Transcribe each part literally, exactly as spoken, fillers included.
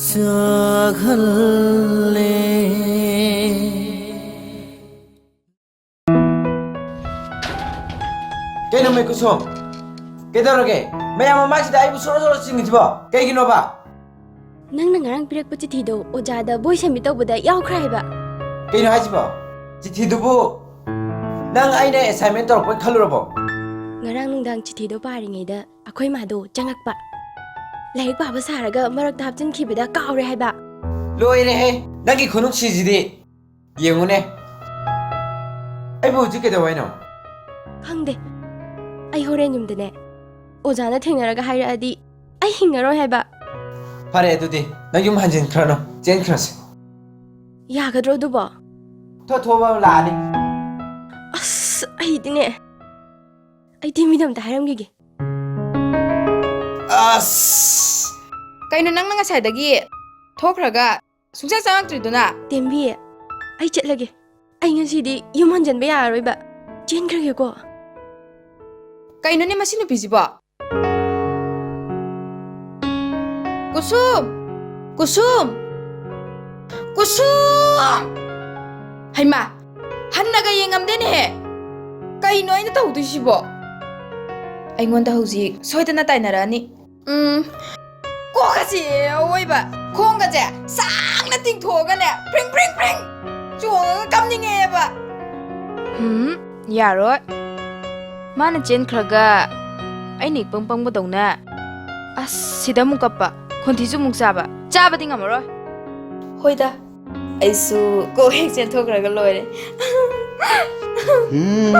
ꯆꯥꯛꯍꯜꯂꯦ꯫ ꯀꯩꯅꯣ ꯃꯩꯀꯨꯁꯣꯝ? ꯀꯩꯗꯧꯔꯒꯦ? ꯃꯌꯥꯝ ꯃꯃꯥꯡꯁꯤꯗ ꯑꯩꯕꯨ ꯁꯣꯔꯣ ꯁꯣꯔꯣ ꯆꯤꯡꯉꯤꯁꯤꯕꯣ ꯀꯩꯒꯤꯅꯣꯕ? ꯅꯪꯅ ꯉꯔꯥꯡ ꯄꯤꯔꯛꯄ ꯆꯤꯊꯤꯗꯣ ꯑꯣꯖꯥꯗ ꯕꯣꯏ ꯁꯕꯃꯤꯠ ꯇꯧꯕꯗ ꯌꯥꯎꯈ꯭ꯔꯦ ꯍꯥꯏꯕ꯫ ꯀꯩꯅꯣ ꯍꯥꯏꯁꯤꯕꯣ? ꯆꯤꯊꯤꯗꯨꯕꯨ ꯅꯪ ꯑꯩꯅ ꯑꯦꯁꯥꯏꯟꯃꯦꯟ ꯇꯧꯔꯛꯄ ꯈꯜꯂꯨꯔꯕꯣ? ꯉꯔꯥꯡ ꯅꯨꯡꯗꯥꯡ ꯆꯤꯊꯤꯗꯣ ꯄꯥꯔꯤꯉꯩꯗ ꯑꯩꯈꯣꯏ ꯃꯥꯗꯣ ꯆꯪꯉꯛꯄ꯫ ꯂꯥꯏꯔꯤꯛ ꯄꯥꯕ ꯁꯥꯔꯒ ꯃꯔꯛꯇ ꯍꯥꯞꯆꯤꯟꯈꯤꯕꯗ ꯀꯥꯎꯔꯦ ꯍꯥꯏꯕ꯫ ꯂꯣꯏꯔꯦꯍꯦ, ꯅꯪꯒꯤ ꯈꯨꯅꯨꯡꯁꯤꯁꯤꯗꯤ꯫ ꯌꯦꯡꯉꯨꯅꯦ, ꯑꯩꯕꯨ ꯍꯧꯖꯤꯛ ꯀꯩꯗꯧ ꯍꯥꯏꯅꯣ? ꯈꯪꯗꯦ꯫ ꯑꯩ ꯍꯣꯔꯦꯟ ꯌꯨꯝꯗꯅꯦ ꯑꯣꯖꯥꯅ ꯊꯦꯡꯅꯔꯒ ꯍꯥꯏꯔꯛꯑꯗꯤ ꯑꯩ ꯍꯤꯡꯉꯔꯣꯏ ꯍꯥꯏꯕ꯫ ꯐꯔꯦ, ꯑꯗꯨꯗꯤ ꯅꯪ ꯌꯨꯝ ꯍꯟꯖꯤꯟꯈ꯭ꯔꯅꯨ, ꯆꯦꯟꯈ꯭ꯔꯁꯤ꯫ ꯌꯥꯒꯗ꯭ꯔꯣ ꯑꯗꯨꯕꯣ? ꯊꯣꯊꯣꯕ ꯑꯃ ꯂꯥꯛꯑꯅꯤ꯫ ꯑꯁ, ꯑꯩꯗꯤꯅꯦ, ꯑꯩꯗꯤ ꯃꯤꯗ ꯑꯝꯇ ꯍꯥꯏꯔꯝꯈꯤꯒꯦ꯫ ꯑꯁ! ꯀꯩꯅꯣ ꯅꯪꯅ ꯉꯁꯥꯏꯗꯒꯤ ꯊꯣꯛꯈ꯭ꯔꯒ ꯁꯨꯡꯆꯪ ꯆꯪꯉꯛꯇ꯭ꯔꯤꯗꯨꯅ? ꯇꯦꯝꯕꯤ, ꯑꯩ ꯆꯠꯂꯒꯦ꯫ ꯑꯩ ꯉꯁꯤꯗꯤ ꯌꯨꯝ ꯍꯟꯖꯟꯕ ꯌꯥꯔꯔꯣꯏꯕ꯫ ꯆꯦꯟꯈ꯭ꯔꯒꯦꯀꯣ꯫ ꯀꯩꯅꯣꯅꯦ ꯃꯁꯤ ꯅꯨꯄꯤꯁꯤꯕꯣ? ꯀꯨꯁꯨꯝ! ꯀꯨꯁꯨꯝ! ꯀꯨꯁꯨꯝ! ꯍꯩꯃꯥ! ꯍꯟꯅꯒ ꯌꯦꯡꯉꯝꯗꯦꯅꯦꯍꯦ! ꯀꯩꯅꯣ ꯑꯩꯅ ꯇꯧꯗꯣꯏꯁꯤꯕꯣ? ꯑꯩꯉꯣꯟꯗ ꯍꯧꯖꯤꯛ ꯁꯣꯏꯗꯅ ꯇꯥꯏꯅꯔꯛꯑꯅꯤ꯫ ꯎꯝ, ꯀꯣꯛꯀꯁꯦ ꯑꯋꯣꯏꯕ, ꯈꯣꯡꯒꯁꯦ ꯁꯥꯡꯅ ꯇꯤꯡꯊꯣꯛꯑꯒꯅꯦ, ꯐ꯭ꯔꯤꯡ, ꯐ꯭ꯔꯤꯡ, ꯐ꯭ꯔꯤꯡ ꯆꯣꯡꯉꯒ ꯀꯞꯅꯤꯡꯉꯛꯑꯦꯕ꯫ ꯎꯝ, ꯌꯥꯔꯣꯏ꯫ ꯃꯥꯅ ꯆꯦꯟꯈ꯭ꯔꯒ ꯑꯩꯅ ꯏꯄꯪ ꯄꯪꯕꯗꯧꯅ꯫ ꯑꯁ, ꯁꯤꯗ ꯑꯃꯨꯛ ꯀꯞꯄ, ꯈꯣꯟꯊꯤꯁꯨ ꯑꯃꯨꯛ ꯆꯥꯕ꯫ ꯆꯥꯕꯗꯤ ꯉꯝꯃꯔꯣꯏ꯫ ꯍꯣꯏꯗ, ꯑꯩꯁꯨ ꯀꯣꯛ ꯍꯦꯛ ꯆꯦꯟꯊꯣꯛꯈ꯭ꯔꯒ ꯂꯣꯏꯔꯦ꯫ ꯎꯝ꯫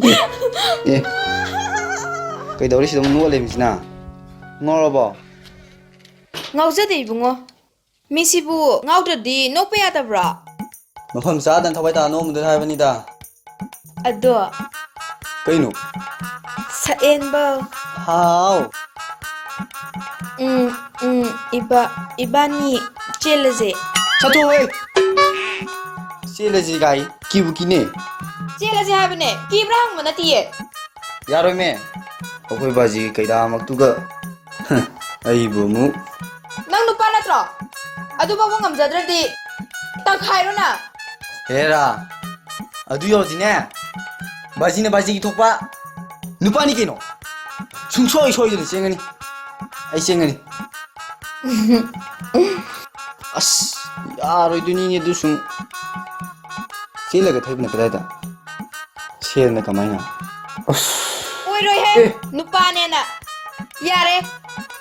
ꯑꯦ, ꯑꯦ꯫ ꯀꯩꯗꯧꯔꯤ ꯁꯤꯗ ꯑꯃꯨꯛ ꯅꯣꯛꯑ ꯂꯩꯔꯤꯁꯤꯅ? ꯉꯥꯎꯔꯕꯣ? ꯉꯥꯎꯖꯗꯦ ꯏꯕꯨꯡꯉꯣ꯫ ꯃꯤꯁꯤꯕꯨ ꯉꯥꯎꯗ꯭ꯔꯗꯤ ꯅꯣꯛꯄ ꯌꯥꯗꯕ꯭ꯔꯣ? ꯃꯐꯝ ꯆꯥꯗꯅ ꯊꯋꯥꯏ ꯇꯥꯅ ꯅꯣꯛꯑꯝꯕꯗꯨꯗ ꯍꯥꯏꯕꯅꯤꯗ꯫ ꯑꯗꯣ꯫ ꯀꯩꯅꯣ? ꯁꯛꯍꯦꯟꯕ꯫ ꯍꯥꯎ꯫ ꯎꯝ, ꯎꯝ, ꯏꯕꯥ-, ꯏꯕꯥꯅꯤ ꯆꯦꯜꯂꯁꯦ꯫ ꯆꯠꯊꯣꯛꯑꯣꯍꯦ! ꯆꯦꯜꯂꯁꯤ ꯀꯥꯏ, ꯀꯤꯕꯨ ꯀꯤꯅꯦ꯫ ꯆꯦꯜꯂꯁꯦ ꯍꯥꯏꯕꯅꯦ, ꯀꯤꯕ꯭ꯔꯥ ꯍꯪꯕ ꯅꯠꯇꯤꯌꯦ꯫ ꯌꯥꯔꯣꯏꯃꯦ, ꯑꯩꯈꯣꯏ ꯕꯥꯖꯤꯒꯤ ꯀꯩꯗꯥꯃꯛꯇꯨꯒ꯫ ꯑꯩꯕꯨ ꯑꯃꯨꯛ꯫ ꯅꯪ ꯅꯨꯄꯥ ꯅꯠꯇ꯭ꯔꯣ? ꯑꯗꯨ ꯐꯥꯎꯕ ꯉꯝꯖꯗ꯭ꯔꯗꯤ ꯇꯪꯈꯥꯏꯔꯣꯅ꯫ ꯍꯦꯔꯥ, ꯑꯗꯨ ꯌꯧꯔꯗꯤꯅꯦ, ꯕꯥꯖꯤꯅ ꯕꯥꯖꯤꯒꯤ ꯊꯣꯛꯄ ꯅꯨꯄꯥꯅꯤ ꯀꯩꯅꯣ꯫ ꯁꯨꯡꯁꯣꯏ ꯁꯣꯏꯗꯅ ꯆꯦꯟꯒꯅꯤ꯫ ꯑꯩ ꯆꯦꯟꯒꯅꯤ꯫ ꯑꯁ, ꯌꯥꯔꯣꯏꯗꯣꯏꯅꯤꯅꯦ ꯑꯗꯨ ꯁꯨꯝ꯫ ꯆꯦꯜꯂꯒ ꯊꯩꯕꯅ ꯀꯗꯥꯏꯗ? ꯁꯦꯜꯅ ꯀꯃꯥꯏꯅ? ꯑꯁ꯫ ꯑꯣꯏꯔꯣꯏꯍꯦ, ꯑꯦ꯫ ꯅꯨꯄꯥꯅꯦꯅ꯫ ꯌꯥꯔꯦ,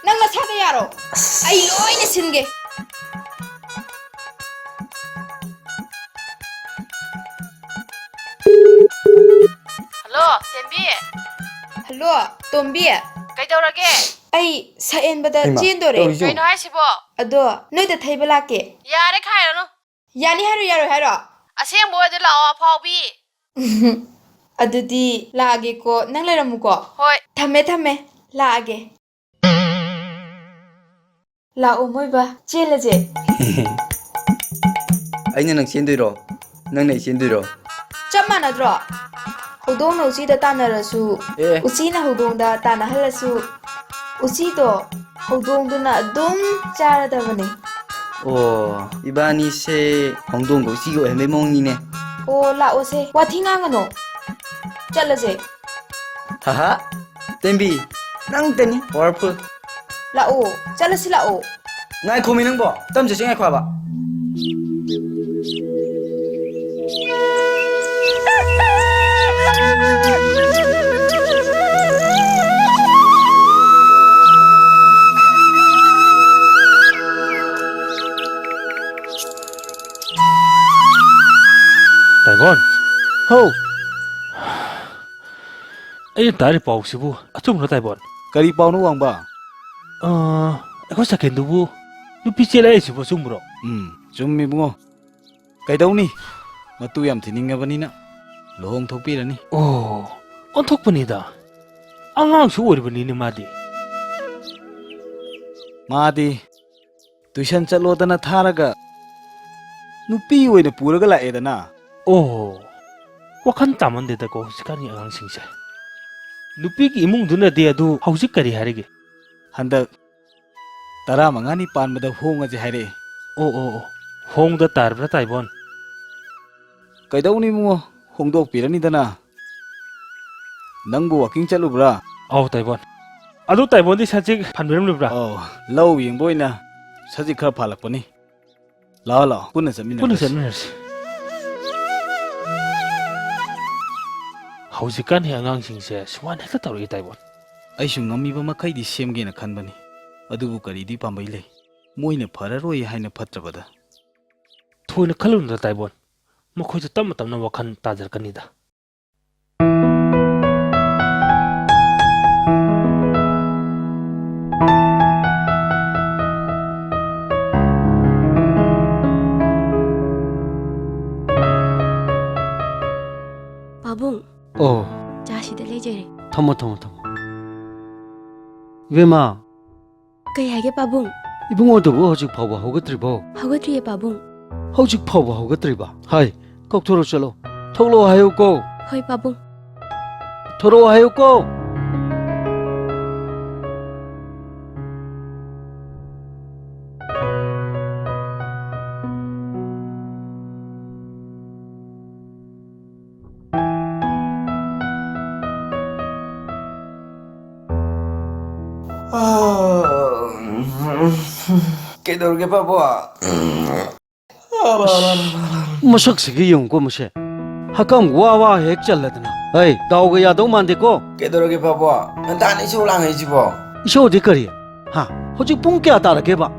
ꯅꯪ ꯅꯁꯥꯗ ꯌꯥꯔꯣ꯫ ꯑꯁ꯫ ꯑꯩ ꯂꯣꯏꯅ ꯁꯤꯟꯒꯦ꯫ ꯍꯜꯂꯣ, ꯇꯦꯝꯕꯤ꯫ ꯍꯜꯂꯣ, ꯇꯣꯝꯕꯤ꯫ ꯀꯩꯗꯧꯔꯒꯦ? ꯑꯩ ꯁꯛꯍꯦꯟꯕꯗ ꯍꯩꯃꯥ, ꯆꯦꯟꯗꯣꯔꯦ꯫ ꯇꯧꯔꯤꯁꯤꯕꯣ? ꯀꯩꯅꯣ ꯍꯥꯏꯁꯤꯕꯣ? ꯑꯗꯣ ꯅꯣꯏꯗ ꯊꯩꯕ ꯂꯥꯛꯀꯦ꯫ ꯌꯥꯔꯦ, ꯈꯥꯏꯔꯅꯨ꯫ ꯌꯥꯅꯤ ꯍꯥꯏꯔꯣ, ꯌꯥꯔꯣꯏ ꯍꯥꯏꯔꯣ? ꯑꯁꯦꯡꯕ ꯑꯣꯏꯗꯤ ꯂꯥꯛꯑꯣ, ꯑꯐꯥꯎꯕꯤ꯫ ꯑꯗꯨꯗꯤ ꯂꯥꯛꯑꯒꯦꯀꯣ, ꯅꯪ ꯂꯩꯔꯝꯃꯨꯀꯣ꯫ ꯍꯣꯏ꯫ ꯊꯝꯃꯦ, ꯊꯝꯃꯦ, ꯂꯥꯛꯑꯒꯦ꯫ ꯂꯥꯛꯑꯣ ꯃꯣꯏꯕ, ꯆꯦꯜꯂꯁꯦ꯫ ꯑꯩꯅ ꯅꯪ ꯆꯦꯟꯗꯣꯏꯔꯣ? ꯅꯪꯅ ꯑꯩ ꯆꯦꯟꯗꯣꯏꯔꯣ? ꯆꯞ ꯃꯥꯟꯅꯗ꯭ꯔꯣ? ꯍꯧꯗꯣꯡꯅ ꯎꯆꯤꯗ ꯇꯥꯟꯅꯔꯁꯨ, ꯑꯦ꯫ ꯎꯆꯤꯅ ꯍꯧꯗꯣꯡꯗ ꯇꯥꯟꯅꯍꯜꯂꯁꯨ, ꯎꯆꯤꯗꯣ ꯍꯧꯗꯣꯡꯗꯨꯅ ꯑꯗꯨꯝ ꯆꯥꯔꯗꯕꯅꯦ꯫ ꯑꯣ, ꯏꯕꯥꯅꯤꯁꯦ ꯍꯧꯗꯣꯡꯒ ꯎꯆꯤꯒ ꯑꯣꯏꯍꯟꯕꯩ ꯃꯑꯣꯡꯅꯤꯅꯦ꯫ ꯑꯣ, ꯂꯥꯛꯑꯣꯁꯦ, ꯋꯥꯊꯤ ꯉꯥꯡꯒꯅꯣ꯫ ꯆꯠꯂꯁꯦ꯫ ꯍꯥꯍꯥ, ꯇꯦꯝꯕꯤ, ꯅꯪꯇꯅꯤ powerful꯫ ꯂꯥꯛꯑꯣ, ꯆꯠꯂꯁꯤ ꯂꯥꯛꯑꯣ꯫ ꯉꯥꯏꯈꯣꯃꯤ ꯅꯪꯕꯣ, ꯇꯝ ꯆꯠꯁꯤ ꯉꯥꯏꯈꯣ ꯍꯥꯏꯕ꯫ ꯇꯥꯏꯕꯣꯟ! ꯍꯧ! ꯑꯩꯅ ꯇꯥꯔꯤ ꯄꯥꯎꯁꯤꯕꯨ ꯑꯆꯨꯝꯕ꯭ꯔꯣ, ꯇꯥꯏꯕꯣꯟ? ꯀꯔꯤ ꯄꯥꯎꯅꯣ, ꯋꯥꯡꯕ? ꯑ, ꯑꯩꯈꯣꯏ ꯁꯀꯦꯟꯗꯨꯕꯨ ꯅꯨꯄꯤ ꯆꯦꯜꯂꯦ ꯍꯥꯏꯁꯤꯕꯨ ꯑꯆꯨꯝꯕ꯭ꯔꯣ? ꯎꯝ, ꯆꯨꯝꯃꯤ, ꯏꯕꯨꯡꯉꯣ꯫ ꯀꯩꯗꯧꯅꯤ? ꯃꯇꯨ ꯌꯥꯝ ꯊꯤꯅꯤꯡꯉꯕꯅꯤꯅ ꯂꯨꯍꯣꯡꯊꯣꯛꯄꯤꯔꯅꯤ꯫ ꯑꯣ, ꯑꯣꯟꯊꯣꯛꯄꯅꯤꯗ꯫ ꯑꯉꯥꯡꯁꯨ ꯑꯣꯏꯔꯤꯕꯅꯤꯅꯦ ꯃꯥꯗꯤ꯫ ꯃꯥꯗꯤ tuition ꯆꯠꯂꯣꯗꯅ ꯊꯥꯔꯒ ꯅꯨꯄꯤ ꯑꯣꯏꯅ ꯄꯨꯔꯒ ꯂꯥꯛꯑꯦꯗꯅ꯫ ꯑꯣ, ꯋꯥꯈꯜ ꯇꯥꯃꯟꯗꯦꯗꯀꯣ ꯍꯧꯖꯤꯛꯀꯥꯟꯒꯤ ꯑꯉꯥꯡꯁꯤꯡꯁꯦ꯫ ꯅꯨꯄꯤꯒꯤ ꯏꯃꯨꯡꯗꯨꯅꯗꯤ ꯑꯗꯨ ꯍꯧꯖꯤꯛ ꯀꯔꯤ ꯍꯥꯏꯔꯤꯒꯦ? ꯍꯟꯗꯛ ꯇꯔꯥꯃꯉꯥꯅꯤ ꯄꯥꯟꯕꯗ ꯍꯣꯡꯉꯁꯦ ꯍꯥꯏꯔꯛꯑꯦ꯫ ꯑꯣ, ꯑꯣ, ꯑꯣ꯫ ꯍꯣꯡꯗ ꯇꯥꯔꯕ꯭ꯔꯥ, ꯇꯥꯏꯕꯣꯟ? ꯀꯩꯗꯧꯅꯤ ꯏꯕꯨꯡꯉꯣ, ꯍꯣꯡꯗꯣꯛꯄꯤꯔꯅꯤꯗꯅ꯫ ꯅꯪꯕꯨ ꯋꯥꯀꯤꯡ ꯆꯠꯂꯨꯕ꯭ꯔꯥ? ꯑꯧ, ꯇꯥꯏꯕꯣꯟ꯫ ꯑꯗꯨ ꯇꯥꯏꯕꯣꯟꯗꯤ ꯁꯖꯤꯛ ꯐꯟꯕꯤꯔꯝꯂꯤꯕ꯭ꯔꯥ? ꯑꯧ, ꯂꯧ ꯌꯦꯡꯕ ꯑꯣꯏꯅ ꯁꯖꯤꯛ ꯈꯔ ꯐꯥꯜꯂꯛꯄꯅꯤ꯫ ꯂꯥꯛꯑꯣ, ꯂꯥꯛꯑꯣ, ꯄꯨꯟꯅ ꯆꯠꯃꯤꯟꯅꯔꯁꯤ꯫ ꯄꯨꯟꯅ ꯆꯠꯃꯤꯟꯅꯔꯁꯤ꯫ ꯍꯧꯖꯤꯛꯀꯥꯟꯒꯤ ꯑꯉꯥꯡꯁꯤꯡꯁꯦ ꯁꯨꯃꯥꯏꯅ ꯍꯦꯛꯇ ꯇꯧꯔꯛꯏ, ꯇꯥꯏꯕꯣꯟ꯫ ꯑꯩꯁꯨ ꯉꯝꯃꯤꯕ ꯃꯈꯩꯗꯤ ꯁꯦꯝꯒꯦꯅ ꯈꯟꯕꯅꯤ, ꯑꯗꯨꯕꯨ ꯀꯔꯤꯗꯤ ꯄꯥꯝꯕꯩ ꯂꯩ? ꯃꯣꯏꯅ ꯐꯔꯔꯣꯏ ꯍꯥꯏꯅ ꯐꯠꯇ꯭ꯔꯕꯗ꯫ ꯊꯣꯏꯅ ꯈꯜꯂꯨꯅꯨꯗ, ꯇꯥꯏꯕꯣꯟ꯫ ꯃꯈꯣꯏꯁꯨ ꯇꯞꯅ ꯇꯞꯅ ꯋꯥꯈꯜ ꯇꯥꯖꯔꯛꯀꯅꯤꯗ꯫ ꯄꯥꯕꯨꯡ, ꯑꯣ꯫ ꯆꯥ ꯁꯤꯗ ꯂꯩꯖꯔꯦ꯫ ꯊꯝꯃꯣ, ꯊꯝꯃꯣ, ꯊꯝꯃꯣ꯫ ꯏꯕꯦꯝꯃ, ꯀꯩ ꯍꯥꯏꯒꯦ, ꯄꯥꯕꯨꯡ? ꯏꯕꯨꯡꯉꯣꯗꯨꯕꯨ ꯍꯧꯖꯤꯛ ꯐꯥꯎꯕ ꯍꯧꯒꯠꯇ꯭ꯔꯤꯕꯣ? ꯍꯧꯒꯠꯇ꯭ꯔꯤꯌꯦ, ꯄꯥꯕꯨꯡ꯫ ꯍꯧꯖꯤꯛ ꯐꯥꯎꯕ ꯍꯧꯒꯠꯇ꯭ꯔꯤꯕ? ꯍꯥꯏ, ꯀꯧꯊꯣꯔꯛꯑꯣ ꯆꯠꯂꯣ꯫ ꯊꯣꯛꯂꯛꯑꯣ ꯍꯥꯏꯌꯨꯀꯣ꯫ ꯍꯣꯏ, ꯄꯥꯕꯨꯡ꯫ ꯊꯣꯔꯛꯑꯣ ꯍꯥꯏꯌꯨꯀꯣ꯫ ꯀꯩꯗꯧꯔꯒꯦ, ꯄꯥꯕꯨꯡ? ꯃꯁꯛꯁꯤꯒ ꯌꯦꯡꯉꯨꯀꯣ, ꯃꯁꯦ꯫ ꯍꯀꯝ ꯋꯥ ꯋꯥ ꯍꯦꯛ ꯆꯜꯂꯗꯅ꯫ ꯍꯩ, ꯗꯥꯎꯒ ꯌꯥꯗꯧ ꯃꯥꯟꯗꯦꯀꯣ꯫ ꯀꯩꯗꯧꯔꯒꯦ, ꯄꯥꯕꯨꯡ? ꯉꯟꯇꯥꯅ ꯏꯁꯧ ꯂꯥꯡꯉꯛꯏꯁꯤꯕꯣ? ꯏꯁꯧꯗꯤ ꯀꯔꯤ? ꯍꯥ? ꯍꯧꯖꯤꯛ ꯄꯨꯡ ꯀꯌꯥ ꯇꯥꯔꯒꯦꯕ?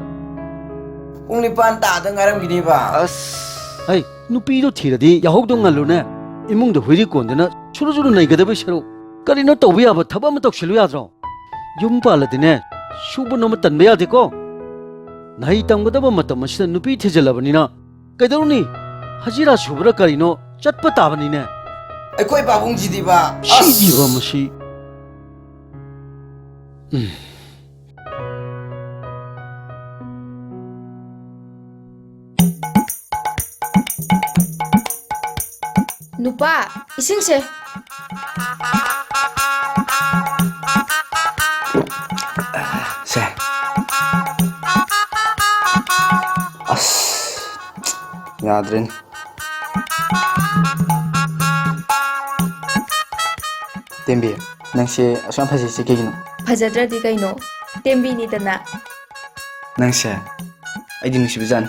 ꯄꯨꯡ ꯅꯤꯄꯥꯟ ꯇꯥꯗ ꯉꯥꯏꯔꯝꯈꯤꯅꯤꯕ꯫ ꯑꯁ꯫ ꯍꯩ, ꯅꯨꯄꯤꯗꯣ ꯊꯤꯔꯗꯤ ꯌꯥꯍꯧꯗꯣ ꯉꯜꯂꯨꯅꯦ꯫ ꯏꯃꯨꯡꯗ ꯍꯨꯏꯔꯤ ꯀꯣꯟꯗꯅ ꯁꯨꯔꯨ ꯁꯨꯔꯨ ꯅꯩꯒꯗꯕꯩ ꯁꯔꯨꯛ, ꯀꯔꯤꯅꯣ ꯇꯧꯕ ꯌꯥꯕ ꯊꯕꯛ ꯑꯃ ꯇꯧꯁꯤꯜꯂꯨ ꯌꯥꯗ꯭ꯔꯣ? ꯌꯨꯝ ꯄꯥꯜꯂꯗꯤꯅꯦ, ꯁꯨꯕ ꯅꯣꯝꯕ ꯇꯟꯕ ꯌꯥꯗꯦꯀꯣ꯫ ꯃꯍꯩ ꯇꯝꯒꯗꯕ ꯃꯇꯝ ꯑꯁꯤꯗ ꯅꯨꯄꯤ ꯊꯤꯖꯤꯜꯂꯕꯅꯤꯅ ꯀꯩꯗꯧꯔꯨꯅꯤ? ꯍꯖꯤꯔꯥ ꯁꯨꯕ꯭ꯔꯥ ꯀꯔꯤꯅꯣ ꯆꯠꯄ ꯇꯥꯕꯅꯤꯅꯦ꯫ ꯑꯩꯈꯣꯏ ꯄꯥꯕꯨꯡꯁꯤꯗꯤꯕ, ꯑꯁ! ꯁꯤꯗꯤꯕ ꯃꯁꯤ꯫ ꯎꯝ꯫ ꯅꯨꯄꯥ, ꯏꯁꯤꯡꯁꯦ꯫ ꯁꯦ꯫ ꯑꯁ, ꯌꯥꯗ꯭ꯔꯦꯅꯦ꯫ ꯇꯦꯝꯕꯤ, ꯅꯪꯁꯦ ꯑꯁꯨꯛ ꯌꯥꯝ ꯐꯖꯩꯁꯦ ꯀꯩꯒꯤꯅꯣ? ꯐꯖꯗ꯭ꯔꯗꯤ ꯀꯩꯅꯣ? ꯇꯦꯝꯕꯤꯅꯤꯗꯅ꯫ ꯅꯪꯁꯦ ꯑꯩꯗꯤ ꯅꯨꯡꯁꯤꯕꯖꯥꯠꯅꯤ꯫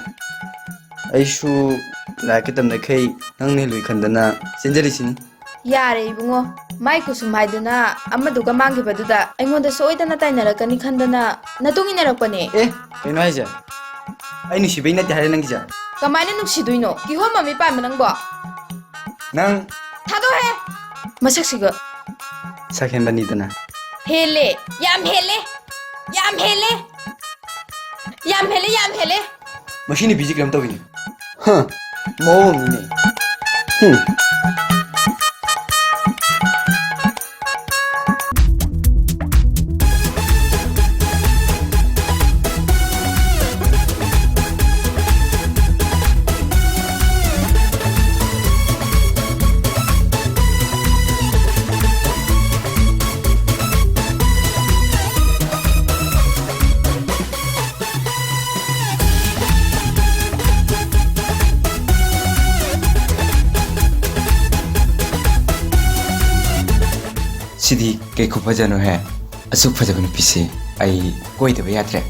ꯑꯩꯁꯨ ꯂꯥꯏꯔꯤꯛꯀ ꯇꯝꯅꯈꯩ ꯅꯪꯅ ꯍꯦꯜꯂꯨꯏ ꯈꯟꯗꯅ ꯆꯦꯟꯖꯔꯤꯁꯤꯅꯤ꯫ ꯌꯥꯔꯦ ꯏꯕꯨꯡꯉꯣ, ꯃꯥꯏ ꯀꯨꯁꯨꯝ ꯍꯥꯏꯗꯨꯅ ꯑꯃꯗꯨꯒ ꯃꯥꯡꯈꯤꯕꯗꯨꯗ ꯑꯩꯉꯣꯟꯗ ꯁꯣꯏꯗꯅ ꯇꯥꯏꯅꯔꯛꯀꯅꯤ ꯈꯟꯗꯅ ꯅꯇꯨꯡ ꯏꯟꯅꯔꯛꯄꯅꯦ꯫ ꯑꯦ, ꯀꯩꯅꯣ ꯍꯥꯏꯁꯦ? ꯑꯩ ꯅꯨꯡꯁꯤꯕꯩ ꯅꯠꯇꯦ ꯍꯥꯏꯔꯦ ꯅꯪꯒꯤꯁꯦ? ꯀꯃꯥꯏꯅ ꯅꯨꯡꯁꯤꯗꯣꯏꯅꯣ? ꯀꯤꯍꯣꯝ ꯃꯃꯤꯠ ꯄꯥꯟꯕ ꯅꯪꯕꯣ? ꯅꯪ ꯊꯥꯗꯣꯛꯍꯦ! ꯃꯁꯛꯁꯤꯒ꯫ ꯁꯛ ꯍꯦꯟꯕꯅꯤꯗꯅ꯫ ꯍꯦꯜꯂꯦ! ꯌꯥꯝ ꯍꯦꯜꯂꯦ! ꯌꯥꯝ ꯍꯦꯜꯂꯦ! ꯌꯥꯝ ꯍꯦꯜꯂꯦ, ꯌꯥꯝ ꯍꯦꯜꯂꯦ! ꯃꯁꯤ ꯅꯨꯄꯤꯁꯤ ꯀꯩꯅꯣꯝ ꯇꯧꯏꯅꯦ꯫ ꯍ, ꯃꯑꯣꯡꯅꯤꯅꯦ꯫ ꯍꯨꯝ꯫ ꯁꯤꯗꯤ ꯀꯩ ꯈꯨꯐꯖꯅꯣꯍꯦ! ꯑꯁꯨꯛ ꯐꯖꯕ ꯅꯨꯄꯤꯁꯤ ꯑꯩ ꯀꯣꯏꯗꯕ ꯌꯥꯗ꯭ꯔꯦ꯫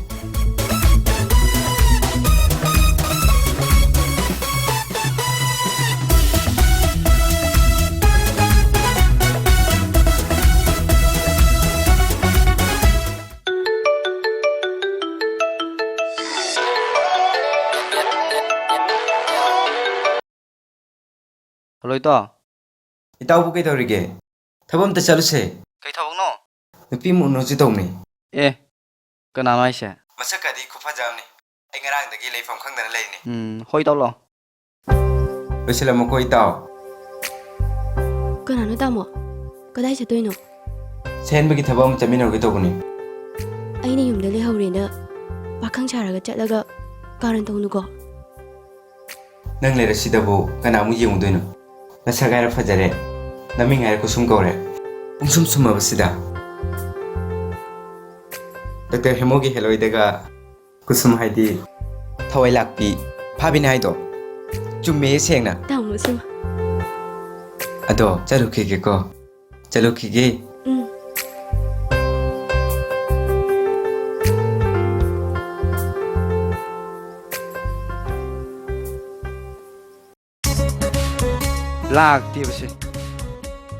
ꯍꯜꯂꯣ, ꯏꯇꯥꯎ꯫ ꯏꯇꯥꯎꯕꯨ ꯀꯩꯗꯧꯔꯤꯒꯦ? ꯊꯕꯛ ꯑꯝꯇ ꯆꯠꯂꯨꯁꯦ꯫ ꯀꯩ ꯊꯕꯛꯅꯣ? ꯅꯨꯄꯤ ꯑꯃ ꯎꯅꯔꯨꯁꯤ ꯇꯧꯕꯅꯤ꯫ ꯑꯦ, ꯀꯅꯥꯅꯣ ꯍꯥꯏꯁꯦ? ꯃꯁꯛꯀꯗꯤ ꯈꯨꯐꯖ ꯑꯃꯅꯤ꯫ ꯑꯩ ꯉꯔꯥꯡꯗꯒꯤ ꯂꯩꯐꯝ ꯈꯪꯗꯅ ꯂꯩꯔꯤꯅꯤ꯫ ꯎꯝ, ꯍꯣꯏ, ꯏꯇꯥꯎ, ꯂꯥꯛꯑꯣ꯫ ꯂꯣꯏꯁꯤꯜꯂꯝꯃꯣꯀꯣ, ꯏꯇꯥꯎ꯫ ꯀꯅꯥꯅꯣ, ꯇꯥꯃꯣ? ꯀꯗꯥꯏ ꯆꯠꯇꯣꯏꯅꯣ? ꯁꯦꯟꯕꯒꯤ ꯊꯕꯛ ꯑꯃ ꯆꯠꯃꯤꯟꯅꯔꯨꯒꯦ ꯇꯧꯕꯅꯤ꯫ ꯑꯩꯅ ꯌꯨꯝꯗ ꯂꯩꯍꯧꯔꯦꯅ ꯄꯥꯈꯪ ꯁꯥꯔꯒ ꯆꯠꯂꯒ ꯀꯥꯔꯟ ꯇꯧꯅꯨꯀꯣ꯫ ꯅꯪ ꯂꯩꯔꯁꯤꯗꯕꯨ ꯀꯅꯥꯃꯨꯛ ꯌꯦꯡꯉꯨꯗꯣꯏꯅꯣ? ꯅꯁꯛ ꯍꯥꯏꯔ ꯐꯖꯔꯦ, ꯅꯃꯤꯡ ꯍꯥꯏꯔ ꯈꯨꯁꯨꯝ ꯀꯧꯔꯦ꯫ ꯄꯨꯡꯁꯨꯝ ꯁꯨꯝꯃꯕꯁꯤꯗ꯫ ꯗꯣꯛꯇꯔ ꯍꯦꯃꯣꯒꯤ ꯍꯦꯂꯣꯏꯗꯒ ꯀꯨꯁꯨꯝ ꯍꯥꯏꯗꯤ ꯊꯋꯥꯏ ꯂꯥꯛꯄꯤ ꯐꯥꯕꯤꯅꯤ ꯍꯥꯏꯗꯣ ꯆꯨꯝꯃꯦ ꯁꯦꯡꯅ꯫ ꯇꯥꯃꯣ ꯁꯤꯃ꯫ ꯑꯗꯣ ꯆꯠꯂꯨꯈꯤꯒꯦꯀꯣ, ꯆꯠꯂꯨꯈꯤꯒꯦ꯫ ꯎꯝ꯫ ꯂꯥꯛꯇꯦꯕꯁꯦ꯫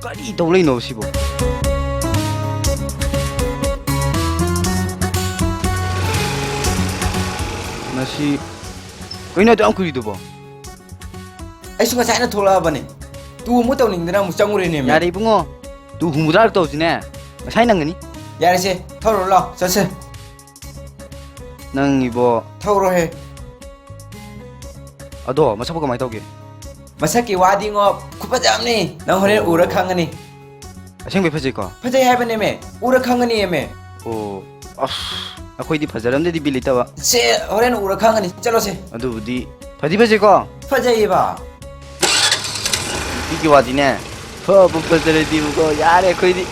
ꯀꯔꯤ ꯇꯧ ꯂꯩꯅꯣꯕ ꯁꯤꯕꯣ? ꯃꯁꯤ ꯀꯩꯅꯣ ꯑꯗꯨ ꯌꯥꯝ ꯀꯨꯏꯔꯤꯗꯨꯕꯣ? ꯑꯩꯁꯨ ꯉꯁꯥꯏꯅ ꯊꯣꯛꯂꯛꯑꯕꯅꯦ꯫ ꯇꯨ ꯑꯃꯨꯛ ꯇꯧꯅꯤꯡꯗꯅ ꯑꯃꯨꯛ ꯆꯪꯉꯨꯔꯦꯅꯦꯃꯤ꯫ ꯌꯥꯔꯦ ꯏꯕꯨꯡꯉꯣ꯫ ꯇꯨ ꯍꯨꯝꯐꯨꯇꯔꯥ ꯇꯧꯁꯤꯅꯦ꯫ ꯉꯁꯥꯏ ꯅꯪꯒꯅꯤ꯫ ꯌꯥꯔꯦꯁꯦ, ꯊꯧꯔꯨꯔꯣ ꯂꯥꯎ, ꯆꯠꯁꯦ꯫ ꯅꯪ ꯏꯕꯣ꯫ ꯊꯧꯔꯣꯍꯦ꯫ ꯑꯗꯣ ꯃꯁꯛꯄꯨ ꯀꯃꯥꯏ ꯇꯧꯒꯦ? ꯃꯁꯛꯀꯤ ꯋꯥꯗꯤꯉꯣ, ꯈꯨꯐꯖ ꯑꯃꯅꯤ꯫ ꯅꯪ ꯍꯣꯔꯦꯟ ꯑꯣ꯫ ꯎꯔ ꯈꯪꯒꯅꯤ꯫ ꯑꯁꯦꯡꯕꯩ ꯐꯖꯩꯀꯣ? ꯐꯖꯩ ꯍꯥꯏꯕꯅꯦꯃꯦ, ꯎꯔ ꯈꯪꯒꯅꯤꯃꯦ꯫ ꯑꯣ, ꯑꯁ, ꯑꯩꯈꯣꯏꯗꯤ ꯐꯖꯔꯝꯗꯗꯤ ꯕꯤꯠ ꯂꯩꯇꯕ꯫ ꯁꯦ, ꯍꯣꯔꯦꯟ ꯎꯔ ꯈꯪꯒꯅꯤ, ꯆꯠꯂꯣꯁꯦ꯫ ꯑꯗꯨꯕꯨꯗꯤ ꯐꯗꯤ ꯐꯖꯩꯀꯣ? ꯐꯖꯩꯌꯦꯕ꯫ ꯅꯨꯄꯤꯒꯤ ꯋꯥꯗꯤꯅꯦ, ꯐꯕꯨ ꯐꯖꯔꯗꯤꯕꯀꯣ, ꯌꯥꯔꯦ ꯑꯩꯈꯣꯏꯗꯤ꯫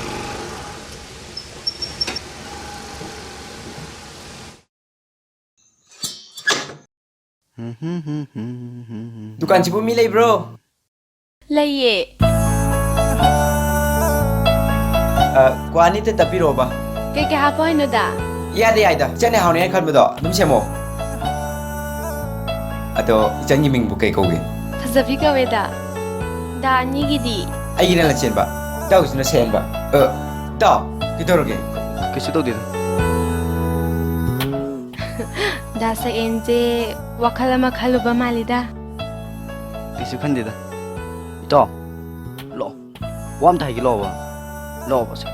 ꯗꯨꯀꯥꯟꯁꯤꯕꯨ ꯃꯤ ꯂꯩꯕ꯭ꯔꯣ? ꯂꯩꯌꯦ꯫ ꯑ, ꯀ꯭ꯋꯥ ꯑꯅꯤꯇ ꯇꯞꯄꯤꯔꯛꯑꯣꯕ꯫ ꯀꯩ ꯀꯩ ꯍꯥꯞꯄꯣ ꯍꯥꯏꯅꯣꯗ? ꯌꯥꯗ ꯌꯥꯏꯗ, ꯏꯆꯟꯅ ꯍꯥꯎꯅꯤ ꯍꯥꯏꯅ ꯈꯟꯕꯗꯣ ꯑꯗꯨꯝ ꯁꯦꯝꯃꯣ꯫ ꯑꯗꯣ ꯏꯆꯟꯒꯤ ꯃꯤꯡꯕꯨ ꯀꯩ ꯀꯧꯒꯦ? ꯐꯖꯕꯤ ꯀꯧꯋꯦꯗ꯫ ꯗꯥ ꯑꯅꯤꯒꯤꯗꯤ? ꯑꯩꯒꯤꯅ ꯂꯟꯆꯦꯟꯕ, ꯏꯇꯥꯎꯒꯤꯁꯤꯅ ꯁꯍꯦꯟꯕ꯫ ꯑ, ꯏꯇꯥꯎ, ꯀꯩꯗꯧꯔꯒꯦ? ꯀꯩꯁꯨ ꯇꯧꯗꯦꯗ꯫ ꯗꯥ ꯁꯛꯍꯦꯟꯁꯦ ꯋꯥꯈꯜ ꯑꯃ ꯈꯜꯂꯨꯕ ꯃꯥꯜꯂꯤꯗ꯫ ꯀꯩꯁꯨ ꯈꯟꯗꯦꯗ꯫ ꯏꯇꯥꯎ, ꯂꯥꯛꯑꯣ꯫ ꯋꯥ ꯑꯝꯇ ꯍꯥꯏꯒꯦ, ꯂꯥꯛꯑꯣꯕ꯫ ꯂꯥꯛꯑꯣꯕ ꯁꯦ꯫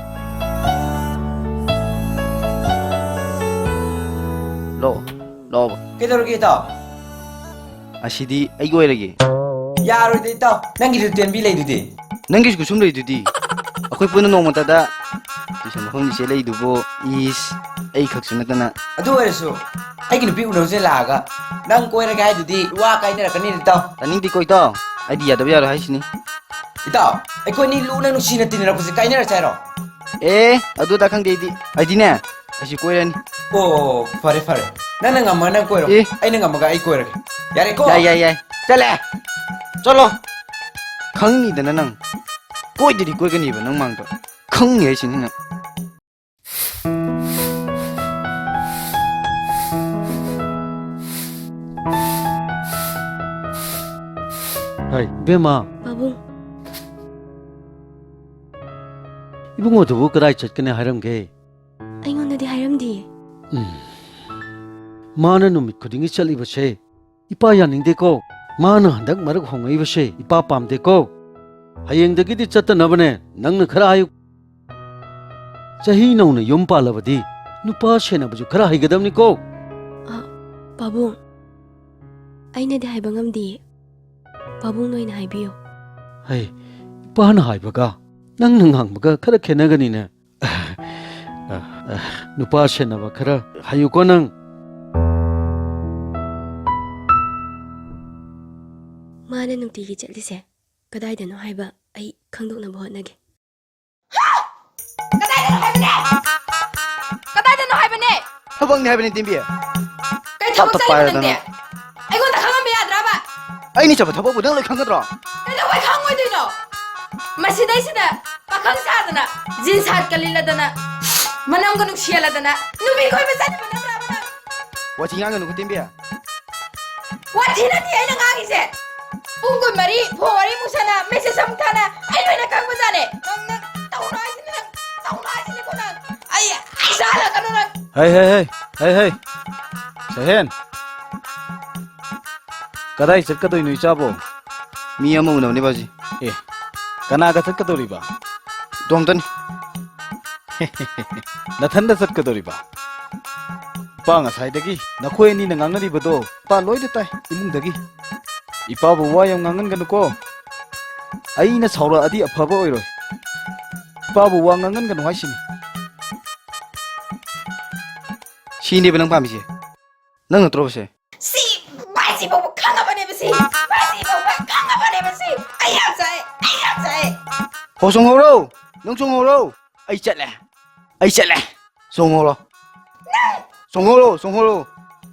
ꯂꯥꯛꯑꯣ, ꯂꯥꯛꯑꯣꯕ꯫ ꯀꯩꯗꯧꯔꯒꯦ, ꯏꯇꯥꯎ? ꯑꯁꯤꯗꯤ ꯑꯩꯒꯤ ꯑꯣꯏꯔꯒꯦ꯫ ꯌꯥꯔꯣꯏꯗ, ꯏꯇꯥꯎ꯫ ꯅꯪꯒꯤꯁꯨ ꯇꯦꯟꯕꯤ ꯂꯩꯗꯨꯗꯤ꯫ ꯅꯪꯒꯤꯁꯨ ꯈꯨꯁꯨꯝ ꯂꯩꯗꯨꯗꯤ꯫ ꯑꯩꯈꯣꯏ ꯄꯨꯟꯅ ꯅꯣꯡꯃꯇꯗ ꯇꯨꯏꯁꯟ ꯃꯐꯝꯗ ꯏꯆꯦ ꯂꯩꯗꯨꯕꯨ, ꯏꯁ, ꯑꯩ ꯈꯛꯁꯨ ꯅꯠꯇꯅ꯫ ꯑꯗꯨ ꯑꯣꯏꯔꯁꯨ ꯑꯩꯒꯤ ꯅꯨꯄꯤ ꯎꯅꯔꯨꯁꯦ ꯂꯥꯛꯑꯒ ꯅꯪ ꯀꯣꯏꯔꯒꯦ ꯍꯥꯏꯗꯨꯗꯤ ꯋꯥ ꯀꯥꯏꯅꯔꯛꯀꯅꯤ ꯏꯇꯥꯎ꯫ ꯇꯥꯅꯤꯡꯗꯦꯀꯣ ꯏꯇꯥꯎ, ꯑꯩꯗꯤ ꯌꯥꯗꯕ ꯌꯥꯔꯣꯏ ꯍꯥꯏꯁꯤꯅꯤ꯫ ꯏꯇꯥꯎ, ꯑꯩꯈꯣꯏꯅꯤ ꯂꯨꯅ ꯅꯨꯡꯁꯤꯅ ꯇꯤꯟꯅꯔꯛꯄꯁꯦ ꯀꯥꯏꯅꯔꯁꯦ ꯍꯥꯏꯔꯣ? ꯑꯦ, ꯑꯗꯨ ꯑꯗꯥ ꯈꯪꯗꯦ ꯑꯩꯗꯤ꯫ ꯑꯩꯗꯤꯅꯦ, ꯑꯩꯁꯨ ꯀꯣꯏꯔꯅꯤ꯫ ꯑꯣ, ꯐꯔꯦ, ꯐꯔꯦ꯫ ꯅꯪꯅ ꯉꯝꯃꯒ ꯅꯪ ꯀꯣꯏꯔꯣ꯫ ꯑꯦ꯫ ꯑꯩꯅ ꯉꯝꯃꯒ ꯑꯩ ꯀꯣꯏꯔꯒꯦ꯫ ꯌꯥꯔꯦꯀꯣ? ꯌꯥꯏ, ꯌꯥꯏ, ꯌꯥꯏ꯫ ꯆꯠꯂꯦ꯫ ꯆꯠꯂꯣ꯫ ꯈꯪꯅꯤꯗꯅ ꯅꯪ꯫ ꯀꯣꯏꯗꯗꯤ ꯀꯣꯏꯒꯅꯤꯕ ꯅꯪ ꯃꯥꯡꯗ꯫ ꯈꯪꯅꯤ ꯍꯥꯏꯁꯤꯅꯤ ꯅꯪ꯫ ꯍꯥꯏ, ꯏꯕꯦꯝꯃ꯫ ꯄꯥꯕꯨꯡ꯫ ꯏꯕꯨꯡꯉꯣꯗꯨꯕꯨ ꯀꯗꯥꯏ ꯆꯠꯀꯅꯤ ꯍꯥꯏꯔꯝꯒꯦ? ꯑꯩꯉꯣꯟꯗꯗꯤ ꯍꯥꯏꯔꯝꯗꯤꯌꯦ꯫ ꯎꯝ꯫ ꯃꯥꯅ ꯅꯨꯃꯤꯠ ꯈꯨꯗꯤꯡꯒꯤ ꯆꯠꯂꯤꯕꯁꯦ ꯏꯄꯥ ꯌꯥꯅꯤꯡꯗꯦꯀꯣ꯫ ꯃꯥꯅ ꯍꯟꯗꯛ ꯃꯔꯛ ꯍꯣꯡꯉꯛꯏꯕꯁꯦ ꯏꯄꯥ ꯄꯥꯝꯗꯦꯀꯣ꯫ ꯍꯌꯦꯡꯗꯒꯤꯗꯤ ꯆꯠꯇꯅꯕꯅꯦ ꯅꯪꯅ ꯈꯔ ꯍꯥꯏꯌꯨ꯫ ꯆꯍꯤ ꯅꯧꯅ ꯌꯨꯝ ꯄꯥꯜꯂꯕꯗꯤ ꯅꯨꯄꯥ ꯁꯦꯟꯅꯕꯁꯨ ꯈꯔ ꯍꯩꯒꯗꯕꯅꯤꯀꯣ꯫ ꯑ, ꯄꯥꯕꯨꯡ, ꯑꯩꯅꯗꯤ ꯍꯥꯏꯕ ꯉꯝꯗꯤꯌꯦ꯫ ꯄꯥꯕꯨꯡꯅ ꯑꯣꯏꯅ ꯍꯥꯏꯕꯤꯌꯨ꯫ ꯍꯩ, ꯏꯄꯥꯅ ꯍꯥꯏꯕꯒ ꯅꯪꯅ ꯉꯥꯡꯕꯒ ꯈꯔ ꯈꯦꯠꯅꯒꯅꯤꯅꯦ꯫ ꯑ, ꯑ, ꯅꯨꯄꯥ ꯁꯦꯟꯅꯕ ꯈꯔ ꯍꯩꯌꯨꯀꯣ ꯅꯪ꯫ ꯃꯥꯅ ꯅꯨꯡꯇꯤꯒꯤ ꯆꯠꯂꯤꯁꯦ ꯀꯗꯥꯏꯗꯅꯣ ꯍꯥꯏꯕ ꯑꯩ ꯈꯪꯗꯣꯛꯅꯕ ꯍꯣꯠꯅꯒꯦ꯫ ꯍꯥ? ꯀꯗꯥꯏꯗꯅꯣ ꯍꯥꯏꯕꯅꯦ? ꯀꯗꯥꯏꯗꯅꯣ ꯍꯥꯏꯕꯅꯦ? ꯊꯕꯛꯅꯤ ꯍꯥꯏꯕꯅꯤ, ꯇꯦꯝꯕꯤ꯫ ꯀꯩ ꯊꯕꯛ ꯄꯥꯏꯔꯗꯅ ꯆꯠꯂꯤꯕ ꯅꯪꯗꯤ? ꯑꯩꯉꯣꯟꯗ ꯈꯪꯍꯟꯕ ꯌꯥꯗ꯭ꯔꯕ? ꯑꯩꯅ ꯆꯠꯄ ꯊꯕꯛꯄꯨ ꯅꯪ ꯂꯣꯏ ꯈꯪꯒꯗ꯭ꯔꯣ? ꯀꯩꯗꯧꯕꯩ ꯈꯪꯉꯣꯏꯗꯣꯏꯅꯣ? ꯃꯁꯤꯗꯩꯁꯤꯗ ꯄꯥꯈꯪ ꯁꯥꯗꯅ, ꯖꯤꯟ ꯁꯥꯔꯠꯀ ꯂꯤꯠꯂꯗꯅ, ꯃꯅꯝꯒ ꯅꯨꯡꯁꯤꯍꯜꯂꯗꯅ, ꯅꯨꯄꯤ ꯀꯣꯏꯕ ꯆꯠꯂꯤꯕ ꯅꯠꯇ꯭ꯔꯕ ꯅꯪ? ꯋꯥꯊꯤ ꯉꯥꯡꯒꯅꯨꯀꯣ, ꯇꯦꯝꯕꯤ꯫ ꯋꯥꯊꯤ ꯅꯠꯇꯦ ꯑꯩꯅ ꯉꯥꯡꯉꯤꯁꯦ꯫ ꯄꯨꯡ ꯀꯨꯟꯃꯔꯤ ꯐꯣꯟ ꯋꯥꯔꯤ ꯑꯃꯨꯛ ꯁꯥꯟꯅ, ꯃꯦꯁꯦꯖ ꯑꯃꯨꯛ ꯊꯥꯅ, ꯑꯩ ꯂꯣꯏꯅ ꯈꯪꯕꯖꯥꯠꯅꯦ꯫ ꯅꯪ, ꯅꯪ ꯇꯧꯅꯨ ꯍꯥꯏꯁꯤꯅꯦ, ꯅꯪ ꯇꯧꯅꯨ ꯍꯥꯏꯁꯤꯅꯦꯀꯣ ꯅꯪ꯫ ꯑꯩ, ꯑꯩ ꯁꯥꯜꯂꯛꯀꯅꯨ ꯅꯪ꯫ ꯍꯩ, ꯍꯩ, ꯍꯩ, ꯍꯩ, ꯍꯩ꯫ ꯁꯍꯦꯟ꯫ ꯀꯗꯥꯏ ꯆꯠꯀꯗꯣꯏꯅꯣ ꯏꯆꯥꯕꯣ? ꯃꯤ ꯑꯃ ꯎꯅꯕꯅꯦ ꯕꯥꯖꯤ꯫ ꯑꯦ, ꯀꯅꯥꯒ ꯆꯠꯀꯗꯧꯔꯤꯕ? ꯏꯇꯣꯝꯇꯅꯤ꯫ ꯅꯊꯟꯗ ꯆꯠꯀꯗꯧꯔꯤꯕ? ꯏꯄꯥ ꯉꯁꯥꯏꯗꯒꯤ ꯅꯈꯣꯏ ꯑꯅꯤꯅ ꯉꯥꯡꯅꯔꯤꯕꯗꯣ ꯏꯄꯥ ꯂꯣꯏꯅ ꯇꯥꯏ ꯏꯃꯨꯡꯗꯒꯤ꯫ ꯏꯄꯥꯕꯨ ꯋꯥ ꯌꯥꯝ ꯉꯥꯡꯍꯟꯒꯅꯨꯀꯣ꯫ ꯑꯩꯅ ꯁꯥꯎꯔꯛꯑꯗꯤ ꯑꯐꯕ ꯑꯣꯏꯔꯣꯏ꯫ ꯏꯄꯥꯕꯨ ꯋꯥ ꯉꯥꯡꯍꯟꯒꯅꯨ ꯍꯥꯏꯁꯤꯅꯤ꯫ ꯁꯤꯅꯦꯕ ꯅꯪ ꯄꯥꯝꯃꯤꯁꯦ? ꯅꯪ ꯅꯠꯇ꯭ꯔꯣꯕꯁꯦ? ꯁꯤ ꯃꯥꯏꯁꯤ ꯐꯥꯎꯕ ꯈꯪꯉꯕꯅꯦꯕ ꯁꯤ꯫ ꯃꯥꯏꯁꯤ ꯐꯥꯎꯕ ꯈꯪꯉꯕꯅꯦꯕ ꯁꯤ꯫ ꯑꯩ ꯌꯥꯝ ꯆꯥꯛꯑꯦ꯫ ꯑꯩ ꯌꯥꯝ ꯆꯥꯛꯑꯦ꯫ ꯍꯣ, ꯆꯣꯡꯍꯧꯔꯣ꯫ ꯅꯪ ꯆꯣꯡꯍꯧꯔꯣ꯫ ꯑꯩ ꯆꯠꯂꯦ꯫ ꯑꯩ ꯆꯠꯂꯦ꯫ ꯆꯣꯡꯍꯧꯔꯣ꯫ ꯆꯣꯡꯍꯧꯔꯣ, ꯆꯣꯡꯍꯧꯔꯣ꯫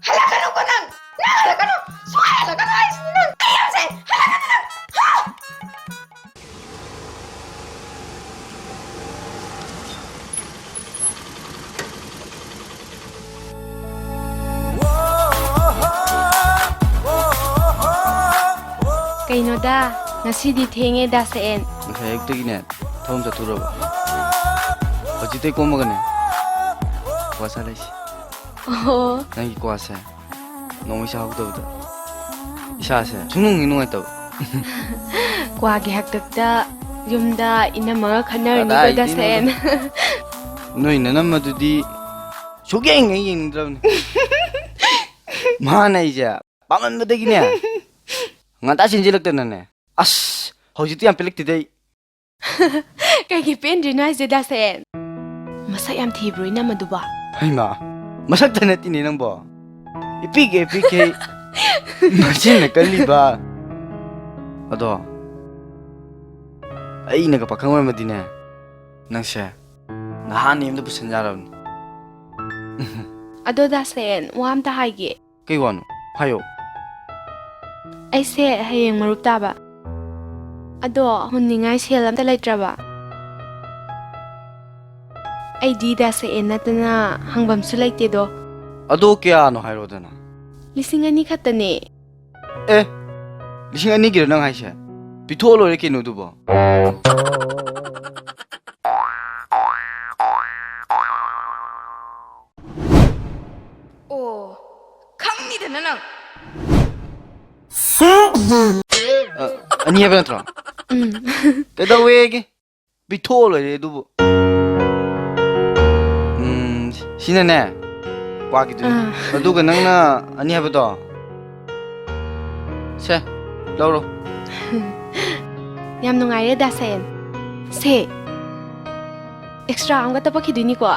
ꯍꯜꯂꯛꯀꯅꯨꯀꯣ ꯅꯪ! ꯅꯪ ꯍꯜꯂꯛꯀꯅꯨ! ꯁꯨꯡꯍꯜ ꯍꯜꯂꯛꯀꯅꯨ ꯍꯥꯏꯁꯤꯅꯤ ꯅꯪ! ꯑꯩ ꯌꯥꯝ ꯁꯥꯏ! ꯍꯜꯂꯛꯀꯅꯨ ꯅꯪ! ꯍꯥ! ꯀꯩꯅꯣꯗ, ꯉꯁꯤꯗꯤ ꯊꯦꯡꯉꯦ ꯗꯥ ꯁꯛꯑꯦꯟ꯫ ꯉꯁꯥꯏ ꯑꯌꯨꯛꯇꯒꯤꯅꯦ, ꯊꯕꯛ ꯑꯃ ꯆꯠꯊꯣꯛꯎꯔꯕ꯫ ꯍꯧꯖꯤꯛꯇꯩ ꯀꯣꯝꯃꯒꯅꯦ, ꯀ꯭ꯋꯥ ꯆꯥ ꯂꯩꯁꯤ꯫ ꯑꯣ꯫ ꯅꯪꯒꯤ ꯀ꯭ꯋꯥꯁꯦ ꯅꯣꯡꯃꯩ ꯆꯥꯍꯧꯗꯕꯗ ꯏꯁꯥꯁꯦ ꯁꯨꯡꯅꯨꯡ ꯍꯦꯛ ꯅꯨꯡꯉꯥꯏꯇꯕ꯫ ꯀ꯭ꯋꯥꯒꯤ ꯍꯥꯛꯇꯛꯇ ꯌꯨꯝꯗ ꯏꯅꯝꯃꯒ ꯈꯠꯅꯔꯅꯤꯀꯣ ꯗꯥ ꯀꯗꯥꯏꯗꯩꯅꯣꯗ꯫ ꯁꯛꯑꯦꯟ꯫ ꯅꯣꯏ ꯅꯅꯝꯃꯗꯨꯗꯤ ꯁꯨꯛꯌꯦꯡ ꯍꯦꯛ ꯌꯦꯡꯅꯤꯡꯗ꯭ꯔꯕꯅꯤ꯫ ꯃꯥꯅ ꯑꯩꯁꯦ ꯄꯥꯝꯃꯟꯕꯗꯒꯤꯅꯦ, ꯉꯟꯇꯥ ꯆꯦꯟꯁꯤꯜꯂꯛꯇꯅꯅꯦ꯫ ꯑꯁ, ꯍꯧꯖꯤꯛꯇꯤ ꯌꯥꯝ ꯄꯦꯜꯂꯛꯇꯦꯗ ꯑꯩ꯫ ꯀꯩꯒꯤ ꯄꯦꯟꯗ꯭ꯔꯤꯅꯣ ꯍꯥꯏꯁꯦ, ꯗꯥ ꯁꯛꯑꯦꯟ? ꯃꯁꯛ ꯌꯥꯝ ꯊꯤꯕ꯭ꯔꯣ ꯏꯅꯝꯃꯗꯨꯕꯣ? ꯍꯩꯃꯥ, ꯃꯁꯛꯇ ꯅꯠꯇꯦꯅꯦ ꯅꯪꯕꯣ꯫ ꯏꯄꯤꯛ ꯍꯦꯛ ꯄꯤꯛꯈꯩ ꯃꯆꯤꯟꯅ ꯀꯜꯂꯤꯕ꯫ ꯑꯗꯣ, ꯑꯩꯅꯒ ꯄꯥꯈꯪ ꯑꯣꯏꯔꯝꯃꯗꯤꯅꯦ, ꯅꯪꯁꯦ ꯅꯍꯥꯟ ꯌꯨꯝꯗ ꯄꯨꯁꯟ ꯌꯥꯔꯕꯅꯤ꯫ ꯑꯗꯣ ꯗꯥ ꯁꯛꯑꯦꯟ, ꯋꯥ ꯑꯝꯇ ꯍꯥꯏꯒꯦ꯫ ꯀꯩ ꯋꯥꯅꯣ? ꯍꯥꯏꯌꯣ꯫ ꯑꯩꯁꯦ ꯍꯌꯦꯡ ꯃꯔꯨꯞ ꯇꯥꯕ꯫ ꯑꯗꯣ ꯍꯨꯟꯅꯤꯡꯉꯥꯏ ꯁꯦꯜ ꯑꯝꯇ ꯂꯩꯇ꯭ꯔꯕ꯫ ꯑꯩꯗꯤ ꯗꯥ ꯁꯛꯑꯦꯟ ꯅꯠꯇꯅ ꯍꯪꯐꯝꯁꯨ ꯂꯩꯇꯦꯗꯣ꯫ ꯑꯗꯣ ꯀꯌꯥꯅꯣ ꯍꯥꯏꯔꯣꯗꯅ? ꯂꯤꯁꯤꯡ ꯑꯅꯤ ꯈꯛꯇꯅꯦ꯫ ꯑꯦ, ꯂꯤꯁꯤꯡ ꯑꯅꯤꯒꯤꯔꯣ ꯅꯪ ꯍꯥꯏꯁꯦ? ꯄꯤꯊꯣꯛꯑ ꯂꯣꯏꯔꯦ ꯀꯩꯅꯣ ꯑꯗꯨꯕꯣ꯫ ꯑꯣ, ꯈꯪꯅꯤꯗꯅ ꯅꯪ꯫ ꯑ, ꯑꯅꯤ ꯍꯥꯏꯕ ꯅꯠꯇ꯭ꯔꯣ? ꯎꯝ꯫ ꯀꯩꯗꯧꯋꯦꯒꯦ? ꯄꯤꯊꯣꯛꯑ ꯂꯣꯏꯔꯦ ꯑꯗꯨꯕꯨ꯫ ꯎꯝ, ꯁꯤꯅꯅꯦ, ꯀ꯭ꯋꯥꯒꯤꯗꯨꯅꯤ꯫ ꯑꯥ꯫ ꯑꯗꯨꯒ ꯅꯪꯅ ꯑꯅꯤ ꯍꯥꯏꯕꯗꯣ, ꯁꯦ, ꯂꯧꯔꯣ꯫ ꯌꯥꯝ ꯅꯨꯡꯉꯥꯏꯔꯦ, ꯗꯥ ꯁꯛꯑꯦꯟ꯫ ꯁꯦ, ꯑꯦꯛꯁꯇ꯭ꯔꯥ ꯑꯃꯒ ꯇꯄꯛꯈꯤꯗꯣꯏꯅꯤꯀꯣ?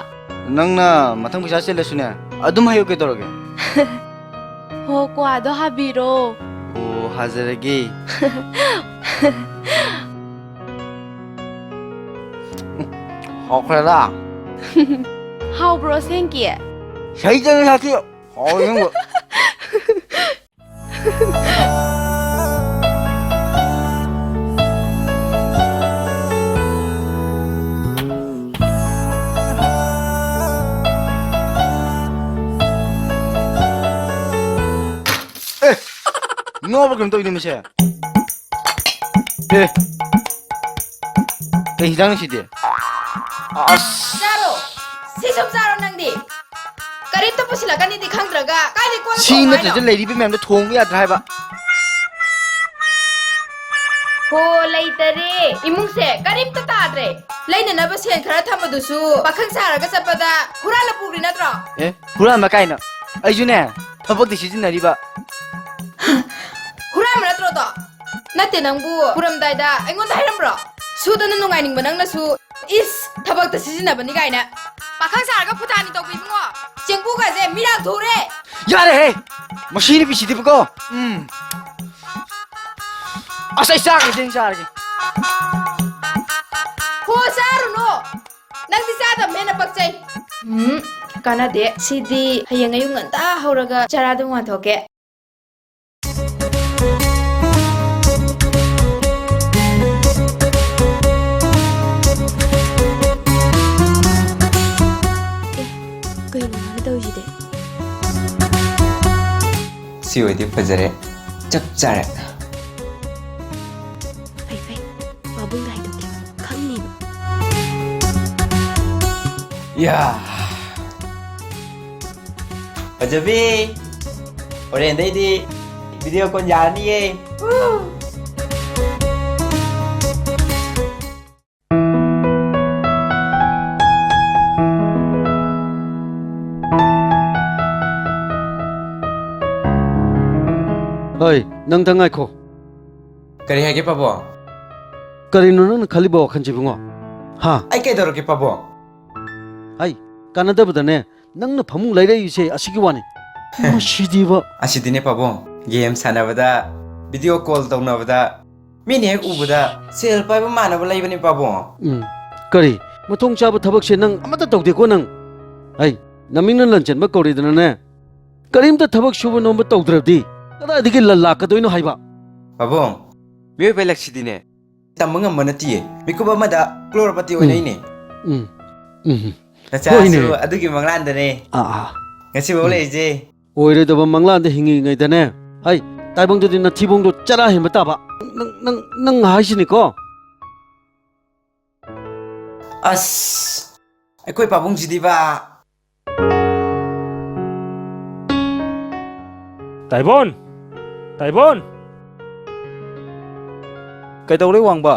ꯅꯪꯅ ꯃꯊꯪ ꯄꯩꯁꯥ ꯆꯤꯜꯂꯁꯨꯅꯦ, ꯑꯗꯨꯝ ꯍꯥꯏꯌꯨ ꯀꯩꯗꯧꯔꯒꯦ? ꯍꯣ, ꯀ꯭ꯋꯥꯗꯣ ꯍꯥꯕꯤꯔꯣ꯫ ꯑꯣ, ꯍꯥꯖꯔꯒꯦ꯫ ꯍꯥꯎꯈ꯭ꯔꯦꯗ꯫ ꯍꯥꯎꯕ꯭ꯔꯣ ꯑꯁꯦꯡꯀꯤ? ꯁꯩꯇꯅ ꯁꯥꯊꯤ꯫ ꯍꯥꯎꯋꯦ ꯑꯁꯦꯡꯕ꯫ ꯑꯦ, ꯅꯣꯛꯑꯕ ꯀꯩꯅꯣꯝ ꯇꯧꯏꯅꯦ ꯃꯁꯦ꯫ ꯑꯦ, ꯀꯩ ꯍꯤꯗꯥꯛꯅꯣ ꯁꯤꯗꯤ? ꯑꯁ꯫ ꯆꯥꯔꯣ꯫ ꯁꯤ ꯁꯨꯝ ꯆꯥꯔꯣ ꯅꯪꯗꯤ꯫ ꯀꯔꯤꯝꯇ ꯄꯨꯁꯤꯜꯂꯛꯀꯅꯤꯗꯤ ꯈꯪꯗ꯭ꯔꯒ ꯀꯥꯏꯗꯩ ꯀꯣꯜꯂ ꯁꯤ ꯊꯣꯡꯉꯣ ꯍꯥꯏꯅꯣ? ꯅꯠꯇ꯭ꯔꯗꯤ ꯂꯩꯔꯤꯕ ꯃꯌꯥꯝꯗꯣ ꯊꯣꯡꯕ ꯌꯥꯗ꯭ꯔꯦ ꯍꯥꯏꯕ꯫ ꯍꯣ, ꯂꯩꯇꯔꯦ꯫ ꯏꯃꯨꯡꯁꯦ ꯀꯔꯤꯝꯇ ꯇꯥꯗ꯭ꯔꯦ꯫ ꯂꯩꯅꯅꯕ ꯁꯦꯟ ꯈꯔ ꯊꯝꯕꯗꯨꯁꯨ ꯄꯥꯈꯪ ꯁꯥꯔꯒ ꯆꯠꯄꯗ ꯍꯨꯔꯥꯜꯂ ꯄꯨꯈ꯭ꯔꯤ ꯅꯠꯇ꯭ꯔꯣ? ꯑꯦ, ꯍꯨꯔꯥꯟꯕ ꯀꯥꯏꯅ? ꯑꯩꯁꯨꯅꯦ, ꯊꯕꯛꯇꯤ ꯁꯤꯖꯤꯟꯅꯔꯤꯕ꯫ ꯍꯨꯔꯥꯟꯕ ꯅꯠꯇ꯭ꯔꯣ ꯑꯗꯣ? ꯅꯠꯇꯦ ꯅꯪꯕꯨ, ꯄꯨꯔꯝꯗꯥꯏꯗ ꯑꯩꯉꯣꯟꯗ ꯍꯥꯏꯔꯝꯕ꯭ꯔꯣ? ꯁꯨꯗꯅ ꯅꯨꯡꯉꯥꯏꯅꯤꯡꯕ ꯅꯪꯅꯁꯨ, ꯏꯁ, ꯊꯕꯛꯇ ꯁꯤꯖꯤꯟꯅꯕꯅꯤ ꯀꯥꯏꯅ꯫ ꯄꯥꯈꯪ ꯁꯥꯔꯒ ꯐꯨꯇꯥꯅꯤ ꯇꯧꯕ ꯏꯕꯨꯡꯉꯣ꯫ ꯆꯦꯡꯕꯨꯒꯁꯦ ꯃꯤꯔꯥꯡ ꯊꯣꯛꯔꯦ꯫ ꯌꯥꯔꯦꯍꯦ! ꯃꯁꯤ ꯅꯨꯄꯤꯁꯤꯗꯤꯕꯀꯣ꯫ ꯎꯝ꯫ ꯑꯁ, ꯑꯩ ꯆꯥꯔꯒꯦ, ꯆꯦꯡ ꯆꯥꯔꯒꯦ꯫ ꯍꯣ, ꯆꯥꯔꯨꯅꯨ꯫ ꯅꯪꯗꯤ ꯆꯥꯗꯕꯅ ꯍꯦꯟꯅ ꯄꯛꯆꯩ꯫ ꯎꯝ, ꯀꯥꯟꯅꯗꯦ꯫ ꯁꯤꯗꯤ ꯍꯌꯦꯡ ꯑꯌꯨꯛ ꯉꯟꯇꯥ ꯍꯧꯔꯒ ꯆꯔꯥꯗꯨ ꯋꯥꯟꯊꯣꯛꯀꯦ꯫ ꯑꯦ, ꯀꯩꯅꯣ ꯃꯥꯅ ꯇꯧꯔꯤꯁꯤꯗꯤ? ꯁꯤ ꯑꯣꯏꯗꯤ ꯐꯖꯔꯦ꯫ ꯆꯞ ꯆꯥꯔꯦ꯫ ꯐꯩ, ꯐꯩ꯫ ꯄꯥꯕꯨꯡꯗ ꯍꯥꯏꯗꯣꯛꯀꯦ꯫ ꯈꯪꯅꯤꯕ꯫ ꯌꯥ꯫ ꯐꯖꯕꯤ, ꯍꯣꯔꯦꯟꯗꯩꯗꯤ video call ꯌꯥꯔꯅꯤꯌꯦ꯫ ꯍꯣꯏ, ꯅꯪꯗ ꯉꯥꯏꯈꯣ꯫ ꯀꯔꯤ ꯍꯥꯏꯒꯦ ꯄꯥꯕꯨꯡ? ꯀꯔꯤꯅꯣ ꯅꯪꯅ ꯈꯜꯂꯤꯕ ꯋꯥꯈꯜꯁꯤ, ꯏꯕꯨꯡꯉꯣ? ꯍꯥ? ꯑꯩ ꯀꯩꯗꯧꯔꯒꯦ ꯄꯥꯕꯨꯡ? ꯍꯩ, ꯀꯥꯟꯅꯗꯕꯗꯅꯦ, ꯅꯪꯅ ꯐꯃꯨꯡ ꯂꯩꯔꯛꯏꯁꯦ ꯑꯁꯤꯒꯤ ꯋꯥꯅꯤ꯫ ꯃꯁꯤꯗꯤꯕ꯫ ꯑꯁꯤꯗꯤꯅꯦ ꯄꯥꯕꯨꯡ, game ꯁꯥꯟꯅꯕꯗ, video call ꯇꯧꯅꯕꯗ, ꯃꯤꯅ ꯍꯦꯛ ꯎꯕꯗ ꯁꯦꯜ ꯄꯥꯏꯕ ꯃꯥꯟꯅꯕ ꯂꯩꯕꯅꯦ ꯄꯥꯕꯨꯡ꯫ ꯎꯝ, ꯀꯔꯤ? ꯃꯊꯣꯡ ꯆꯥꯕ ꯊꯕꯛꯁꯦ ꯅꯪ ꯑꯃꯠꯇ ꯇꯧꯗꯦꯀꯣ ꯅꯪ? ꯍꯩ, ꯅꯃꯤꯡꯅ ꯂꯟꯆꯦꯟꯕ ꯀꯧꯔꯤꯗꯅꯅꯦ, ꯀꯔꯤꯝꯇ ꯊꯕꯛ ꯁꯨꯕ ꯅꯣꯝꯕ ꯇꯧꯗ꯭ꯔꯕꯗꯤ ꯀꯗꯥꯏꯗꯒꯤ ꯂꯟ ꯂꯥꯛꯀꯗꯣꯏꯅꯣ ꯍꯥꯏꯕ? ꯄꯥꯕꯨꯡ, ꯃꯤꯑꯣꯏꯕ ꯂꯛꯁꯤꯗꯤꯅꯦ ꯇꯝꯕ ꯉꯝꯕ ꯅꯠꯇꯤꯌꯦ꯫ ꯃꯤꯀꯨꯞ ꯑꯃꯗ ꯀ꯭ꯔꯣꯔꯄꯇꯤ ꯎꯝ꯫ ꯑꯣꯏꯅꯩꯅꯦ꯫ ꯎꯝ, ꯎꯝ꯫ ꯅꯆꯥꯁꯨ ꯍꯣꯏꯅꯦ꯫ ꯑꯗꯨꯒꯤ ꯃꯪꯂꯥꯟꯗꯅꯦ ꯑꯥ, ꯑꯥ꯫ ꯉꯁꯤꯐꯥꯎ ꯎꯝ꯫ ꯂꯩꯔꯤꯁꯦ꯫ ꯑꯣꯏꯔꯣꯏꯗꯕ ꯃꯪꯂꯥꯟꯗ ꯍꯤꯡꯉꯤꯉꯩꯗꯅꯦ, ꯍꯩ, ꯇꯥꯏꯕꯪꯗꯗꯤ ꯅꯊꯤꯕꯣꯡꯗꯣ ꯆꯔꯥ ꯍꯦꯟꯕ ꯇꯥꯕ꯫ ꯅꯪ, ꯅꯪ, ꯅꯪ ꯍꯥꯏꯁꯤꯅꯤꯀꯣ꯫ ꯑꯁ, ꯑꯩꯈꯣꯏ ꯄꯥꯕꯨꯡꯁꯤꯗꯤꯕ꯫ ꯇꯥꯏꯕꯣꯟ! ꯇꯥꯏꯕꯣꯟ! ꯀꯩꯗꯧꯔꯦ, ꯋꯥꯡꯕ?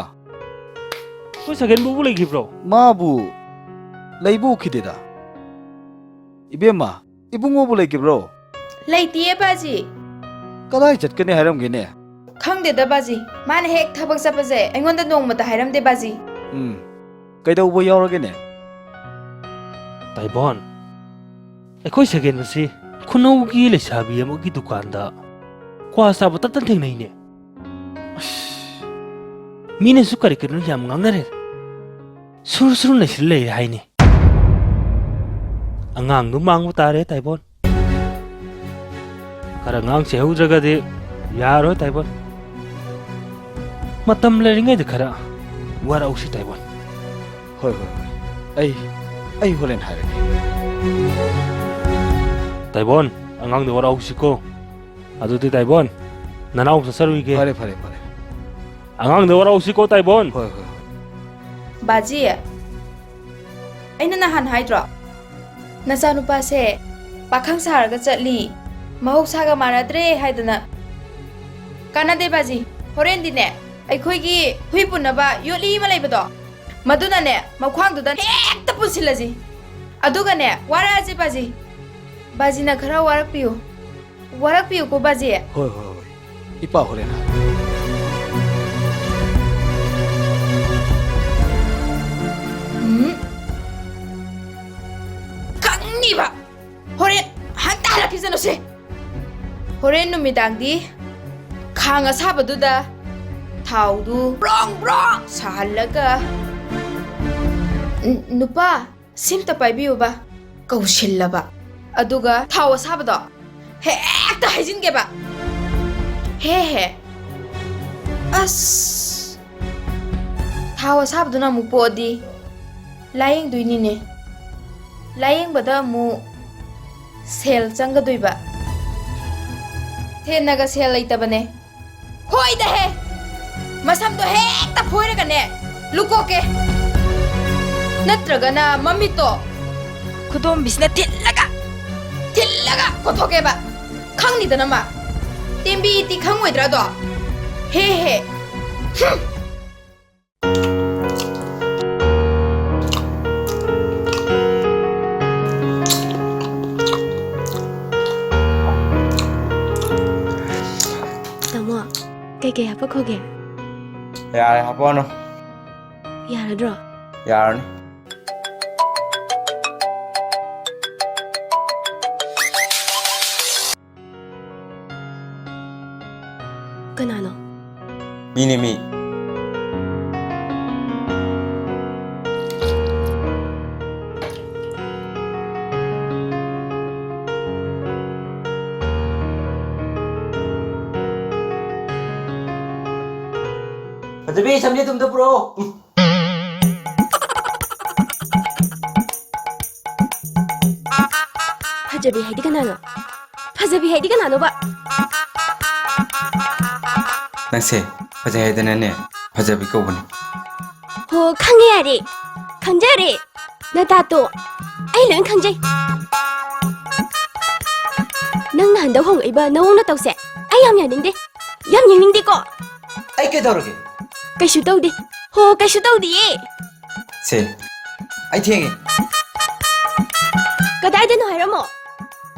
ꯑꯩꯈꯣꯏ ꯁꯒꯦꯟꯕꯨꯕꯨ ꯂꯩꯈꯤꯕ꯭ꯔꯣ? ꯃꯥꯕꯨ ꯂꯩꯕ ꯎꯈꯤꯗꯦꯗ꯫ ꯏꯕꯦꯝꯃ, ꯏꯕꯨꯡꯉꯣꯕꯨ ꯂꯩꯈꯤꯕ꯭ꯔꯣ? ꯂꯩꯇꯤꯌꯦ, ꯕꯥꯖꯤ꯫ ꯀꯗꯥꯏ ꯆꯠꯀꯅꯤ ꯍꯥꯏꯔꯝꯒꯦꯅꯦ? ꯈꯪꯗꯦꯗ, ꯕꯥꯖꯤ꯫ ꯃꯥꯅ ꯍꯦꯛ ꯊꯕꯛ ꯆꯠꯄꯁꯦ ꯑꯩꯉꯣꯟꯗ ꯅꯣꯡꯃꯇ ꯍꯥꯏꯔꯝꯗꯦ, ꯕꯥꯖꯤ꯫ ꯎꯝ, ꯀꯩꯗꯧꯕ ꯌꯥꯎꯔꯒꯦꯅꯦ? ꯇꯥꯏꯕꯣꯟ, ꯑꯩꯈꯣꯏ ꯁꯒꯦꯟꯕꯁꯤ ꯈꯨꯅꯧꯒꯤ ꯂꯩꯁꯥꯕꯤ ꯑꯃꯒꯤ ꯗꯨꯀꯥꯟꯗ ꯀ꯭ꯋꯥ ꯆꯥꯕ ꯇꯠꯇꯅ ꯊꯦꯡꯅꯩꯅꯦ꯫ ꯑꯁ, ꯃꯤꯅꯁꯨ ꯀꯔꯤ ꯀꯔꯤꯅꯣ ꯌꯥꯝ ꯉꯥꯡꯅꯔꯦ꯫ ꯁꯨꯔ ꯁꯨꯔ ꯅꯩꯁꯤꯜ ꯂꯩꯔꯦ ꯍꯥꯏꯅꯦ꯫ ꯑꯉꯥꯡꯗꯨ ꯃꯥꯡꯕ ꯇꯥꯔꯦ, ꯇꯥꯏꯕꯣꯟ꯫ ꯈꯔ ꯉꯥꯡ ꯆꯩꯍꯧꯗ꯭ꯔꯒꯗꯤ ꯌꯥꯔꯣꯏ, ꯇꯥꯏꯕꯣꯟ꯫ ꯃꯇꯝ ꯂꯩꯔꯤꯉꯩꯗ ꯈꯔ ꯋꯥꯔꯛꯍꯧꯁꯤ, ꯇꯥꯏꯕꯣꯟ꯫ ꯍꯣꯏ, ꯍꯣꯏ, ꯍꯣꯏ꯫ ꯑꯩ, ꯑꯩ ꯍꯣꯔꯦꯟ ꯍꯥꯏꯔꯒꯦ꯫ ꯇꯥꯏꯕꯣꯟ, ꯑꯉꯥꯡꯗ ꯋꯥꯔꯛꯍꯧꯁꯤꯀꯣ꯫ ꯑꯗꯨꯗꯤ ꯇꯥꯏꯕꯣꯟ, ꯅꯅꯥꯎ ꯆꯠꯆꯔꯨꯏꯒꯦ꯫ ꯐꯔꯦ, ꯐꯔꯦ, ꯐꯔꯦ꯫ ꯑꯉꯥꯡꯗ ꯋꯥꯔꯛꯍꯧꯁꯤꯀꯣ, ꯇꯥꯏꯕꯣꯟ꯫ ꯍꯣꯏ, ꯍꯣꯏ, ꯍꯣꯏ꯫ ꯕꯥꯖꯤ, ꯑꯩꯅ ꯅꯍꯥꯟ ꯍꯥꯏꯗ꯭ꯔꯣ? ꯅꯆꯥꯅꯨꯄꯥꯁꯦ ꯄꯥꯈꯪ ꯁꯥꯔꯒ ꯆꯠꯂꯤ, ꯃꯍꯧꯁꯥꯒ ꯃꯥꯟꯅꯗ꯭ꯔꯦ ꯍꯥꯏꯗꯅ꯫ ꯀꯥꯟꯅꯗꯦ ꯕꯥꯖꯤ, ꯍꯣꯔꯦꯟꯗꯤꯅꯦ, ꯑꯩꯈꯣꯏꯒꯤ ꯍꯨꯏ ꯄꯨꯟꯅꯕ ꯌꯣꯠꯂꯤ ꯑꯃ ꯂꯩꯕꯗꯣ, ꯃꯗꯨꯅꯅꯦ, ꯃꯈ꯭ꯋꯥꯡꯗꯨꯗ ꯍꯦꯛꯇ ꯄꯨꯟꯁꯤꯜꯂꯁꯤ꯫ ꯑꯗꯨꯒꯅꯦ, ꯋꯥꯔꯛꯑꯁꯤ ꯕꯥꯖꯤ꯫ ꯕꯥꯖꯤꯅ ꯈꯔ ꯋꯥꯔꯛꯄꯤꯌꯨ꯫ ꯋꯥꯔꯛꯄꯤꯌꯨꯀꯣ, ꯕꯥꯖꯤ꯫ ꯍꯣꯏ, ꯍꯣꯏ, ꯍꯣꯏ꯫ ꯏꯄꯥ ꯍꯣꯔꯦꯟ ꯍꯥꯏ꯫ ꯎꯝ꯫ ꯈꯪꯅꯤꯕ꯫ ꯍꯣꯔꯦꯟ ꯍꯟꯇ ꯍꯜꯂꯛꯈꯤꯁꯅꯨꯁꯦ꯫ ꯍꯣꯔꯦꯟ ꯅꯨꯃꯤꯗꯥꯡꯗꯤ ꯈꯥꯡ ꯑꯁꯥꯕꯗꯨꯗ ꯊꯥꯎꯗꯨ ꯕ꯭ꯔꯣꯡ ꯕ꯭ꯔꯣꯡ ꯁꯥꯍꯜꯂꯒ, ꯎꯝ, ꯅꯨꯄꯥ, ꯁꯤꯝꯇ ꯄꯥꯏꯕꯤꯌꯨꯕ꯫ ꯀꯧꯁꯤꯜꯂꯕ꯫ ꯑꯗꯨꯒ ꯊꯥꯎ ꯑꯁꯥꯕꯗꯣ ꯍꯦꯛꯇ ꯍꯩꯖꯤꯟꯒꯦꯕ꯫ ꯍꯦ ꯍꯦ꯫ ꯑꯁ꯫ ꯊꯥꯎ ꯑꯁꯥꯕꯗꯨꯅ ꯑꯃꯨꯛ ꯄꯣꯛꯑꯗꯤ ꯂꯥꯏꯌꯦꯡꯗꯣꯏꯅꯤꯅꯦ꯫ ꯂꯥꯏꯌꯦꯡꯕꯗ ꯑꯃꯨꯛ ꯁꯦꯜ ꯆꯪꯒꯗꯣꯏꯕ꯫ ꯊꯦꯟꯅꯒ ꯁꯦꯜ ꯂꯩꯇꯕꯅꯦ꯫ ꯍꯣꯏꯗꯍꯦ! ꯃꯁꯝꯗꯣ ꯍꯦꯛꯇ ꯐꯣꯏꯔꯒꯅꯦ, ꯂꯨꯀꯣꯛꯀꯦ꯫ ꯅꯠꯇ꯭ꯔꯒꯅ ꯃꯃꯤꯠꯇꯣ ꯈꯨꯗꯣꯝꯕꯤꯁꯤꯅ ꯊꯤꯜꯂꯒ, ꯊꯤꯜꯂꯒ ꯀꯣꯠꯊꯣꯛꯀꯦꯕ꯫ ꯈꯪꯅꯤꯗꯅ ꯃꯥ꯫ ꯇꯦꯝꯕꯤꯗꯤ ꯈꯪꯉꯣꯏꯗ꯭ꯔꯥ ꯑꯗꯣ? ꯍꯦ ꯍꯦ꯫ ꯍꯨꯝ꯫ ꯇꯥꯃꯣ, ꯀꯩꯀꯩ ꯍꯥꯄꯛꯈꯣꯒꯦ? ꯌꯥꯔꯦ, ꯍꯥꯄꯛꯑꯅꯨ꯫ ꯌꯥꯔꯗ꯭ꯔꯣ? ꯌꯥꯔꯅꯤ꯫ ꯀꯅꯥꯅꯣ? ꯃꯤꯅꯦ, ꯃꯤ꯫ ꯐꯖꯕꯤ, ꯁꯝꯖꯦꯠꯇꯨ ꯑꯝꯇ ꯄꯨꯔꯛꯑꯣ꯫ ꯐꯖꯕꯤ ꯍꯥꯏꯗꯤ ꯀꯅꯥꯅꯣ? ꯐꯖꯕꯤ ꯍꯥꯏꯗꯤ ꯀꯅꯥꯅꯣꯕ? ꯅꯪꯁꯦ ꯐꯖꯩ ꯍꯥꯏꯗꯅꯅꯦ, ꯐꯖꯕꯤ ꯀꯧꯕꯅꯦ꯫ ꯍꯣ, ꯈꯪꯉꯦ, ꯌꯥꯔꯦ, ꯈꯪꯖꯔꯦ꯫ ꯅꯇꯥꯇꯣ ꯑꯩ ꯂꯣꯏ ꯈꯪꯖꯩ꯫ ꯅꯪꯅ ꯍꯟꯗꯛ ꯍꯣꯡꯉꯛꯏꯕ ꯅꯑꯣꯡ ꯅꯇꯧꯁꯦ ꯑꯩ ꯌꯥꯝ ꯌꯥꯅꯤꯡꯗꯦ, ꯌꯥꯝ ꯌꯦꯡꯅꯤꯡꯗꯦꯀꯣ꯫ ꯑꯩ ꯀꯩꯗꯧꯔꯒꯦ? ꯀꯩꯁꯨ ꯇꯧꯗꯦ꯫ ꯍꯣ, ꯀꯩꯁꯨ ꯇꯧꯗꯤꯌꯦ꯫ ꯁꯦ, ꯑꯩ ꯊꯦꯡꯉꯦ꯫ ꯀꯗꯥꯏꯗꯅꯣ ꯍꯥꯏꯔꯝꯃꯣ꯫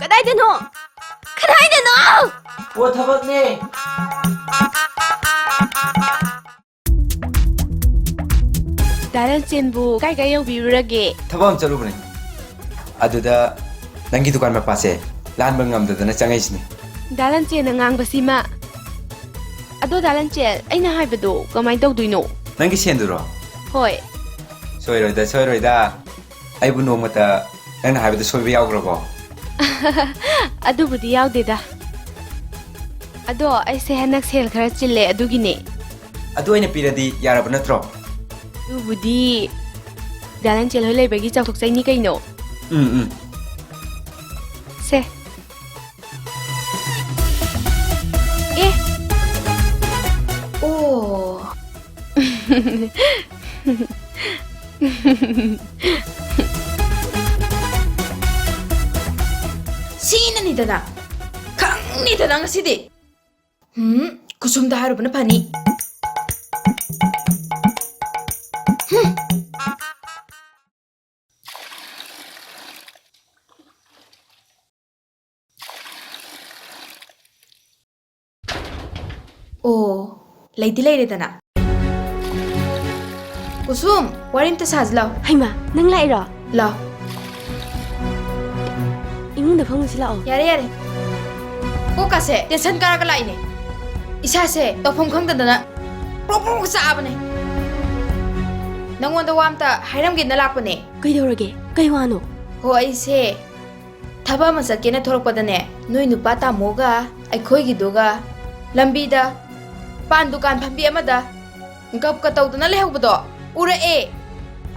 ꯀꯗꯥꯏꯗꯅꯣ? ꯀꯗꯥꯏꯗꯅꯣ? ꯑꯣ, ꯊꯕꯛꯅꯦ꯫ ꯗꯥ ꯂꯟꯆꯦꯟꯕꯨ ꯀꯥꯏ ꯀꯥꯏ ꯌꯧꯕꯤꯔꯨꯔꯒꯦ? ꯊꯕꯛ ꯑꯃ ꯆꯠꯂꯨꯕꯅꯦ꯫ ꯑꯗꯨꯗ ꯅꯪꯒꯤ ꯗꯨꯀꯥꯟ ꯃꯄꯥꯁꯦ ꯂꯥꯟꯕ ꯉꯝꯗꯗꯅ ꯆꯪꯉꯛꯏꯁꯤꯅꯦ꯫ ꯗꯥ ꯂꯟꯆꯦꯟꯅ ꯉꯥꯡꯕꯁꯤꯃ꯫ ꯑꯗꯣ ꯗꯥ ꯂꯟꯆꯦꯟ, ꯑꯩꯅ ꯍꯥꯏꯕꯗꯣ ꯀꯃꯥꯏꯅ ꯇꯧꯗꯣꯏꯅꯣ? ꯅꯪꯒꯤ ꯁꯦꯟꯗꯨꯔꯣ? ꯍꯣꯏ꯫ ꯁꯣꯏꯔꯣꯏꯗ, ꯁꯣꯏꯔꯣꯏꯗ꯫ ꯑꯩꯕꯨ ꯅꯣꯡꯃꯇ ꯅꯪꯅ ꯍꯥꯏꯕꯗ ꯁꯣꯏꯕ ꯌꯥꯎꯈ꯭ꯔꯕꯣ? ꯑꯗꯨꯕꯨꯗꯤ ꯌꯥꯎꯗꯦꯗ꯫ ꯑꯗꯣ ꯑꯩꯁꯦ ꯍꯟꯗꯛ ꯁꯦꯜ ꯈꯔ ꯆꯤꯜꯂꯦ, ꯑꯗꯨꯒꯤꯅꯦ꯫ ꯑꯗꯨ ꯑꯩꯅ ꯄꯤꯔꯗꯤ ꯌꯥꯔꯕ ꯅꯠꯇ꯭ꯔꯣ? ꯑꯗꯨꯕꯨꯗꯤ ꯗꯥ ꯂꯟꯆꯦꯜ ꯍꯣꯏ ꯂꯩꯕꯒꯤ ꯆꯥꯎꯊꯣꯛꯆꯩꯅꯤ ꯀꯩꯅꯣ꯫ ꯎꯝ, ꯎꯝ꯫ ꯁꯦ꯫ ꯑꯦ꯫ ꯑꯣ꯫ ꯁꯤꯅꯅꯤꯗꯅ꯫ ꯈꯪꯅꯤꯗꯅ ꯉꯁꯤꯗꯤ꯫ ꯎꯝ, ꯀꯨꯁꯨꯝꯗ ꯍꯥꯏꯔꯨꯕꯅ ꯐꯅꯤ꯫ ꯍꯨꯝ꯫ ꯑꯣ, ꯂꯩꯗꯤ ꯂꯩꯔꯦꯗꯅ꯫ ꯀꯨꯁꯨꯝ, ꯋꯥꯔꯤ ꯑꯝꯇ ꯁꯥꯁꯤ ꯂꯥꯎ꯫ ꯍꯩꯃꯥ, ꯅꯪ ꯂꯥꯛꯏꯔꯣ? ꯂꯥꯎ꯫ ꯏꯃꯨꯡꯗ ꯐꯝꯃꯨꯁꯤ ꯂꯥꯛꯑꯣ꯫ ꯌꯥꯔꯦ, ꯌꯥꯔꯦ꯫ ꯀꯣꯛꯀꯥꯁꯦ tension ꯀꯥꯔꯒ ꯂꯥꯛꯏꯅꯦ꯫ ꯏꯁꯥꯁꯦ ꯇꯧꯐꯝ ꯈꯪꯗꯗꯅ ꯄ꯭ꯔꯣꯛ ꯄ꯭ꯔꯣꯛ ꯆꯥꯛꯑꯕꯅꯦ꯫ ꯅꯪꯉꯣꯟꯗ ꯋꯥ ꯑꯝꯇ ꯍꯥꯏꯔꯝꯒꯦꯅ ꯂꯥꯛꯄꯅꯦ꯫ ꯀꯩꯗꯧꯔꯒꯦ? ꯀꯩ ꯋꯥꯅꯣ? ꯍꯣ, ꯑꯩꯁꯦ ꯊꯕꯛ ꯑꯃ ꯆꯠꯀꯦꯅ ꯊꯣꯛꯂꯛꯄꯗꯅꯦ, ꯅꯣꯏ ꯅꯨꯄꯥ ꯇꯥꯃꯣꯒ ꯑꯩꯈꯣꯏꯒꯤꯗꯨꯒ ꯂꯝꯕꯤꯗ ꯄꯥꯟ ꯗꯨꯀꯥꯟ ꯐꯝꯕꯤ ꯑꯃꯗ ꯒꯞꯀ ꯇꯧꯗꯅ ꯂꯩꯍꯧꯕꯗꯣ ꯎꯔꯛꯑꯦ꯫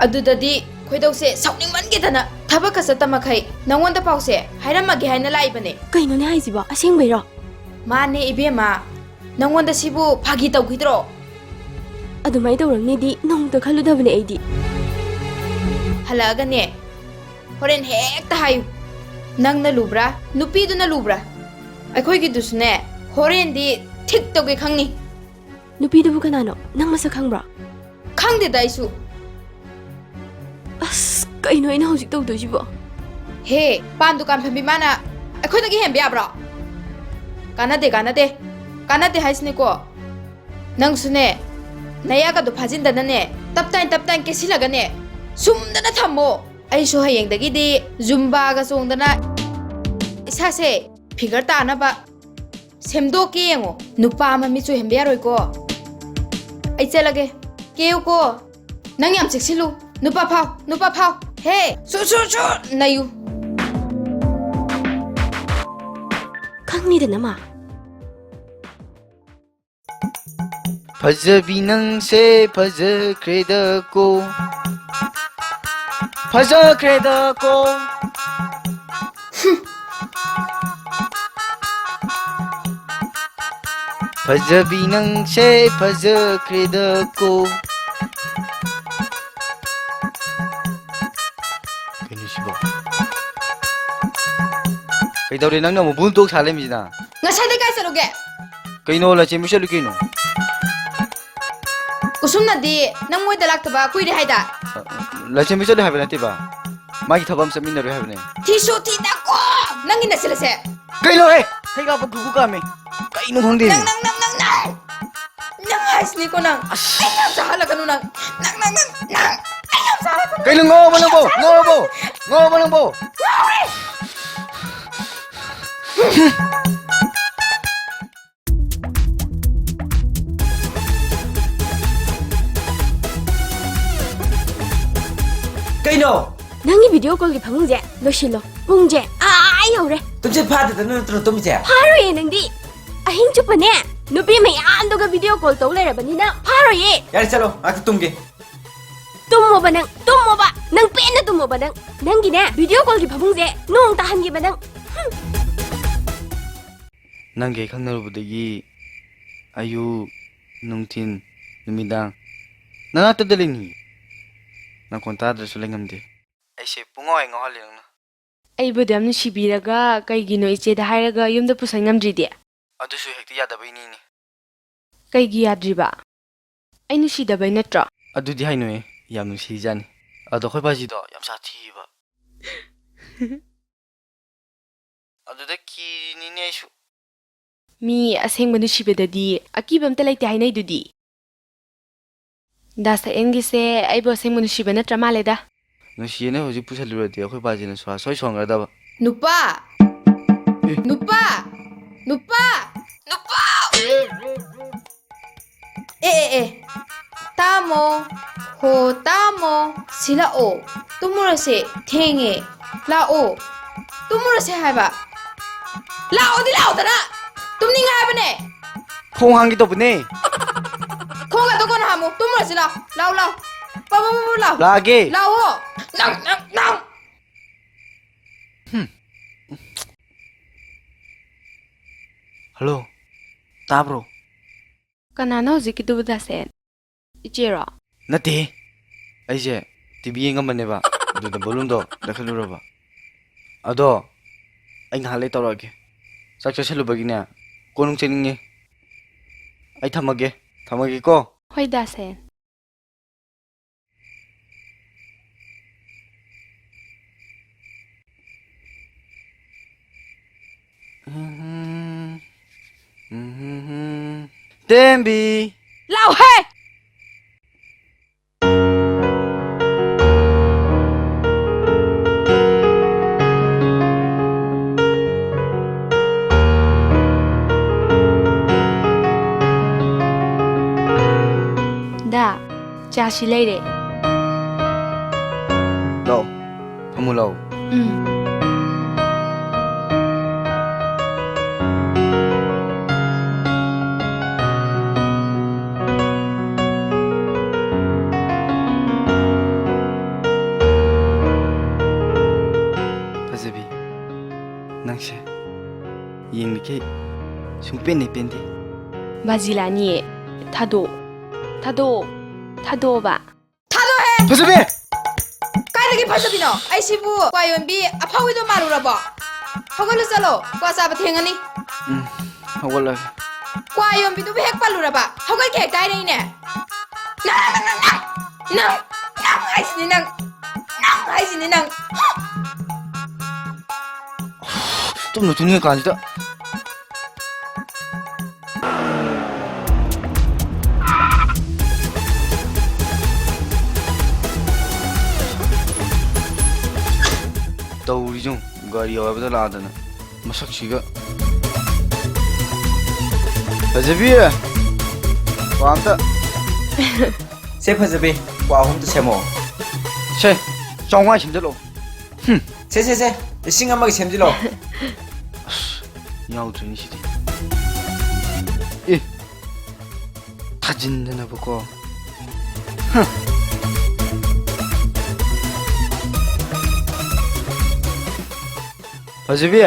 ꯑꯗꯨꯗꯗꯤ ꯈꯣꯏꯗꯧꯁꯦ ꯁꯥꯎꯅꯤꯡꯃꯟꯒꯤꯗꯅ ꯊꯕꯛꯀ ꯆꯠꯇ ꯃꯈꯩ ꯅꯉꯣꯟꯗ ꯄꯥꯎꯁꯦ ꯍꯥꯏꯔꯝꯃꯒꯦ ꯍꯥꯏꯅ ꯂꯥꯛꯏꯕꯅꯦ꯫ ꯀꯩꯅꯣꯅꯦ ꯍꯥꯏꯁꯤꯕꯣ? ꯑꯁꯦꯡꯕꯩꯔꯣ? ꯃꯥꯅꯦ ꯏꯕꯦꯝꯃ, ꯅꯉꯣꯟꯗ ꯁꯤꯕꯨ ꯐꯥꯒꯤ ꯇꯧꯈꯤꯗ꯭ꯔꯣ? ꯑꯗꯨꯃꯥꯏꯅ ꯇꯧꯔꯝꯅꯤꯗꯤ ꯅꯣꯡꯃꯇ ꯈꯜꯂꯨꯗꯕꯅꯦ ꯑꯩꯗꯤ꯫ ꯍꯜꯂꯛꯑꯒꯅꯦ, ꯍꯣꯔꯦꯟ ꯍꯦꯛꯇ ꯍꯥꯏꯌꯨ, ꯅꯪꯅ ꯂꯨꯕ꯭ꯔꯥ, ꯅꯨꯄꯤꯗꯨꯅ ꯂꯨꯕ꯭ꯔꯥ? ꯑꯩꯈꯣꯏꯒꯤꯗꯨꯁꯨꯅꯦ, ꯍꯣꯔꯦꯟꯗꯤ ꯊꯤꯛ ꯇꯧꯒꯦ ꯈꯪꯅꯤ꯫ ꯅꯨꯄꯤꯗꯨꯕꯨ ꯀꯅꯥꯅꯣ? ꯅꯪ ꯃꯁꯛ ꯈꯪꯕ꯭ꯔꯣ? ꯈꯪꯗꯦꯗ ꯑꯩꯁꯨ꯫ ꯑꯁ, ꯀꯩꯅꯣ ꯑꯩꯅ ꯍꯧꯖꯤꯛ ꯇꯧꯗꯣꯏꯁꯤꯕꯣ? ꯍꯦ, ꯄꯥꯟ ꯗꯨꯀꯥꯟ ꯐꯝꯕꯤ ꯃꯥꯅ ꯑꯩꯈꯣꯏꯗꯒꯤ ꯍꯦꯟꯕ ꯌꯥꯕ꯭ꯔꯣ? ꯀꯥꯟꯅꯗꯦ, ꯀꯥꯟꯅꯗꯦ꯫ ꯀꯥꯟꯅꯗꯦ ꯍꯥꯏꯁꯤꯅꯤꯀꯣ꯫ ꯅꯪꯁꯨꯅꯦ, ꯅꯌꯥꯒꯗꯣ ꯐꯥꯖꯤꯟꯗꯅꯅꯦ, ꯇꯞ ꯇꯥꯏ ꯇꯞ ꯇꯥꯏ ꯀꯦꯁꯤꯜꯂꯒꯅꯦ, ꯁꯨꯝꯗꯅ ꯊꯝꯃꯣ꯫ ꯑꯩꯁꯨ ꯍꯌꯦꯡꯗꯒꯤꯗꯤ ꯖꯨꯝꯕꯥꯒ ꯆꯣꯡꯗꯅ ꯏꯁꯥꯁꯦ figure ꯇꯥꯅꯕ ꯁꯦꯝꯗꯣꯛꯀꯦ ꯌꯦꯡꯉꯣ꯫ ꯅꯨꯄꯥ ꯑꯃ ꯃꯤꯠ ꯆꯣꯏꯍꯟꯕ ꯌꯥꯔꯣꯏꯀꯣ꯫ ꯑꯩ ꯆꯠꯂꯒꯦ꯫ ꯀꯦꯌꯨꯀꯣ꯫ ꯅꯪ ꯌꯥꯝ ꯆꯦꯛꯁꯤꯜꯂꯨ꯫ ꯅꯨꯄꯥ ꯐꯥꯎ, ꯅꯨꯄꯥ ꯐꯥꯎ꯫ ꯍꯦ, ꯁꯨ, ꯁꯨ, ꯁꯨ, ꯅꯌꯨ꯫ ꯈꯪꯅꯤꯗꯅ ꯃꯥ꯫ ꯐꯖꯕꯤ ꯅꯪꯁꯦ ꯐꯖꯈ꯭ꯔꯦꯗꯀꯣ, ꯐꯖꯈ꯭ꯔꯦꯗꯀꯣ꯫ ꯐꯖꯕꯤ ꯅꯪꯁꯦ ꯐꯖꯈ꯭ꯔꯦꯗꯀꯣ꯫ ꯀꯩꯅꯣ ꯁꯤꯕꯣ? ꯀꯩꯗꯧꯔꯦ ꯅꯪꯅ ꯑꯃꯨꯛ ꯕꯨꯜ ꯇꯣꯛ ꯁꯥ ꯂꯩꯔꯝꯃꯤꯁꯤꯅ? ꯉꯁꯥꯏꯗꯩ ꯀꯥꯏ ꯆꯠꯂꯨꯒꯦ? ꯀꯩꯅꯣ, ꯂꯥꯏꯆꯦꯟꯕꯤ ꯆꯠꯂꯨ ꯀꯩꯅꯣ꯫ ꯀꯨꯁꯨꯝꯅꯗꯤ ꯅꯪ ꯃꯣꯏꯗ ꯂꯥꯛꯇꯕ ꯀꯨꯏꯔꯦ ꯍꯥꯏꯗ꯫ ꯂꯥꯏꯆꯦꯟꯕꯤ ꯆꯠꯂꯨ ꯍꯥꯏꯕ ꯅꯠꯇꯦꯕ, ꯃꯥꯒꯤ ꯊꯕꯛ ꯑꯃ ꯆꯠꯃꯤꯟꯅꯔꯨꯏ ꯍꯥꯏꯕꯅꯦ꯫ ꯊꯤꯁꯨ ꯊꯤꯗꯀꯣ ꯅꯪꯒꯤ ꯅꯆꯤꯜ ꯑꯁꯦ꯫ ꯀꯩꯅꯣ ꯍꯦ? ꯍꯩ ꯀꯥꯞꯄ ꯈꯨꯒꯨ ꯀꯥꯝꯃꯦ꯫ ꯀꯩꯅꯣ ꯈꯪꯗꯦ꯫ ꯅꯪ, ꯅꯪ, ꯅꯪ, ꯅꯪ, ꯅꯪ! ꯅꯪ ꯍꯥꯏꯁꯤꯅꯤꯀꯣ ꯅꯪ꯫ ꯑꯁ꯫ ꯑꯩ ꯌꯥꯝ ꯆꯥꯍꯜꯂꯛꯀꯅꯨ ꯅꯪ꯫ ꯅꯪ, ꯅꯪ, ꯅꯪ, ꯅꯪ! ꯑꯩ ꯌꯥꯝ ꯆꯥꯍꯜꯂꯛꯀꯅꯨ꯫ ꯀꯩꯅꯣ ꯉꯥꯎꯔꯕꯣ ꯅꯪꯕꯣ? ꯉꯥꯎꯔꯕꯣ? ꯉꯥꯎꯔꯕꯣ ꯅꯪꯕꯣ? ꯉꯥꯎꯔꯦ! ꯀꯩꯅꯣ? ꯅꯪꯒꯤ ꯚꯤꯗꯤꯑꯣ ꯀꯣꯜꯒꯤ ꯐꯃꯨꯡꯁꯦ ꯂꯣꯏꯁꯤꯜꯂꯣ꯫ ꯄꯨꯡꯁꯦ ꯑꯥ ꯌꯧꯔꯦ꯫ ꯇꯨꯝꯁꯤꯠ ꯐꯥꯗꯗꯅ ꯅꯠꯇ꯭ꯔꯣ ꯇꯨꯝꯃꯤꯁꯦ? ꯐꯥꯔꯣꯏꯌꯦ ꯅꯪꯗꯤ꯫ ꯑꯍꯤꯡ ꯆꯨꯞꯄꯅꯦ ꯅꯨꯄꯤ ꯃꯌꯥꯝꯗꯨꯒ ꯚꯤꯗꯤꯑꯣ ꯀꯣꯜ ꯇꯧ ꯂꯩꯔꯕꯅꯤꯅ ꯐꯥꯔꯣꯏꯌꯦ꯫ ꯌꯥꯔꯦ, ꯆꯠꯂꯣ, ꯉꯥꯛꯇ ꯇꯨꯝꯒꯦ꯫ ꯇꯨꯝꯃꯣꯕ ꯅꯪ, ꯇꯨꯝꯃꯣꯕ꯫ ꯅꯪ ꯄꯦꯟꯅ ꯇꯨꯝꯃꯣꯕ ꯅꯪ꯫ ꯅꯪꯒꯤꯅꯦ ꯚꯤꯗꯤꯑꯣ ꯀꯣꯜꯒꯤ ꯐꯃꯨꯡꯁꯦ ꯅꯣꯡ ꯇꯥꯍꯟꯒꯦꯕ ꯅꯪ꯫ ꯍꯨꯝ꯫ ꯅꯪꯒ ꯑꯩ ꯈꯪꯅꯔꯨꯕꯗꯒꯤ ꯑꯌꯨꯛ, ꯅꯨꯡꯊꯤꯟ, ꯅꯨꯃꯤꯗꯥꯡ ꯅꯅꯥꯛꯇꯗ ꯂꯩꯅꯤꯡꯉꯤ꯫ ꯅꯈꯣꯟ ꯇꯥꯗ꯭ꯔꯁꯨ ꯂꯩꯉꯝꯗꯦ꯫ ꯑꯩꯁꯦ ꯄꯨꯡꯉꯥꯎ ꯍꯦꯛ ꯉꯥꯎꯍꯜꯂꯦ ꯅꯪꯅ꯫ ꯑꯩꯕꯨ ꯑꯗꯨꯌꯥꯝ ꯅꯨꯡꯁꯤꯕꯤꯔꯒ ꯀꯩꯒꯤꯅꯣ ꯏꯆꯦꯗ ꯍꯥꯏꯔꯒ ꯌꯨꯝꯗ ꯄꯨꯁꯟ ꯉꯝꯗ꯭ꯔꯤꯗꯤ? ꯑꯗꯨꯁꯨ ꯍꯦꯛꯇ ꯌꯥꯗꯕꯩꯅꯤꯅꯦ꯫ ꯀꯩꯒꯤ ꯌꯥꯗ꯭ꯔꯤꯕ? ꯑꯩ ꯅꯨꯡꯁꯤꯗꯕꯩ ꯅꯠꯇ꯭ꯔꯣ? ꯑꯗꯨꯗꯤ ꯍꯥꯏꯅꯨꯍꯦ, ꯌꯥꯝ ꯅꯨꯡꯁꯤꯖꯥꯠꯅꯤ꯫ ꯑꯗꯣ ꯑꯩꯈꯣꯏ ꯄꯥꯖꯤꯗꯣ ꯌꯥꯝ ꯁꯥꯊꯤꯕ꯫ ꯑꯗꯨꯗ ꯀꯤꯔꯤꯅꯤꯅꯦ ꯑꯩꯁꯨ꯫ ꯃꯤ ꯑꯁꯦꯡꯕ ꯅꯨꯡꯁꯤꯕꯗꯗꯤ ꯑꯀꯤꯕ ꯑꯝꯇ ꯂꯩꯇꯦ ꯍꯥꯏꯅꯩꯗꯨꯗꯤ꯫ ꯗꯥ ꯁꯛꯍꯦꯟꯒꯤꯁꯦ ꯑꯩꯕꯨ ꯑꯁꯦꯡꯕ ꯅꯨꯡꯁꯤꯕ ꯅꯠꯇ꯭ꯔ ꯃꯥꯜꯂꯦꯗ꯫ ꯅꯨꯡꯁꯤꯌꯦꯅ ꯍꯧꯖꯤꯛ ꯄꯨꯁꯜꯂꯨꯔꯗꯤ ꯑꯩꯈꯣꯏ ꯄꯥꯖꯤꯅ ꯁ꯭ꯋꯥ ꯁꯣꯏ ꯁꯣꯟꯒ꯭ꯔꯗꯕ꯫ ꯅꯨꯄꯥ! ꯑꯦ꯫ ꯅꯨꯄꯥ! ꯅꯨꯄꯥ! ꯅꯨꯄꯥ! ꯑꯦ, ꯑꯦ, ꯑꯦ꯫ ꯇꯥꯃꯣ! ꯍꯣ ꯇꯥꯃꯣ! ꯁꯤꯂꯛꯑꯣ꯫ ꯇꯨꯝꯃꯨꯔꯁꯦ, ꯊꯦꯡꯉꯦ꯫ ꯂꯥꯛꯑꯣ꯫ ꯇꯨꯝꯃꯨꯔꯁꯦ ꯍꯥꯏꯕ꯫ ꯂꯥꯛꯑꯣꯗꯤ ꯂꯥꯛꯑꯣꯗꯅ꯫ ꯇꯨꯝꯅꯤꯡꯉꯦ ꯍꯥꯏꯕꯅꯦ꯫ ꯈꯣꯡ ꯍꯥꯡꯒꯦ ꯇꯧꯕꯅꯦ꯫ ꯈꯣꯡꯒꯗꯣ ꯀꯣꯟꯅ ꯍꯥꯝꯃꯨ꯫ ꯇꯨꯝꯃꯨꯔꯁꯤ ꯂꯥꯛꯑꯣ꯫ ꯂꯥꯛꯑꯣ, ꯂꯥꯛꯑꯣ꯫ ꯄꯥ, ꯄꯥ, ꯄꯥ, ꯄꯥ, ꯂꯥꯛꯑꯣ꯫ ꯂꯥꯛꯑꯒꯦ꯫ ꯂꯥꯛꯑꯣ꯫ ꯅꯪ, ꯅꯪ, ꯅꯪ꯫ ꯍꯝ꯫ ꯍꯜꯂꯣ꯫ ꯇꯥꯕ꯭ꯔꯣ? ꯀꯅꯥꯅꯣ ꯍꯧꯖꯤꯛꯀꯤꯗꯨꯕꯨ, ꯗꯥꯁꯦꯟ? ꯏꯆꯦꯔꯣ? ꯅꯠꯇꯦꯍꯦ꯫ ꯑꯩꯁꯦ ꯇꯤ ꯚꯤ ꯌꯦꯡꯉꯝꯕꯅꯦꯕ꯫ ꯑꯗꯨꯗ ꯚꯣꯂꯨꯝꯗꯣ ꯂꯩꯈꯠꯂꯨꯔꯕ꯫ ꯑꯗꯣ ꯑꯩ ꯉꯥꯏꯍꯥꯛ ꯂꯩ ꯇꯧꯔꯛꯑꯒꯦ꯫ ꯆꯥꯛ ꯆꯥꯁꯜꯂꯨꯕꯒꯤꯅꯦ, ꯀꯣꯟ ꯅꯨꯡ ꯆꯦꯟꯅꯤꯡꯉꯦ꯫ ꯑꯩ ꯊꯝꯃꯒꯦ꯫ ꯊꯝꯃꯒꯦꯀꯣ꯫ ꯍꯣꯏ, ꯗꯥꯁꯦꯟ꯫ ꯇꯦꯝꯕꯤ! ꯂꯥꯎꯍꯦ! ꯗꯥ, ꯆꯥꯁꯤ ꯂꯩꯔꯦ꯫ ꯂꯥꯛꯑꯣ, ꯐꯝꯃꯨ ꯂꯥꯛꯑꯣ꯫ ꯎꯝ꯫ ꯐꯖꯕꯤ, ꯅꯪꯁꯦ ꯌꯦꯡꯂꯤꯈꯩ ꯁꯨꯡꯄꯦꯟ ꯍꯦꯛ ꯄꯦꯟꯗꯦ꯫ ꯕꯥꯖꯤ ꯂꯥꯅꯤꯌꯦ꯫ ꯊꯥꯗꯣꯛ꯫ ꯊꯥꯗꯣꯛ꯫ ꯊꯥꯗꯣꯛꯑꯣꯕ꯫ ꯊꯥꯗꯣꯛꯑꯣꯍꯦ! ꯐꯖꯕꯤ! ꯀꯥꯏꯗꯒꯤ ꯐꯖꯕꯤꯅꯣ? ꯑꯩꯁꯤꯕꯨ ꯀ꯭ꯋꯥ ꯌꯣꯟꯕꯤ ꯑꯐꯥꯎꯕꯤꯗꯣ ꯃꯥꯜꯂꯨꯔꯕꯣ? ꯍꯧꯒꯠꯂꯨ ꯆꯠꯂꯣ, ꯀ꯭ꯋꯥ ꯆꯥꯕ ꯊꯦꯡꯉꯅꯤ꯫ ꯎꯝ, ꯍꯧꯒꯠꯂꯒꯦ꯫ ꯀ꯭ꯋꯥ ꯌꯣꯟꯕꯤꯗꯨꯕꯨ ꯍꯦꯛ ꯄꯜꯂꯨꯔꯕ, ꯍꯧꯒꯠꯀꯦ ꯍꯦꯛꯇ ꯍꯥꯏꯔꯛꯏꯅꯦ꯫ ꯅꯪ, ꯅꯪ, ꯅꯪ, ꯅꯪ, ꯅꯪ, ꯅꯪ ꯍꯥꯏꯁꯤꯅꯤ ꯅꯪ, ꯅꯪ ꯍꯥꯏꯁꯤꯅꯤ ꯅꯪ꯫ ꯇꯨꯝꯅ ꯇꯨꯝꯅꯤꯡꯉꯀꯥꯟꯁꯤꯗ꯫ ꯇꯧꯔꯤꯁꯤ ꯌꯦꯡꯉꯨ, ꯒꯥꯔꯤ ꯌꯧ ꯍꯥꯏꯕꯗ ꯂꯥꯛꯑꯗꯅ ꯃꯁꯛꯁꯤꯒ꯫ ꯐꯖꯕꯤ, ꯀ꯭ꯋꯥ ꯑꯝꯇ꯫ ꯁꯦ ꯐꯖꯕꯤ, ꯀ꯭ꯋꯥ ꯑꯍꯨꯝꯇ ꯁꯦꯝꯃꯛꯑꯣ꯫ ꯁꯦ, ꯆꯥꯝꯃꯉꯥ ꯁꯦꯝꯖꯤꯜꯂꯛꯑꯣ꯫ ꯁꯦ, ꯁꯦ, ꯁꯦ, ꯂꯤꯁꯤꯡ ꯑꯃꯒꯤ ꯁꯦꯝꯖꯤꯜꯂꯣ꯫ ꯑꯁ, ꯌꯥꯎꯗ꯭ꯔꯦꯅꯦ ꯁꯤꯗꯤ꯫ ꯑꯦ, ꯊꯥꯖꯤꯟꯗꯅꯕꯀꯣ꯫ ꯍꯝ꯫ ꯐꯖꯕꯤ,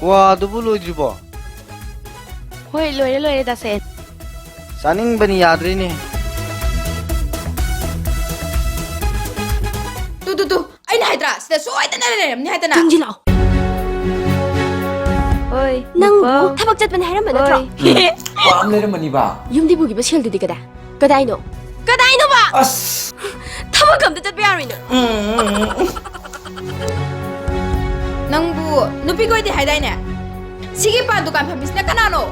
ꯀ꯭ꯋꯥꯗꯨꯕꯨ ꯂꯣꯏꯗ꯭ꯔꯤꯕꯣ? ꯍꯣꯏ, ꯂꯣꯏꯔꯦ, ꯂꯣꯏꯔꯦ, ꯗꯥ ꯁꯦꯟ꯫ ꯆꯥꯅꯤꯡꯕꯅꯤ ꯌꯥꯗ꯭ꯔꯦꯅꯦ꯫ ꯇꯨ, ꯇꯨ, ꯇꯨ, ꯑꯩꯅ ꯍꯥꯏꯗ꯭ꯔꯥ, ꯁꯤꯗ ꯁꯣꯏꯗꯅ ꯂꯩꯔꯝꯅꯤ ꯍꯥꯏꯗꯅ꯫ ꯆꯪꯁꯤꯜꯂꯛꯑꯣ꯫ ꯍꯣꯏ, ꯅꯪꯕꯨ ꯅꯨꯄꯥ꯫ ꯊꯕꯛ ꯆꯠꯄꯅꯦ ꯍꯥꯏꯔꯝꯕ ꯅꯠꯇ꯭ꯔꯣ? ꯍꯣꯏ꯫ ꯎꯝ, ꯋꯥ ꯑꯃ ꯂꯩꯔꯝꯃꯅꯤꯕ꯫ ꯌꯨꯝꯗꯤ ꯄꯨꯈꯤꯕ ꯁꯦꯜꯗꯨꯗꯤ ꯀꯗꯥꯏ? ꯀꯗꯥꯏꯅꯣ? ꯀꯗꯥꯏꯅꯣꯕ? ꯑꯁ! ꯊꯕꯛ ꯑꯝꯇ ꯆꯠꯄ ꯌꯥꯔꯣꯏ ꯅꯪ꯫ ꯎꯝ, ꯎꯝ, ꯎꯝ꯫ ꯅꯪꯕꯨ ꯅꯨꯄꯤ ꯀꯣꯏꯗꯦ ꯍꯥꯏꯗꯥꯏꯅꯦ? ꯁꯤꯒꯤ ꯄꯥꯟ ꯗꯨꯀꯥꯟ ꯐꯝꯃꯤꯁꯤꯅ ꯀꯅꯥꯅꯣ?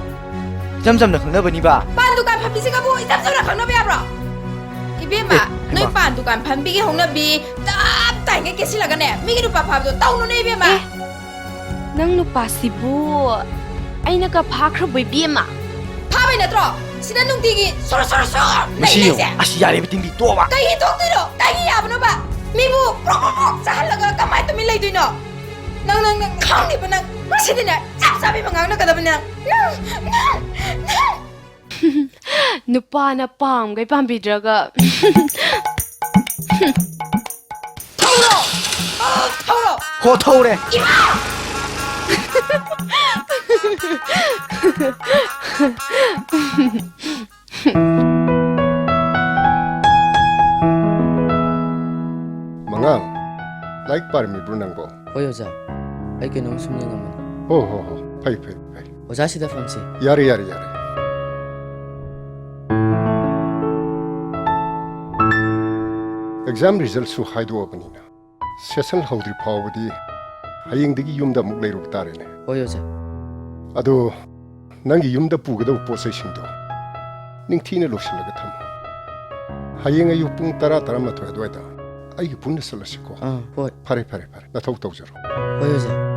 ꯏꯆꯝ ꯆꯝꯅ ꯈꯪꯅꯕꯅꯤꯕ꯫ ꯄꯥꯟ ꯗꯨꯀꯥꯟ ꯐꯝꯃꯤꯁꯤꯒꯕꯨ ꯏꯆꯝ ꯆꯝꯅ ꯈꯪꯅꯕ ꯌꯥꯕ꯭ꯔꯣ? ꯏꯕꯦꯝꯃ, ꯑꯦ, ꯍꯩꯃꯥ꯫ ꯅꯣꯏ ꯄꯥꯟ ꯗꯨꯀꯥꯟ ꯐꯝꯕꯤꯒꯤ ꯍꯧꯅꯕꯤ ꯇꯞ ꯇꯥꯏꯉꯩ ꯀꯦꯁꯤꯜꯂꯒꯅꯦ, ꯃꯤꯒꯤ ꯅꯨꯄꯥ ꯐꯥꯕꯗꯣ ꯇꯧꯅꯨꯅꯦ, ꯏꯕꯦꯝꯃ꯫ ꯑꯦ, ꯅꯪ ꯅꯨꯄꯥꯁꯤꯕꯨ ꯑꯩꯅꯒ ꯐꯥꯈ꯭ꯔꯕꯣ, ꯏꯕꯦꯝꯃ? ꯐꯥꯕꯩ ꯅꯠꯇ꯭ꯔꯣ ꯁꯤꯗ ꯅꯨꯡꯇꯤꯒꯤ ꯁꯣꯔꯣ ꯁꯣꯔꯣ ꯁꯣꯔꯣ ꯃꯁꯤ ꯌꯦꯡꯉꯨ, ꯂꯩꯔꯤꯁꯦ? ꯑꯁ, ꯌꯥꯔꯦ, ꯕꯤꯇꯤꯟꯗꯤ ꯇꯣꯛꯑꯣꯕ꯫ ꯀꯩꯒꯤ ꯇꯣꯛꯇꯣꯏꯅꯣ? ꯀꯩꯒꯤ ꯌꯥꯕꯅꯣꯕ? ꯃꯤꯕꯨ ꯄ꯭ꯔꯣꯛ ꯄ꯭ꯔꯣꯛ ꯄ꯭ꯔꯣꯛ ꯆꯥꯍꯜꯂꯒ ꯀꯃꯥꯏ ꯇꯨꯃꯤꯟ ꯂꯩꯗꯣꯏꯅꯣ? ꯅꯪ, ꯅꯪ, ꯅꯪ ꯈꯪꯅꯤꯕ ꯅꯪ꯫ ꯉꯁꯤꯗꯤꯅꯦ, ꯆꯞ ꯆꯥꯕꯤ ꯑꯃ ꯉꯥꯡꯅꯒꯗꯕꯅꯦ ꯅꯪ꯫ ꯅꯪ, ꯅꯪ, ꯅꯪ꯫ ꯅꯨꯄꯥꯅ ꯄꯥꯝꯈꯩ ꯄꯥꯝꯕꯤꯗ꯭ꯔꯒ꯫ ꯊꯧꯔꯣ! ꯊꯧꯔꯣ! ꯍꯣ, ꯊꯧꯔꯦ꯫ ꯏꯃꯥ! ꯃꯉꯥꯡ, ꯂꯥꯏꯔꯤꯛ ꯄꯥꯔꯝꯃꯤꯕ꯭ꯔꯣ ꯅꯪꯕꯣ? ꯍꯣꯏ, ꯑꯣꯖꯥ꯫ ꯑꯩ ꯀꯩꯅꯣꯝ ꯁꯨꯝ ꯌꯦꯡꯉꯝꯕꯅꯤ꯫ ꯍꯣ, ꯍꯣ, ꯍꯣ꯫ ꯐꯩ, ꯐꯩ, ꯐꯩ꯫ ꯑꯣꯖꯥ, ꯁꯤꯗ ꯐꯝꯁꯤ꯫ ꯌꯥꯔꯦ, ꯌꯥꯔꯦ, ꯌꯥꯔꯦ꯫ ꯑꯦꯛꯖꯥꯝ ꯔꯤꯖꯜꯁꯨ ꯍꯥꯏꯗꯣꯛꯑꯕꯅꯤꯅ, ꯁꯦꯁꯟ ꯍꯧꯗ꯭ꯔꯤ ꯐꯥꯎꯕꯗꯤ ꯍꯌꯦꯡꯗꯒꯤ ꯌꯨꯝꯗ ꯑꯃꯨꯛ ꯂꯩꯔꯨꯕ ꯇꯥꯔꯦꯅꯦ꯫ ꯍꯣꯏ, ꯑꯣꯖꯥ꯫ ꯑꯗꯣ, ꯅꯪꯒꯤ ꯌꯨꯝꯗ ꯄꯨꯒꯗꯧꯕ ꯄꯣꯠ ꯆꯩꯁꯤꯡꯗꯣ ꯅꯤꯡꯊꯤꯅ ꯂꯣꯏꯁꯤꯜꯂꯒ ꯊꯝꯃꯨ꯫ ꯍꯌꯦꯡ ꯑꯌꯨꯛ ꯄꯨꯡ ꯇꯔꯥ, ꯇꯔꯥꯃꯥꯊꯣꯏ ꯑꯗꯨꯋꯥꯏꯗ ꯑꯩꯒ ꯄꯨꯟꯅ ꯆꯠꯂꯁꯤꯀꯣ꯫ ꯑꯥ, ꯍꯣꯏ꯫ ꯐꯔꯦ, ꯐꯔꯦ, ꯐꯔꯦ꯫ ꯅꯊꯧ ꯇꯧꯖꯔꯣ꯫ ꯍꯣꯏ, ꯑꯣꯖꯥ꯫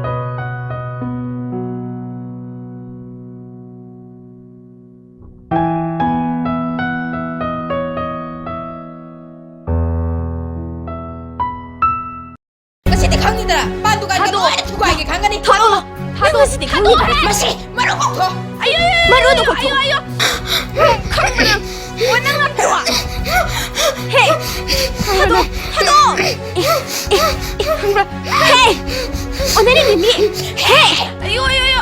ꯊꯥꯗꯣꯛꯑꯣ, ꯍꯦ! ꯃꯁꯤ ꯃꯔꯨ ꯀꯣꯛꯊꯣꯛꯑꯣ꯫ ꯑꯌꯣ, ꯑꯌꯣ, ꯑꯌꯣ, ꯃꯔꯨꯗꯣ ꯑꯌꯣ, ꯀꯣꯛꯊꯣꯛꯑꯣ꯫ ꯑꯌꯣ, ꯑꯌꯣ꯫ ꯈꯪꯕ꯭ꯔꯥ ꯅꯪ? ꯑꯣ, ꯅꯪ ꯉꯝꯗ꯭ꯔꯣ? ꯍꯦ! ꯊꯥꯗꯣꯛꯑꯣ, ꯊꯥꯗꯣꯛꯑꯣ꯫ ꯑꯦ, ꯑꯦ, ꯑꯦ, ꯈꯪꯕ꯭ꯔꯥ? ꯍꯦ! ꯑꯣꯟꯅꯔꯤꯅꯤ ꯃꯤ꯫ ꯍꯦ! ꯑꯌꯣ, ꯑꯌꯣ, ꯑꯌꯣ꯫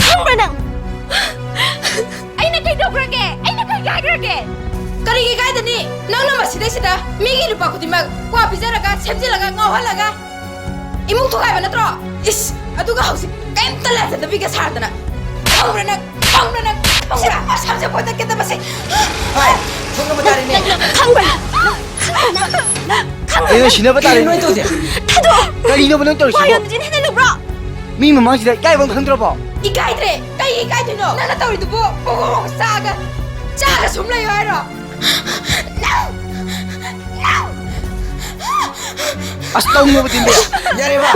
ꯈꯪꯕ꯭ꯔꯥ ꯅꯪ? ꯑꯩꯅ ꯀꯩꯗꯧꯈ꯭ꯔꯒꯦ? ꯑꯩꯅ ꯀꯩ ꯀꯥꯏꯈ꯭ꯔꯒꯦ? ꯀꯔꯤꯒꯤ ꯀꯥꯏꯗꯅꯤ? ꯅꯪꯅ ꯃꯁꯤꯗꯩꯁꯤꯗ ꯃꯤꯒꯤ ꯂꯨꯄꯥ ꯈꯨꯗꯤꯡꯃꯛ ꯀ꯭ꯋꯥ ꯄꯤꯖꯔꯒ, ꯁꯦꯝꯖꯤꯜꯂꯒ, ꯉꯥꯎꯍꯜꯂꯒ ꯏꯃꯨꯡ ꯊꯨꯒꯥꯏꯕ ꯅꯠꯇ꯭ꯔꯣ? ꯏꯁ, ꯑꯗꯨꯒ ꯍꯧꯖꯤꯛ ꯀꯩꯝꯇ ꯂꯥꯟꯖꯗꯕꯤꯒ ꯁꯥꯗꯅ꯫ ꯈꯪꯕ꯭ꯔꯥ ꯅꯪ? ꯈꯪꯕ꯭ꯔꯥ ꯅꯪ? ꯈꯪꯕ꯭ꯔꯥ? ꯁꯝꯁꯦ ꯐꯣꯏꯗꯠꯀꯦ ꯇꯕꯁꯦ꯫ ꯍꯥꯏ, ꯈꯪꯉꯕ ꯇꯥꯔꯦꯅꯦ꯫ ꯅꯪ ꯈꯪꯕ꯭ꯔꯥ? ꯅꯪ ꯈꯪꯕ꯭ꯔꯥ? ꯅꯪ ꯈꯪꯕ꯭ꯔꯥ? ꯀꯩꯅꯣ, ꯁꯤꯟꯅꯕ ꯇꯥꯔꯦꯅꯦ꯫ ꯅꯣꯏ ꯇꯧꯁꯦ꯫ ꯊꯥꯗꯣꯛꯑꯣ! ꯀꯔꯤꯅꯣꯕ ꯅꯪ ꯇꯧꯔꯤꯁꯤꯕꯣ? ꯋꯥ ꯌꯥꯝ ꯆꯤꯟ ꯍꯦꯟꯖꯜꯂꯨꯕ꯭ꯔꯣ? ꯃꯤ ꯃꯃꯥꯡꯁꯤꯗ ꯏꯀꯥꯏꯕ ꯑꯃ ꯈꯪꯗ꯭ꯔꯕꯣ? ꯏꯀꯥꯏꯗ꯭ꯔꯦ꯫ ꯀꯩ ꯏꯀꯥꯏꯗꯣꯏꯅꯣ? ꯅꯪꯅ ꯇꯧꯔꯤꯗꯨꯕꯨ ꯄꯣꯛ ꯄꯣꯛ ꯆꯥꯛꯑꯒ, ꯆꯥꯛꯑꯒ ꯁꯨꯝ ꯂꯩꯌꯣ ꯍꯥꯏꯔꯣ? ꯅꯪ! ꯅꯪ! ꯑꯁ, ꯇꯧꯅꯨꯕ ꯇꯤꯟꯕ꯫ ꯌꯥꯔꯦꯕ꯫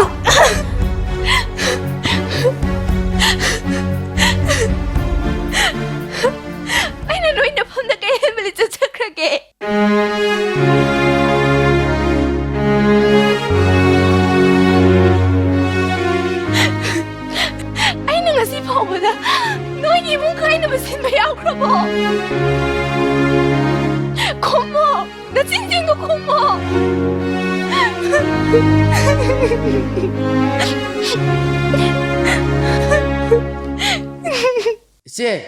ꯑꯩꯅ ꯅꯣꯏ ꯅꯐꯝꯗ ꯀꯩ ꯍꯦꯟꯕ ꯂꯤꯆꯠ ꯆꯠꯈ꯭ꯔꯒꯦ? ꯑꯩꯅ ꯉꯁꯤ ꯐꯥꯎꯕꯗ ꯅꯣꯏꯒꯤ ꯏꯃꯨꯡ ꯀꯥꯏꯅꯕ ꯁꯤꯟꯕ ꯌꯥꯎꯈ꯭ꯔꯕꯣ? ꯈꯨꯝꯃꯣ! ꯅꯆꯤꯟꯁꯤꯡꯗꯣ ꯈꯨꯝꯃꯣ! ꯏꯆꯦ!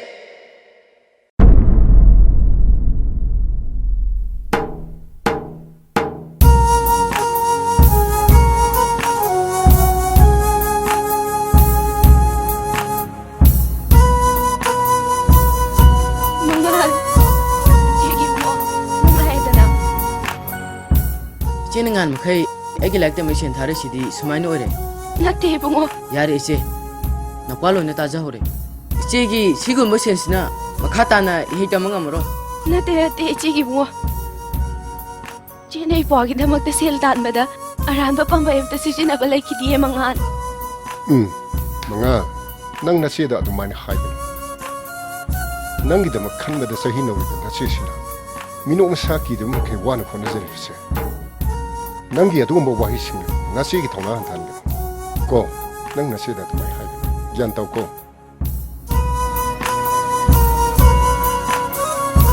ꯃꯉꯥꯜ, ꯏꯆꯦꯒꯤ ꯏꯕꯨꯡꯉꯣ, ꯅꯨꯡꯉꯥꯏꯗꯅ? ꯏꯆꯦꯅ ꯉꯍꯥꯟ ꯃꯈꯩ ꯑꯩꯒꯤ ꯂꯥꯏꯔꯤꯛ ꯇꯝꯕꯩ ꯁꯦꯟ ꯊꯥꯔꯛꯏꯁꯤꯗꯤ ꯁꯨꯃꯥꯏꯅ ꯑꯣꯏꯔꯦ꯫ ꯅꯠꯇꯦ ꯏꯕꯨꯡꯉꯣ꯫ ꯌꯥꯔꯦ ꯏꯆꯦ, ꯅꯄꯥ ꯂꯣꯏꯅ ꯇꯥꯖꯍꯧꯔꯦ꯫ ꯏꯆꯦꯒꯤ ꯁꯤꯒꯨꯝꯕ ꯁꯦꯟꯁꯤꯅ ꯃꯈꯥ ꯇꯥꯅ ꯏꯍꯩ ꯇꯝꯕ ꯉꯝꯃꯔꯣꯏ꯫ ꯅꯠꯇꯦ, ꯅꯠꯇꯦ, ꯏꯆꯦꯒꯤ ꯏꯕꯨꯡꯉꯣ꯫ ꯏꯆꯦꯅ ꯏꯄ꯭ꯋꯥꯒꯤꯗꯃꯛꯇ ꯁꯦꯜ ꯇꯥꯟꯕꯗ ꯑꯔꯥꯟꯕ ꯄꯥꯝꯕꯩ ꯑꯝꯇ ꯁꯤꯖꯤꯟꯅꯕ ꯂꯩꯈꯤꯗꯤꯌꯦ, ꯃꯉꯥꯜ꯫ ꯎꯝ, ꯃꯉꯥꯜ, ꯅꯪ ꯅꯆꯦꯗ ꯑꯗꯨꯃꯥꯏꯅ ꯍꯥꯏꯒꯅꯨ꯫ ꯅꯪꯒꯤꯗꯃꯛ ꯈꯟꯕꯗ ꯆꯍꯤ ꯅꯧꯔꯤꯕ ꯅꯆꯦꯁꯤꯅ ꯃꯤꯅꯣꯛ ꯃꯁꯥ ꯀꯤꯗꯕ ꯃꯈꯩ ꯋꯥꯅ ꯍꯣꯠꯅꯖꯔꯤꯕꯁꯦ꯫ ꯅꯪꯒꯤ ꯑꯗꯨꯒꯨꯝꯕ ꯋꯥꯍꯩꯁꯤꯡꯅ ꯅꯆꯦꯒꯤ ꯊꯧꯅꯥ ꯍꯟꯊꯍꯟꯒꯅꯨ꯫ ꯀꯣ, ꯅꯪ ꯅꯆꯦꯗ ꯑꯗꯨꯃꯥꯏꯅ ꯍꯥꯏꯒꯅꯨ꯫ ꯒ꯭ꯌꯥꯟ ꯇꯧꯀꯣ꯫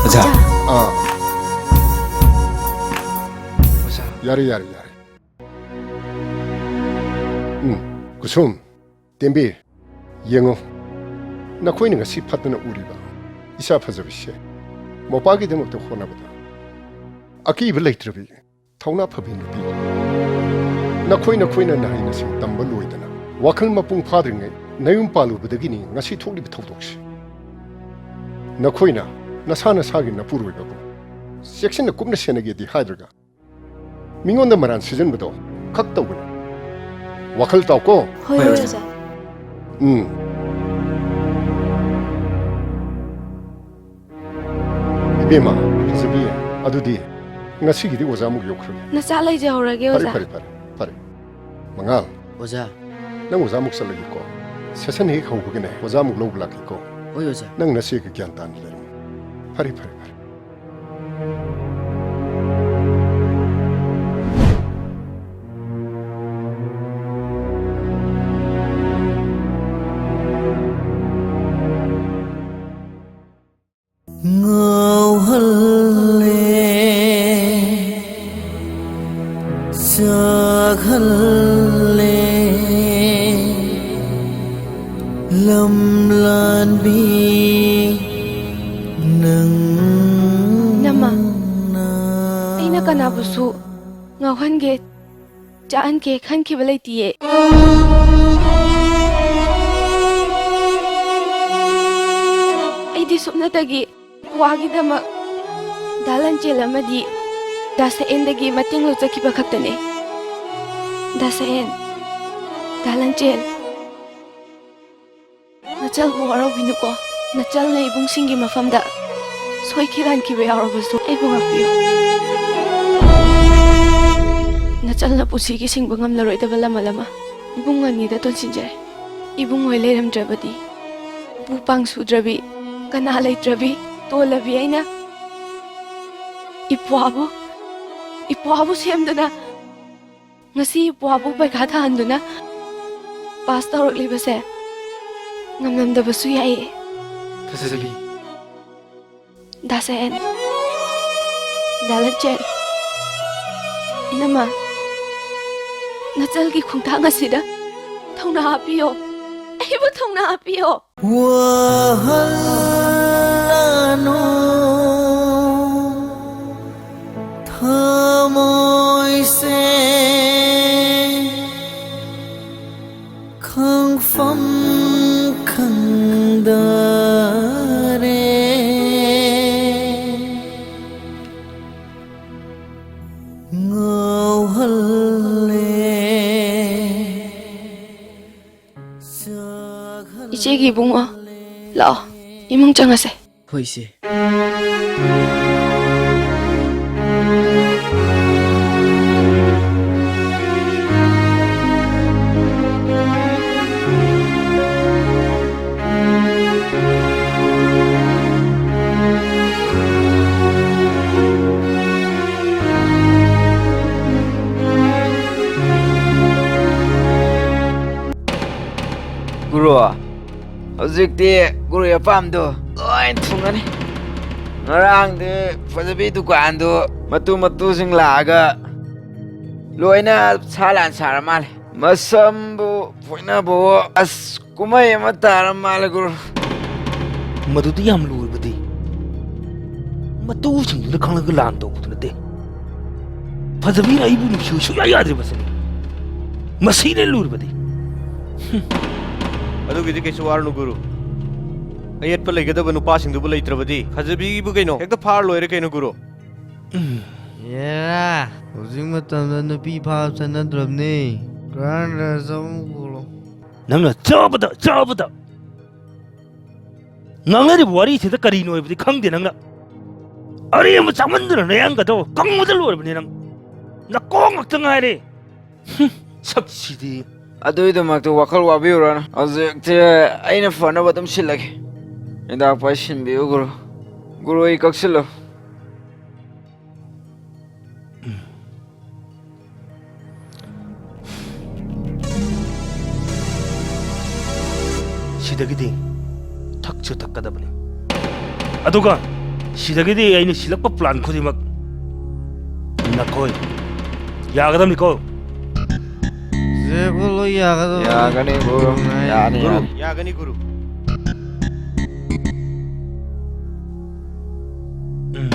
ꯑꯣꯖꯥ꯫ ꯑꯥ꯫ ꯌꯥꯔꯦ, ꯌꯥꯔꯦ, ꯌꯥꯔꯦ꯫ ꯎꯝ, ꯀꯨꯁꯨꯝ, ꯇꯦꯝꯕꯤ, ꯌꯦꯡꯉꯨ꯫ ꯅꯈꯣꯏꯅ ꯉꯁꯤ ꯐꯠꯇꯅ ꯎꯔꯤꯕ ꯏꯆꯥ ꯐꯖꯕꯤꯁꯦ ꯃꯄꯥꯒꯤꯗꯃꯛꯇ ꯍꯣꯠꯅꯕꯗ ꯑꯀꯤꯕ ꯂꯩꯇ꯭ꯔꯕꯤ ꯊꯧꯅꯥ ꯐꯕꯤ ꯅꯨꯄꯤ꯫ ꯅꯈꯣꯏ ꯅꯈꯣꯏꯅ ꯅꯍꯩ ꯅꯁꯤꯡ ꯇꯝꯕ ꯂꯣꯏꯗꯅ ꯋꯥꯈꯜ ꯃꯄꯨꯡ ꯐꯥꯗ꯭ꯔꯤꯉꯩ ꯅꯌꯨꯝ ꯄꯥꯜꯂꯨꯕꯗꯒꯤꯅꯤ ꯉꯁꯤ ꯊꯣꯛꯂꯤꯕ ꯊꯧꯗꯣꯛꯁꯤ꯫ ꯅꯈꯣꯏꯅ ꯅꯁꯥ ꯅꯁꯥꯒꯤ ꯅꯄꯨꯔꯣꯏꯕꯕꯨ ꯆꯦꯛꯁꯤꯟꯅ ꯀꯨꯞꯅ ꯁꯦꯟꯅꯒꯦꯗꯤ ꯍꯥꯏꯗ꯭ꯔꯒ ꯃꯤꯉꯣꯟꯗ ꯃꯔꯥꯟ ꯁꯤꯖꯤꯟꯕꯗꯣ ꯈꯛ ꯇꯧꯒꯅꯨ꯫ ꯋꯥꯈꯜ ꯇꯥꯎꯀꯣ꯫ ꯍꯣꯏ, ꯍꯣꯏ, ꯑꯣꯖꯥ꯫ ꯎꯝ꯫ ꯏꯕꯦꯝꯃ, ꯐꯖꯕꯤ, ꯑꯗꯨꯗꯤ ꯉꯁꯤꯒꯤꯗꯤ ꯑꯣꯖꯥ ꯑꯃꯨꯛ ꯌꯧꯈ꯭ꯔꯒꯦ꯫ ꯅꯆꯥ ꯂꯩꯖꯍꯧꯔꯒꯦ, ꯐꯔꯦ, ꯑꯣꯖꯥ꯫ ꯐꯔꯦ, ꯐꯔꯦ, ꯐꯔꯦ꯫ ꯃꯉꯥꯜ, ꯑꯣꯖꯥ꯫ ꯅꯪ ꯑꯣꯖꯥ ꯑꯃꯨꯛ ꯆꯠꯂꯒꯦꯀꯣ꯫ ꯁꯦꯁꯟ ꯍꯦꯛ ꯍꯧꯕꯒꯅꯦ ꯑꯣꯖꯥ ꯑꯃꯨꯛ ꯂꯧꯕ ꯂꯥꯛꯀꯦꯀꯣ꯫ ꯍꯣꯏ, ꯑꯣꯖꯥ꯫ ꯅꯪ ꯅꯆꯦꯒ ꯒ꯭ꯌꯥꯟ ꯇꯥꯅ ꯂꯩꯔꯝꯃꯨ꯫ ꯐꯔꯦ, ꯐꯔꯦ, ꯐꯔꯦ꯫ ꯉꯥꯎꯍꯜꯂꯦ, ꯆꯥꯛꯍꯜꯂꯦ, ꯂꯝꯂꯥꯟꯕꯤ ꯅꯪ꯫ ꯅꯃ, ꯑꯩꯅ ꯀꯅꯥꯕꯨꯁꯨ ꯉꯥꯎꯍꯟꯒꯦ, ꯆꯥꯛꯍꯟꯒꯦ ꯈꯟꯈꯤꯕ ꯂꯩꯇꯤꯌꯦ꯫ ꯑꯩꯗꯤ ꯁꯨꯞꯅꯇꯒꯤ ꯋꯥꯒꯤꯗꯃꯛ ꯗꯥ ꯂꯟꯆꯦꯜ ꯑꯃꯗꯤ ꯗꯥ ꯁꯛꯍꯦꯟꯗꯒꯤ ꯃꯇꯦꯡ ꯂꯧꯖꯈꯤꯕ ꯈꯛꯇꯅꯦ꯫ ꯗꯥ ꯁꯛꯍꯦꯟ, ꯗꯥ ꯂꯟꯆꯦꯜ, ꯅꯆꯜꯕꯨ ꯋꯥꯔꯧꯕꯤꯅꯨꯀꯣ꯫ ꯅꯆꯜꯅ ꯏꯕꯨꯡꯁꯤꯡꯒꯤ ꯃꯐꯝꯗ ꯁꯣꯏꯈꯤ ꯂꯥꯟꯈꯤꯕ ꯌꯥꯎꯔꯕꯁꯨ ꯑꯩꯕꯨ ꯉꯥꯛꯄꯤꯌꯨ꯫ ꯅꯆꯜꯅ ꯄꯨꯟꯁꯤꯒꯤ ꯁꯤꯡꯕ ꯉꯝꯂꯔꯣꯏꯗꯕ ꯂꯃꯜ ꯑꯃ ꯏꯕꯨꯡ ꯑꯅꯤꯗ ꯇꯣꯟꯁꯤꯟꯖꯔꯦ꯫ ꯏꯕꯨꯡ ꯍꯣꯏ ꯂꯩꯔꯝꯗ꯭ꯔꯕꯗꯤ ꯄꯨ ꯄꯥꯡ ꯁꯨꯗ꯭ꯔꯕꯤ, ꯀꯅꯥ ꯂꯩꯇ꯭ꯔꯕꯤ, ꯇꯣꯜꯂꯕꯤ ꯑꯩꯅ ꯏꯄ꯭ꯋꯥꯕꯨ, ꯏꯄ꯭ꯋꯥꯕꯨ ꯁꯦꯝꯗꯨꯅ, ꯉꯁꯤ ꯏꯄ꯭ꯋꯥꯕꯨ ꯄꯩꯈꯥ ꯊꯥꯍꯟꯗꯨꯅ ꯄꯥꯁ ꯇꯧꯔꯛꯂꯤꯕꯁꯦ ꯉꯝꯂꯝꯗꯕꯁꯨ ꯌꯥꯏꯌꯦ꯫ ꯐꯖꯕꯤ꯫ ꯗꯥ ꯁꯍꯦꯟ, ꯗꯥ ꯂꯟꯆꯦꯟ, ꯏꯅꯝꯃ, ꯅꯆꯜꯒꯤ ꯈꯣꯡꯊꯥꯡ ꯑꯁꯤꯗ ꯊꯧꯅꯥ ꯍꯥꯞꯄꯤꯌꯣ꯫ ꯑꯩꯕꯨ ꯊꯧꯅꯥ ꯍꯥꯞꯄꯤꯌꯣ꯫ ꯋꯥꯍꯜꯂꯅꯨ ꯊꯃꯣꯏꯁꯦ, ꯈꯪꯐꯝ ꯈꯪꯗꯔꯦ, ꯉꯥꯎꯍꯜꯂꯦ꯫ ꯏꯆꯦꯒꯤ ꯏꯕꯨꯡꯉꯣ, ꯂꯥꯛꯑꯣ, ꯏꯃꯨꯡ ꯆꯪꯉꯁꯦ꯫ ꯍꯣꯏ, ꯏꯆꯦ꯫ ꯒꯨꯔꯨ, ꯍꯧꯖꯤꯛꯇꯤ ꯒꯨꯔꯨꯒꯤ ꯑꯄꯥꯝꯕꯗꯣ ꯂꯣꯏ ꯊꯨꯡꯉꯅꯤ꯫ ꯉꯔꯥꯡꯗꯤ ꯐꯖꯕꯤ ꯗꯨꯀꯥꯟꯗꯨ ꯃꯇꯨ ꯃꯇꯨꯁꯤꯡ ꯂꯥꯛꯑꯒ ꯂꯣꯏꯅ ꯁꯥ ꯂꯥꯟ ꯁꯥꯔ ꯃꯥꯜꯂꯦ꯫ ꯃꯁꯝꯕꯨ ꯐꯣꯏꯅꯕꯋꯣ, ꯑꯁ, ꯀꯨꯝꯍꯩ ꯑꯃ ꯇꯥꯔ ꯃꯥꯜꯂꯦ, ꯒꯨꯔꯨ꯫ ꯃꯗꯨꯗꯤ ꯌꯥꯝ ꯂꯨꯔꯕꯗꯤ꯫ ꯃꯇꯨꯁꯤꯡꯗꯨꯅ ꯈꯪꯂꯒ ꯂꯥꯟ ꯇꯧꯕꯗꯨ ꯅꯠꯇꯦ꯫ ꯐꯖꯕꯤꯅ ꯑꯩꯕꯨ ꯅꯨꯡꯁꯤꯌꯨ ꯁꯨꯡꯌꯥ ꯌꯥꯗ꯭ꯔꯤꯕꯁꯤꯅꯤ꯫ ꯃꯁꯤꯅ ꯂꯨꯔꯕꯗꯤ꯫ ꯍꯨꯝ꯫ ꯑꯗꯨꯒꯤꯗꯤ ꯀꯩꯁꯨ ꯋꯥꯔꯨꯅꯨ, ꯒꯨꯔꯨ꯫ ꯑꯌꯦꯠꯄ ꯂꯩꯒꯗꯕ ꯅꯨꯄꯥꯁꯤꯡꯗꯨꯕꯨ ꯂꯩꯇ꯭ꯔꯕꯗꯤ, ꯐꯖꯕꯤꯕꯨ ꯀꯩꯅꯣ, ꯍꯦꯛꯇ ꯐꯥꯔ ꯂꯣꯏꯔꯦ ꯀꯩꯅꯣ, ꯒꯨꯔꯨ꯫ ꯎꯝ꯫ ꯌꯦꯔꯥ, ꯍꯧꯖꯤꯛ ꯃꯇꯝꯗ ꯅꯨꯄꯤ ꯐꯥꯕ ꯆꯠꯅꯗ꯭ꯔꯕꯅꯦ꯫ ꯒ꯭ꯔꯥꯟ ꯔꯥꯖ ꯑꯃ ꯄꯨꯔꯣ꯫ ꯅꯪꯅ ꯆꯥꯕꯗ, ꯆꯥꯕꯗ꯫ ꯉꯥꯡꯅꯔꯤꯕ ꯋꯥꯔꯤꯁꯤꯗ ꯀꯔꯤꯅꯣ ꯍꯥꯏꯕꯗꯤ ꯈꯪꯗꯦ ꯅꯪꯅ꯫ ꯑꯔꯦꯝꯕ ꯆꯥꯃꯟꯗꯅ ꯅꯌꯥꯡꯒꯗꯣ ꯀꯪꯕꯗ ꯂꯣꯏꯔꯕꯅꯦ ꯅꯪ꯫ ꯅꯀꯣꯛ ꯉꯥꯛꯇ ꯉꯥꯏꯔꯦ꯫ ꯍꯨꯝ, ꯁꯛꯁꯤꯗꯤ꯫ ꯑꯗꯨꯒꯤꯗꯃꯛꯇ ꯋꯥꯈꯜ ꯋꯥꯕꯤꯔꯨꯔꯅꯨ꯫ ꯍꯧꯖꯤꯛꯇꯤ ꯑꯩꯅ ꯐꯅꯕ ꯑꯗꯨꯝ ꯁꯤꯜꯂꯒꯦ꯫ ꯍꯤꯗꯥꯛ ꯄꯥꯏꯁꯤꯟꯕꯤꯌꯨ, ꯒꯨꯔꯨ꯫ ꯒꯨꯔꯨ, ꯑꯩ ꯀꯛꯁꯤꯜꯂꯨ꯫ ꯎꯝ꯫ ꯁꯤ ꯁꯤꯗꯒꯤꯗꯤ ꯊꯛꯁꯨ ꯊꯛꯀꯗꯕꯅꯤ꯫ ꯑꯗꯨꯒ ꯁꯤꯗꯒꯤꯗꯤ ꯑꯩꯅ ꯁꯤꯜꯂꯛꯄ plan ꯈꯨꯗꯤꯡꯃꯛ ꯅꯈꯣꯏ ꯌꯥꯒꯗꯕꯅꯤꯀꯣ? ꯖꯦꯕꯨ ꯂꯣꯏ ꯌꯥꯒꯗꯕ꯫ ꯌꯥꯒꯅꯤ, ꯒꯨꯔꯨ꯫ ꯌꯥꯅꯤ, ꯒꯨꯔꯨ꯫ ꯌꯥꯅꯤ꯫ ꯌꯥꯒꯅꯤ, ꯒꯨꯔꯨ꯫ ꯎꯝ꯫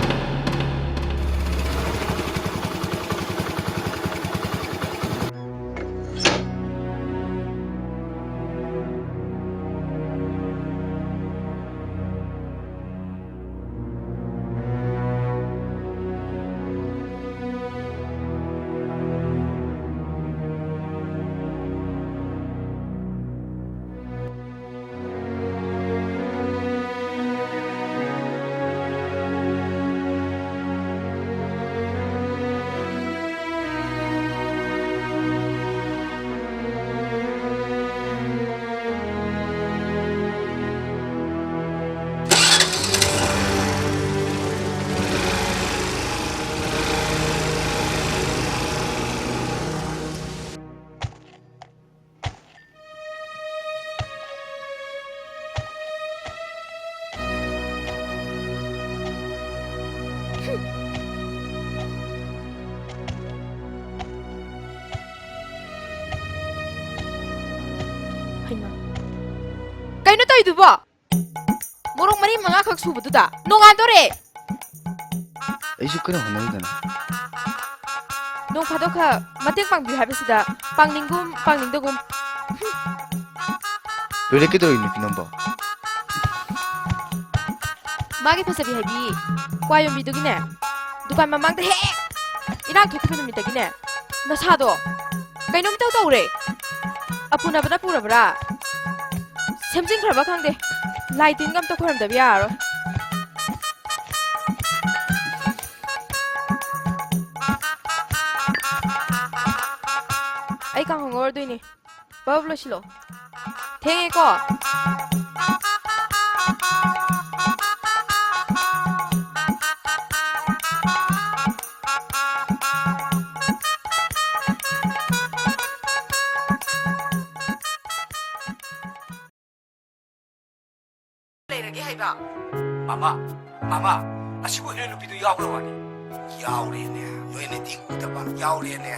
ꯍꯩꯃꯥ꯫ ꯀꯩꯅꯣ ꯇꯧꯔꯤꯗꯨꯕꯣ? ꯃꯣꯔꯣꯛ ꯃꯔꯤ ꯃꯉꯥꯈꯛ ꯁꯨꯕꯗꯨꯗ ꯅꯣꯡꯉꯥꯟꯗꯣꯔꯦ꯫ ꯑꯩꯁꯨ ꯀꯟꯅ ꯍꯣꯠꯅꯔꯤꯗꯅ꯫ ꯅꯣꯡ ꯐꯥꯗꯣꯛ ꯈꯔ ꯃꯇꯦꯡ ꯄꯥꯡꯕꯤꯌꯨ ꯍꯥꯏꯕꯁꯤꯗ ꯄꯥꯡꯅꯤꯡꯒꯨꯝ ꯄꯥꯡꯅꯤꯡꯗꯒꯨꯝ꯫ ꯂꯣꯏꯔꯦ, ꯀꯩꯗꯧꯔꯤ ꯅꯨꯄꯤ ꯅꯪꯕꯣ? ꯃꯥꯒꯤ ꯐꯖꯕꯤ ꯍꯥꯏꯕꯤ ꯀ꯭ꯋꯥ ꯌꯣꯟꯕꯤꯗꯨꯒꯤꯅꯦ, ꯗꯨꯀꯥꯟ ꯃꯃꯥꯡꯗ ꯍꯦꯛ ꯏꯔꯥꯡ ꯊꯣꯛꯈꯤꯕ ꯅꯨꯃꯤꯠꯇꯒꯤꯅꯦ, ꯅꯁꯥꯗꯣ ꯀꯩꯅꯣꯝ ꯏꯇꯧ ꯇꯧꯔꯦ꯫ ꯑꯄꯨꯅꯕꯅ ꯄꯨꯔꯕ꯭ꯔꯥ? ꯁꯦꯝꯖꯤꯟꯈ꯭ꯔꯕ ꯈꯪꯗꯦ꯫ ꯂꯥꯏ ꯇꯤꯟꯒ ꯑꯝꯇ ꯈꯣꯏꯔꯝꯗꯕ ꯌꯥꯔꯔꯣꯏ꯫ ꯑꯩ ꯀꯥꯡꯍꯧ ꯉꯧꯔꯗꯣꯏꯅꯦ꯫ ꯕꯜꯕ ꯂꯣꯏꯁꯤꯜꯂꯣ꯫ ꯊꯦꯡꯉꯦꯀꯣ꯫ ꯂꯩꯔꯒꯦ ꯍꯥꯏꯕ? ꯃꯃꯥ, ꯃꯃꯥ, ꯑꯁꯤꯕꯨ ꯍꯦꯔꯣꯏꯟ ꯅꯨꯄꯤꯗꯨ ꯌꯥꯎꯈ꯭ꯔꯕꯅꯤ꯫ ꯌꯥꯎꯔꯦꯅꯦ, ꯅꯣꯏꯅꯗꯤ ꯎꯗꯕ, ꯌꯥꯎꯔꯦꯅꯦ꯫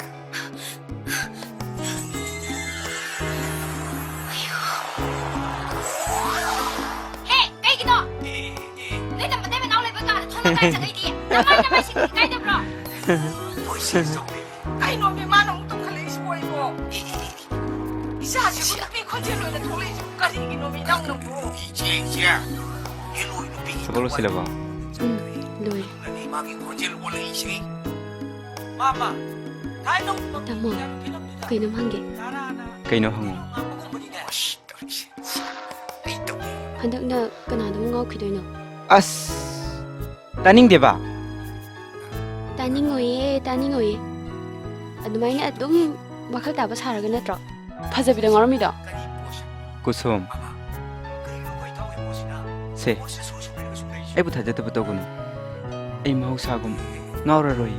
ꯍꯦ, ꯀꯩꯒꯤꯅꯣ? ꯑꯦ, ꯑꯦ, ꯑꯦ꯫ ꯅꯣꯏ ꯅꯝꯕ ꯅꯣꯏ ꯃꯅꯥꯎ ꯂꯩꯕ ꯀꯥꯗ ꯊꯣꯡ ꯂꯣꯟ ꯀꯥꯏ ꯆꯠꯂꯛꯏꯗꯤ? ꯅꯃꯥꯏ ꯅꯃꯥꯏꯁꯤꯡꯗꯤ ꯏꯀꯥꯏꯗꯕ꯭ꯔꯣ? ꯍꯣꯏ, ꯁꯤ ꯆꯧꯃꯤ꯫ ꯀꯩꯅꯣ, ꯃꯤ ꯃꯥꯅ ꯑꯃꯨꯛ ꯇꯧꯈꯠꯂꯛꯏꯁꯤꯕꯣ ꯑꯩꯕꯣ? ꯑꯦ, ꯑꯦ, ꯑꯦ, ꯑꯦ꯫ ꯏꯆꯥꯁꯤꯕꯨ ꯅꯨꯄꯤ ꯈꯣꯟꯖꯦꯜ ꯑꯣꯏꯅ ꯊꯣꯛꯂꯛꯏꯁꯤꯕꯨ ꯀꯔꯤꯒꯤꯅꯣ, ꯃꯤ ꯅꯪꯅꯕꯨ? ꯏꯆꯦ, ꯏꯆꯦ, ꯍꯦꯂꯣꯏ ꯅꯨꯄꯤꯒꯤ ꯊꯕꯛ ꯂꯣꯏꯁꯤꯜꯂꯕꯣ? ꯎꯝ, ꯂꯣꯏꯔꯦ꯫ ꯃꯥꯒꯤ ꯈꯣꯟꯖꯦꯜ ꯑꯣꯜꯂꯛꯏꯁꯤ꯫ ꯃꯥꯃ, ꯊꯥꯏꯅ ꯇꯥꯃꯣ, ꯐꯤꯂꯝꯗꯨꯗ ꯀꯩꯅꯣꯝ ꯍꯪꯒꯦ꯫ ꯇꯔꯥꯅ ꯀꯩꯅꯣ ꯍꯪꯉꯣ꯫ ꯉꯥꯡꯕꯒꯨꯝꯕꯅꯤꯅꯦ꯫ ꯑꯁ, ꯇꯧꯔꯤꯁꯦ꯫ ꯑꯩ ꯇꯧꯒꯦ꯫ ꯍꯟꯗꯛꯅ ꯀꯅꯥꯗ ꯑꯃꯨꯛ ꯉꯥꯎꯈꯤꯗꯣꯏꯅꯣ? ꯑꯁ, ꯇꯥꯅꯤꯡꯗꯦꯕ꯫ ꯇꯥꯅꯤꯡꯉꯣꯏꯌꯦ, ꯇꯥꯅꯤꯡꯉꯣꯏꯌꯦ꯫ ꯑꯗꯨꯃꯥꯏꯅ ꯑꯗꯨꯝ ꯋꯥꯈꯜ ꯇꯥꯕ ꯁꯥꯔꯒ ꯅꯠꯇ꯭ꯔꯣ ꯐꯖꯕꯤꯗ ꯉꯥꯎꯔꯝꯃꯤꯗꯣ? ꯀꯨꯁꯨꯝ, ꯁꯦ, ꯑꯩꯕꯨ ꯊꯥꯖꯗꯕ ꯇꯧꯒꯅꯨ꯫ ꯑꯩ ꯃꯍꯧꯁꯥꯒꯨꯝ ꯉꯥꯎꯔꯔꯣꯏ꯫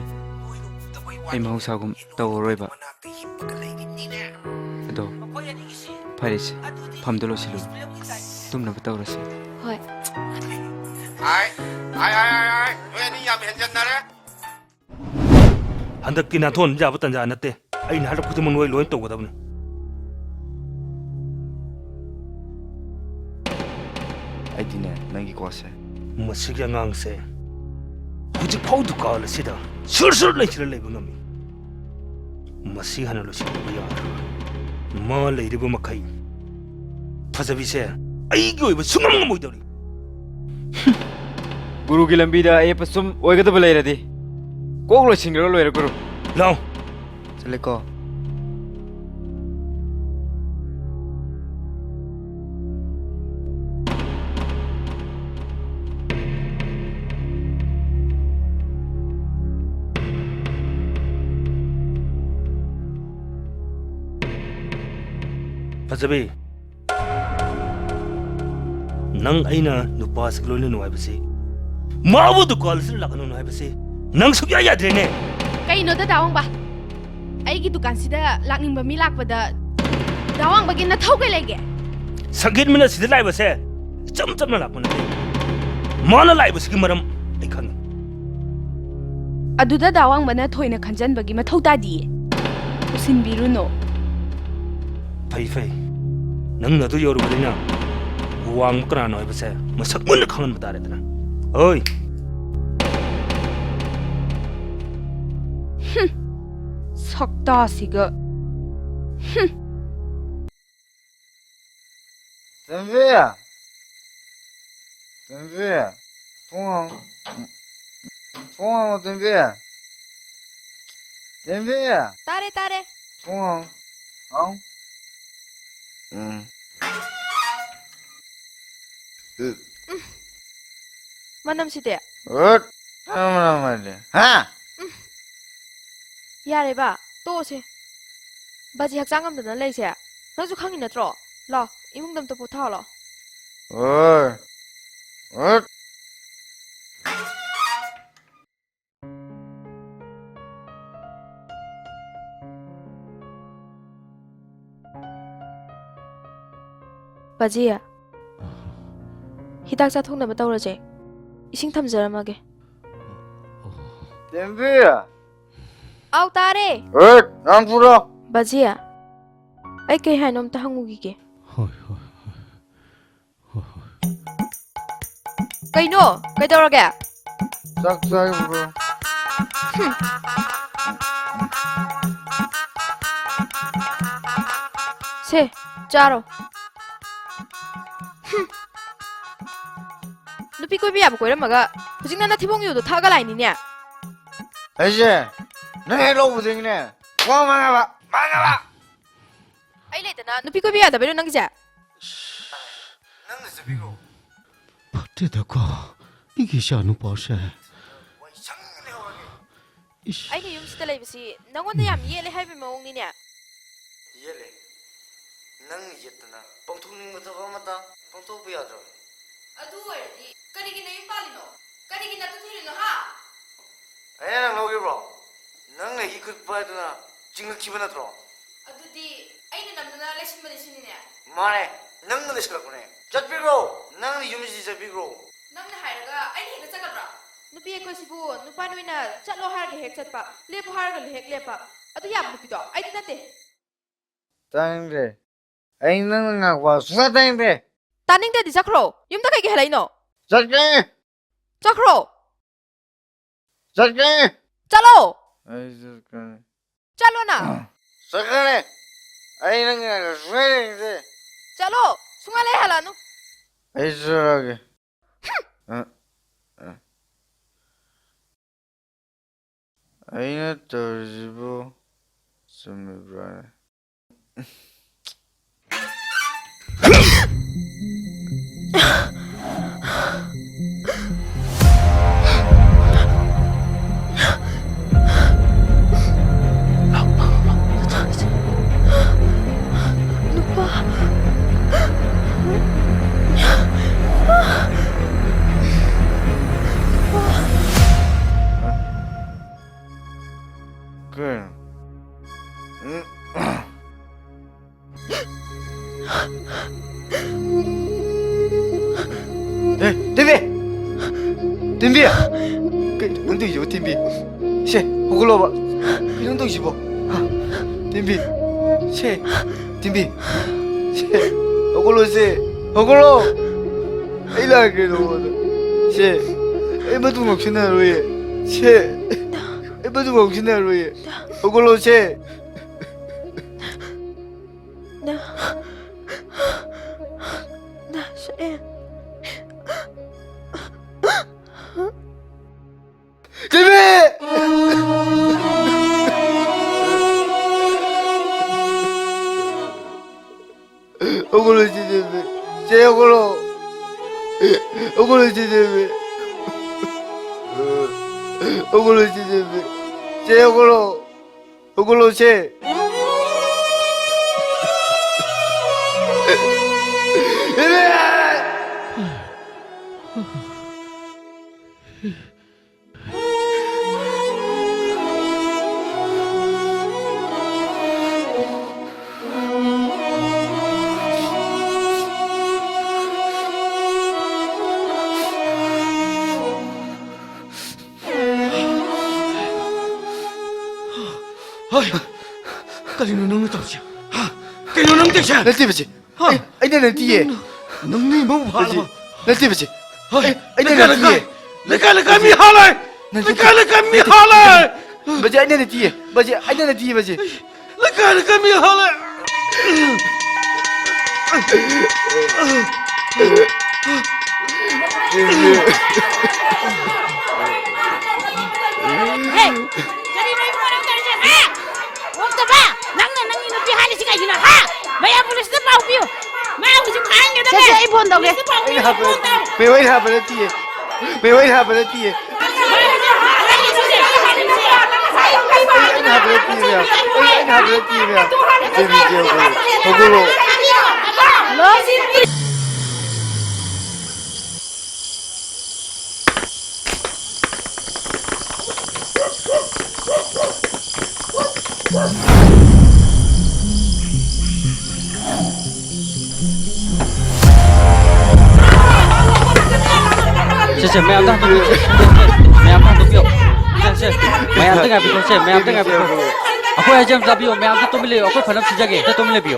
ꯑꯩ ꯃꯍꯧꯁꯥꯒꯨꯝ ꯇꯧꯔꯔꯣꯏꯕ꯫ ꯑꯗꯣ, ꯐꯔꯦꯁꯦ, ꯐꯝꯗꯣ ꯂꯣꯏꯁꯤꯜꯂꯨ꯫ ꯇꯨꯝꯅꯕ ꯇꯧꯔꯁꯤ꯫ ꯍꯣꯏ꯫ ꯑꯥꯏ, ꯑꯥꯏ, ꯑꯥꯏ, ꯑꯥꯏ, ꯑꯥꯏ, ꯅꯣꯏ ꯑꯅꯤ ꯌꯥꯝ ꯍꯦꯟꯖꯟꯅꯔꯦ꯫ ꯍꯟꯗꯛꯇꯤ ꯅꯥꯊꯣꯛꯍꯟꯕ ꯌꯥꯕ ꯇꯟꯖꯥ ꯅꯠꯇꯦ꯫ ꯑꯩꯅ ꯍꯥꯏꯔꯛꯄ ꯈꯨꯗꯤꯡꯃꯛ ꯅꯣꯏ ꯂꯣꯏꯅ ꯇꯧꯒꯗꯕꯅꯤ꯫ ꯑꯩꯗꯤꯅꯦ, ꯅꯪꯒꯤ ꯀ꯭ꯋꯥꯁꯦ꯫ ꯃꯁꯤꯒꯤ ꯑꯉꯥꯡꯁꯦ ꯍꯧꯖꯤꯛ ꯐꯥꯎ ꯗꯨꯀꯥꯟ ꯑꯁꯤꯗ ꯁꯨꯔ ꯁꯨꯔ ꯂꯩꯁꯤꯜꯂ ꯂꯩꯕ ꯉꯝꯃꯤ꯫ ꯃꯁꯤ ꯍꯥꯟꯅ ꯂꯣꯏꯁꯤꯟꯗꯕ ꯌꯥꯔꯔꯣꯏ꯫ ꯃꯥ ꯂꯩꯔꯤꯕ ꯃꯈꯩ ꯐꯖꯕꯤꯁꯦ ꯑꯩꯒꯤ ꯑꯣꯏꯕ ꯁꯨꯡꯉꯝ ꯉꯝꯃꯣꯏꯗꯧꯔꯤ꯫ ꯒꯨꯔꯨꯒꯤ ꯂꯝꯕꯤꯗ ꯑꯌꯦꯠꯄ ꯁꯨꯝ ꯑꯣꯏꯒꯗꯕ ꯂꯩꯔꯗꯤ ꯀꯣꯛ ꯂꯣꯏꯁꯤꯟꯈ꯭ꯔꯒ ꯂꯣꯏꯔꯦ, ꯒꯨꯔꯨ꯫ ꯂꯥꯎ꯫ ꯆꯠꯂꯦꯀꯣ꯫ ꯐꯖꯕꯤ, ꯅꯪ ꯑꯩꯅ ꯅꯨꯄꯥꯁꯤꯒ ꯂꯣꯏꯅꯅꯨ ꯍꯥꯏꯕꯁꯤ, ꯃꯥꯕꯨ ꯗꯨꯀꯥꯟ ꯑꯁꯤꯗ ꯂꯥꯛꯍꯟꯒꯅꯨ ꯍꯥꯏꯕꯁꯤ ꯅꯪ ꯁꯨꯛꯌꯥ ꯌꯥꯗ꯭ꯔꯦꯅꯦ꯫ ꯀꯩꯅꯣꯗ, ꯗꯥ ꯋꯥꯡꯕ? ꯑꯩꯒꯤ ꯗꯨꯀꯥꯟꯁꯤꯗ ꯂꯥꯛꯅꯤꯡꯕ ꯃꯤ ꯂꯥꯛꯄꯗ ꯗꯥ ꯋꯥꯡꯕꯒꯤ ꯅꯊꯧ ꯀꯩ ꯂꯩꯒꯦ? ꯁꯪꯒꯤꯠꯃꯅ ꯁꯤꯗ ꯂꯥꯛꯏꯕꯁꯦ ꯏꯆꯝ ꯆꯝꯅ ꯂꯥꯛꯄ ꯅꯠꯇꯦ꯫ ꯃꯥꯅ ꯂꯥꯛꯏꯕꯁꯤꯒꯤ ꯃꯔꯝ ꯑꯩ ꯈꯪꯉꯤ꯫ ꯑꯗꯨꯗ ꯗꯥ ꯋꯥꯡꯕꯅ ꯊꯣꯏꯅ ꯈꯟꯖꯟꯕꯒꯤ ꯃꯊꯧ ꯇꯥꯗꯤꯌꯦ꯫ ꯎꯁꯤꯟꯕꯤꯔꯨꯅꯨ꯫ ꯐꯩ, ꯐꯩ꯫ ꯅꯪꯅ ꯑꯗꯨ ꯌꯧꯔꯨꯕꯅꯤꯅ ꯋꯥꯡꯕ ꯀꯅꯥꯅꯣ ꯍꯥꯏꯕꯁꯦ ꯃꯁꯛ ꯃꯨꯟꯅ ꯈꯪꯍꯟꯕ ꯇꯥꯔꯦꯗꯅ꯫ ꯍꯣꯏ꯫ ꯍꯨꯝ꯫ ꯁꯛꯇꯥꯁꯤꯒ꯫ ꯍꯨꯝ꯫ ꯇꯣꯝꯕꯤ! ꯇꯣꯝꯕꯤ! ꯊꯣꯡ ꯍꯥꯡꯉꯣ꯫ ꯊꯣꯡ ꯍꯥꯡꯉꯣ, ꯇꯣꯝꯕꯤ! ꯇꯣꯝꯕꯤ! ꯇꯥꯔꯦ, ꯇꯥꯔꯦ꯫ ꯊꯣꯡ ꯍꯥꯡꯉꯣ꯫ ꯍꯥꯡꯉꯣ꯫ ꯎꯝ꯫ ꯎꯝ꯫ ꯃꯅꯝꯁꯤꯗꯤ? ꯎꯠ! ꯃꯅꯝ, ꯃꯅꯝ ꯍꯥꯏꯗꯤ꯫ ꯍꯥ? ꯎꯝ꯫ ꯌꯥꯔꯦꯕ, ꯇꯣꯛꯑꯁꯦ꯫ ꯕꯥꯖꯤ ꯍꯛꯆꯥꯡ ꯉꯝꯗꯅ ꯂꯩꯁꯦ ꯅꯪꯁꯨ ꯈꯪꯉꯤ ꯅꯠꯇ꯭ꯔꯣ? ꯂꯥꯎ, ꯏꯃꯨꯡꯗ ꯑꯝꯇ ꯄꯣꯊꯥꯎ ꯂꯥꯎ꯫ ꯍꯣꯏ꯫ ꯍꯣꯏ꯫ ꯕꯥꯖꯤ, ꯍꯤꯗꯥꯛ ꯆꯥꯊꯣꯛꯅꯕ ꯇꯧꯔꯁꯦ꯫ ꯏꯁꯤꯡ ꯊꯝꯖꯔꯝꯃꯒꯦ꯫ ꯇꯦꯝꯕꯤ! ꯑꯥꯎ, ꯇꯥꯔꯦ꯫ ꯑꯦ, ꯅꯪ ꯄꯨꯔꯣ꯫ ꯕꯥꯖꯤ, ꯑꯩ ꯀꯩ ꯍꯥꯏꯅꯣ ꯑꯝꯇ ꯍꯪꯉꯨꯈꯤꯒꯦ꯫ ꯍꯣꯏ, ꯍꯣꯏ, ꯍꯣꯏ꯫ ꯍꯣꯏ, ꯍꯣꯏ꯫ ꯀꯩꯅꯣ? ꯀꯩꯗꯧꯔꯒꯦ? ꯆꯥꯛ ꯆꯥꯔꯕ꯭ꯔꯣ? ꯍꯨꯝ꯫ ꯁꯦ, ꯆꯥꯔꯣ꯫ ꯍꯨꯝ꯫ ꯅꯨꯄꯤ ꯀꯣꯏꯕ ꯌꯥꯕ ꯀꯣꯏꯔꯝꯃꯒ ꯍꯧꯖꯤꯛꯅ ꯅꯊꯤꯕꯣꯡ ꯌꯣꯗꯣ ꯊꯛꯑꯒ ꯂꯥꯛꯏꯅꯤꯅꯦ꯫ ꯑꯩꯁꯦ ꯅꯪ ꯍꯦꯛ ꯂꯧꯕꯗꯒꯤꯅꯦ ꯋꯥ ꯃꯥꯡꯉꯕ, ꯃꯥꯡꯉꯕ꯫ ꯑꯩ ꯂꯩꯗꯅ ꯅꯨꯄꯤ ꯀꯣꯏꯕ ꯌꯥꯗꯕꯩꯔꯣ ꯅꯪꯒꯤꯁꯦ? ꯅꯪꯅ ꯆꯠꯄꯤꯈ꯭ꯔꯣ꯫ ꯐꯠꯇꯦꯗꯀꯣ, ꯃꯤꯒꯤ ꯏꯆꯥ ꯅꯨꯄꯥꯁꯦ꯫ ꯋꯥꯏ ꯁꯪꯅ ꯂꯩꯍꯧꯔꯒꯦ꯫ ꯏꯁ꯫ ꯑꯩꯅ ꯌꯨꯝꯁꯤꯗ ꯂꯩꯕꯁꯤ ꯅꯪꯉꯣꯟꯗ ꯌꯥꯝ ꯎꯝ꯫ ꯌꯦꯠꯂꯦ ꯍꯥꯏꯕꯒꯤ ꯃꯑꯣꯡꯅꯤꯅꯦ꯫ ꯌꯦꯠꯂꯦ꯫ ꯅꯪꯅ ꯌꯦꯠꯇꯅ ꯄꯥꯡꯊꯣꯛꯅꯤꯡꯕ ꯊꯕꯛ ꯑꯃꯠꯇ ꯄꯥꯡꯊꯣꯛꯄ ꯌꯥꯗ꯭ꯔꯣ? ꯑꯗꯨ ꯑꯣꯏꯔꯗꯤ ꯀꯔꯤꯒꯤ ꯅꯌꯨꯝ ꯄꯥꯜꯂꯤꯅꯣ? ꯀꯔꯤꯒꯤ ꯅꯇꯨ ꯊꯤꯔꯤꯅꯣ, ꯍꯥ? ꯑꯩꯅ ꯅꯪ ꯂꯧꯈꯤꯕ꯭ꯔꯣ? ꯅꯪꯅ ꯏ ꯈꯨꯠ ꯄꯥꯏꯗꯨꯅ ꯆꯤꯡꯂꯛꯈꯤꯕ ꯅꯠꯇ꯭ꯔꯣ? ꯑꯗꯨꯗꯤ ꯑꯩꯅ ꯅꯝꯗꯨꯅ ꯂꯩꯁꯤꯟꯕꯅꯤ ꯁꯤꯅꯤꯅꯦ? ꯃꯥꯅꯦ꯫ ꯅꯪꯅ ꯂꯩꯁꯜꯂꯛꯄꯅꯦ꯫ ꯆꯠꯄꯤꯈ꯭ꯔꯣ꯫ ꯅꯪꯅ ꯌꯨꯝꯁꯤꯗꯤ ꯆꯠꯄꯤꯈ꯭ꯔꯣ꯫ ꯅꯪꯅ ꯍꯥꯏꯔꯒ ꯑꯩꯅ ꯍꯦꯛꯇ ꯆꯠꯀꯗ꯭ꯔꯥ? ꯅꯨꯄꯤ ꯑꯩꯈꯣꯏꯁꯤꯕꯨ ꯅꯨꯄꯥ ꯅꯣꯏꯅ ꯆꯠꯂꯣ ꯍꯥꯏꯔꯒ ꯍꯦꯛ ꯆꯠꯄ, ꯂꯦꯞꯄꯣ ꯍꯥꯏꯔꯒ ꯍꯦꯛ ꯂꯦꯞꯄ, ꯑꯗꯨ ꯌꯥꯕ ꯅꯨꯄꯤꯗꯣ ꯑꯩꯗꯤ ꯅꯠꯇꯦ꯫ ꯇꯥꯅꯤꯡꯗꯦ꯫ ꯑꯩ ꯅꯪꯅ ꯉꯥꯡꯕ ꯁꯨꯡꯇꯥ ꯇꯥꯅꯤꯡꯗꯦ꯫ ꯇꯥꯅꯤꯡꯗ꯭ꯔꯗꯤ ꯆꯠꯈ꯭ꯔꯣ꯫ ꯌꯨꯝꯗ ꯀꯩꯒꯤ ꯍꯜꯂꯛꯏꯅꯣ? ꯆꯠꯀꯅꯤ꯫ ꯆꯠꯈ꯭ꯔꯣ꯫ ꯆꯠꯀꯅꯤ꯫ ꯆꯠꯂꯣ꯫ ꯑꯩ ꯆꯠꯀꯅꯤ꯫ ꯆꯠꯂꯣꯅ꯫ ꯆꯠꯀꯅꯤ꯫ ꯑꯩ ꯅꯪꯒꯤ ꯅꯥꯛꯇ ꯁꯨꯡꯂꯩ ꯂꯩꯅꯤꯡꯗꯦ꯫ ꯆꯠꯂꯣ꯫ ꯁꯨꯡꯍꯜ ꯍꯦꯛ ꯍꯜꯂꯛꯑꯅꯨ꯫ ꯑꯩ ꯆꯠꯂꯒꯦ꯫ ꯑ, ꯑ꯫ ꯑꯩꯅ ꯇꯧꯔꯤꯁꯤꯕꯨ ꯆꯨꯝꯃꯤꯕ꯭ꯔꯥꯅꯦ? ꯅꯨꯄꯥ꯫ ꯀꯩꯅꯣ? ꯎꯝ꯫ ꯑꯦ, ꯇꯦꯝꯕꯤ! ꯇꯦꯝꯕꯤ! ꯀꯩꯅꯣ ꯅꯪ ꯇꯧꯔꯤꯁꯤꯕꯣ, ꯇꯦꯝꯕꯤ? ꯁꯦ, ꯍꯧꯒꯠꯂꯣꯕ꯫ ꯀꯩꯅꯣ ꯅꯪ ꯇꯧꯔꯤꯁꯤꯕꯣ? ꯍꯥ? ꯇꯦꯝꯕꯤ! ꯁꯦ, ꯇꯦꯝꯕꯤ! ꯁꯦ, ꯍꯧꯒꯠꯂꯣ ꯁꯦ! ꯍꯧꯒꯠꯂꯣ! ꯑꯩ ꯂꯥꯛꯀꯦ ꯅꯉꯣꯟꯗ꯫ ꯁꯦ, ꯑꯩ ꯃꯇꯨ ꯉꯥꯎꯁꯤꯟꯅꯔꯣꯏꯌꯦ꯫ ꯁꯦ, ꯑꯩ ꯃꯇꯨ ꯉꯥꯎꯁꯤꯟꯅꯔꯣꯏꯌꯦ꯫ ꯍꯧꯒꯠꯂꯣ ꯁꯦ! ꯅ-, ꯅ-, ꯁꯛꯑꯦ꯫ ꯇꯦꯝꯕꯤ! ꯍꯧꯒꯠꯂꯣ, ꯁꯤ ꯇꯦꯝꯕꯤ꯫ ꯆꯦ, ꯍꯧꯒꯠꯂꯣ꯫ ꯍꯧꯒꯠꯂꯣ, ꯁꯤ ꯇꯦꯝꯕꯤ꯫ ꯍꯧꯒꯠꯂꯣ, ꯁꯤ ꯇꯦꯝꯕꯤ꯫ ꯆꯦ, ꯍꯧꯒꯠꯂꯣ꯫ ꯍꯧꯒꯠꯂꯣ꯫ ꯍꯧꯒꯠꯂꯣꯁꯦ꯫ ꯑꯣꯏ, ꯀꯔꯤꯅꯣ ꯅꯪꯅ ꯇꯧꯔꯤꯁꯦ? ꯍꯥ? ꯀꯩꯅꯣ ꯅꯪ ꯇꯧꯔꯤꯁꯦ? ꯅꯠꯇꯦ, ꯕꯥꯖꯤ꯫ ꯍꯥ? ꯑꯩ, ꯑꯩꯅ ꯅꯠꯇꯤꯌꯦ꯫ ꯅꯪꯅ, ꯅꯪꯅ ꯏꯃꯧ ꯕꯥꯖꯤ, ꯍꯥꯠꯂꯕ? ꯅꯠꯇꯦ, ꯕꯥꯖꯤ꯫ ꯍꯣꯏ, ꯑꯩ, ꯑꯩꯅ ꯂꯩꯀꯥꯏ, ꯅꯠꯇꯤꯌꯦ꯫ ꯂꯩꯀꯥꯏ, ꯂꯩꯀꯥꯏ, ꯂꯩꯀꯥꯏ ꯃꯤ ꯕꯥꯖꯤ꯫ ꯍꯥꯠꯂꯦ! ꯅꯠꯇꯦ, ꯂꯩꯀꯥꯏ, ꯂꯩꯀꯥꯏ ꯃꯤ ꯅꯠꯇꯦ, ꯍꯥꯠꯂꯦ! ꯅꯠꯇꯦ, ꯕꯥꯖꯤ, ꯑꯩꯅ ꯅꯠꯇꯤꯌꯦ꯫ ꯕꯥꯖꯤ, ꯑꯩꯅ ꯅꯠꯇꯤꯌꯦ, ꯕꯥꯖꯤ꯫ ꯂꯩꯀꯥꯏ, ꯂꯩꯀꯥꯏ ꯃꯤ ꯍꯥꯠꯂꯦ! ꯍꯦ! ꯀꯔꯤꯅꯣ ꯏꯕꯨꯡꯉꯣ ꯅꯪ ꯇꯧꯔꯤꯁꯦ, ꯍꯥ? ꯑꯣꯛꯇꯕ! ꯅꯪꯅ ꯅꯪꯒꯤ ꯅꯨꯄꯤ ꯍꯥꯠꯂꯤꯁꯤ ꯀꯩꯒꯤꯅꯣ, ꯍꯥ? ꯃꯌꯥꯝ ꯄꯨꯂꯤꯁꯇ ꯄꯥꯎ ꯄꯤꯌꯨ꯫ ꯃꯥ ꯍꯧꯖꯤꯛ ꯐꯥꯍꯟꯒꯗꯕꯅꯦ꯫ ꯁꯦ, ꯁꯦ, ꯑꯩ ꯐꯣꯟ ꯇꯧꯒꯦ꯫ ꯄꯨꯂꯤꯁꯇ ꯄꯥꯎ ꯄꯤꯌꯨ, ꯑꯩꯅ ꯍꯥꯠꯄ ꯐꯣꯟ ꯅꯠꯇꯤꯌꯦ꯫ ꯇꯧ꯫ ꯃꯦꯝ, ꯑꯩꯅ ꯍꯥꯠꯄ ꯅꯠꯇꯤꯌꯦ꯫ ꯃꯦꯝ, ꯑꯩꯅ ꯍꯥꯠꯄ ꯅꯠꯇꯤꯌꯦ꯫ ꯑꯩ, ꯑꯩꯅ ꯍꯥꯠꯄ ꯅꯠꯇꯤꯌꯦ, ꯃꯦꯝ꯫ ꯑꯩ, ꯑꯩꯅ ꯍꯥꯠꯄ ꯅꯠꯇꯤꯌꯦ, ꯃꯦꯝ꯫ ꯃꯦꯝ, ꯃꯦꯝ, ꯍꯧꯒꯠꯂꯣ꯫ ꯍꯜꯂꯣ? ꯁꯦ, ꯁꯦ, ꯃꯌꯥꯝꯗ ꯍꯟꯗꯣꯛꯄꯤꯌꯨ, ꯁꯦ, ꯁꯦ, ꯃꯌꯥꯝꯗ ꯍꯟꯗꯣꯛꯄꯤꯌꯨ꯫ ꯁꯦ, ꯁꯦ, ꯃꯌꯥꯝꯗ ꯉꯥꯏꯕꯤꯈꯣ, ꯁꯦ, ꯃꯌꯥꯝꯗ ꯉꯥꯏꯕꯤꯈꯣ꯫ ꯑꯩꯈꯣꯏ ꯍꯥꯏꯁꯦ ꯑꯝꯇ ꯇꯥꯕꯤꯌꯨ, ꯃꯌꯥꯝꯗ ꯇꯨꯃꯤꯟ ꯂꯩꯌꯨ, ꯑꯩꯈꯣꯏ ꯐꯅꯕ ꯁꯤꯟꯖꯒꯦ, ꯑꯝꯇ ꯇꯨꯃꯤꯟ ꯂꯩꯕꯤꯌꯨ꯫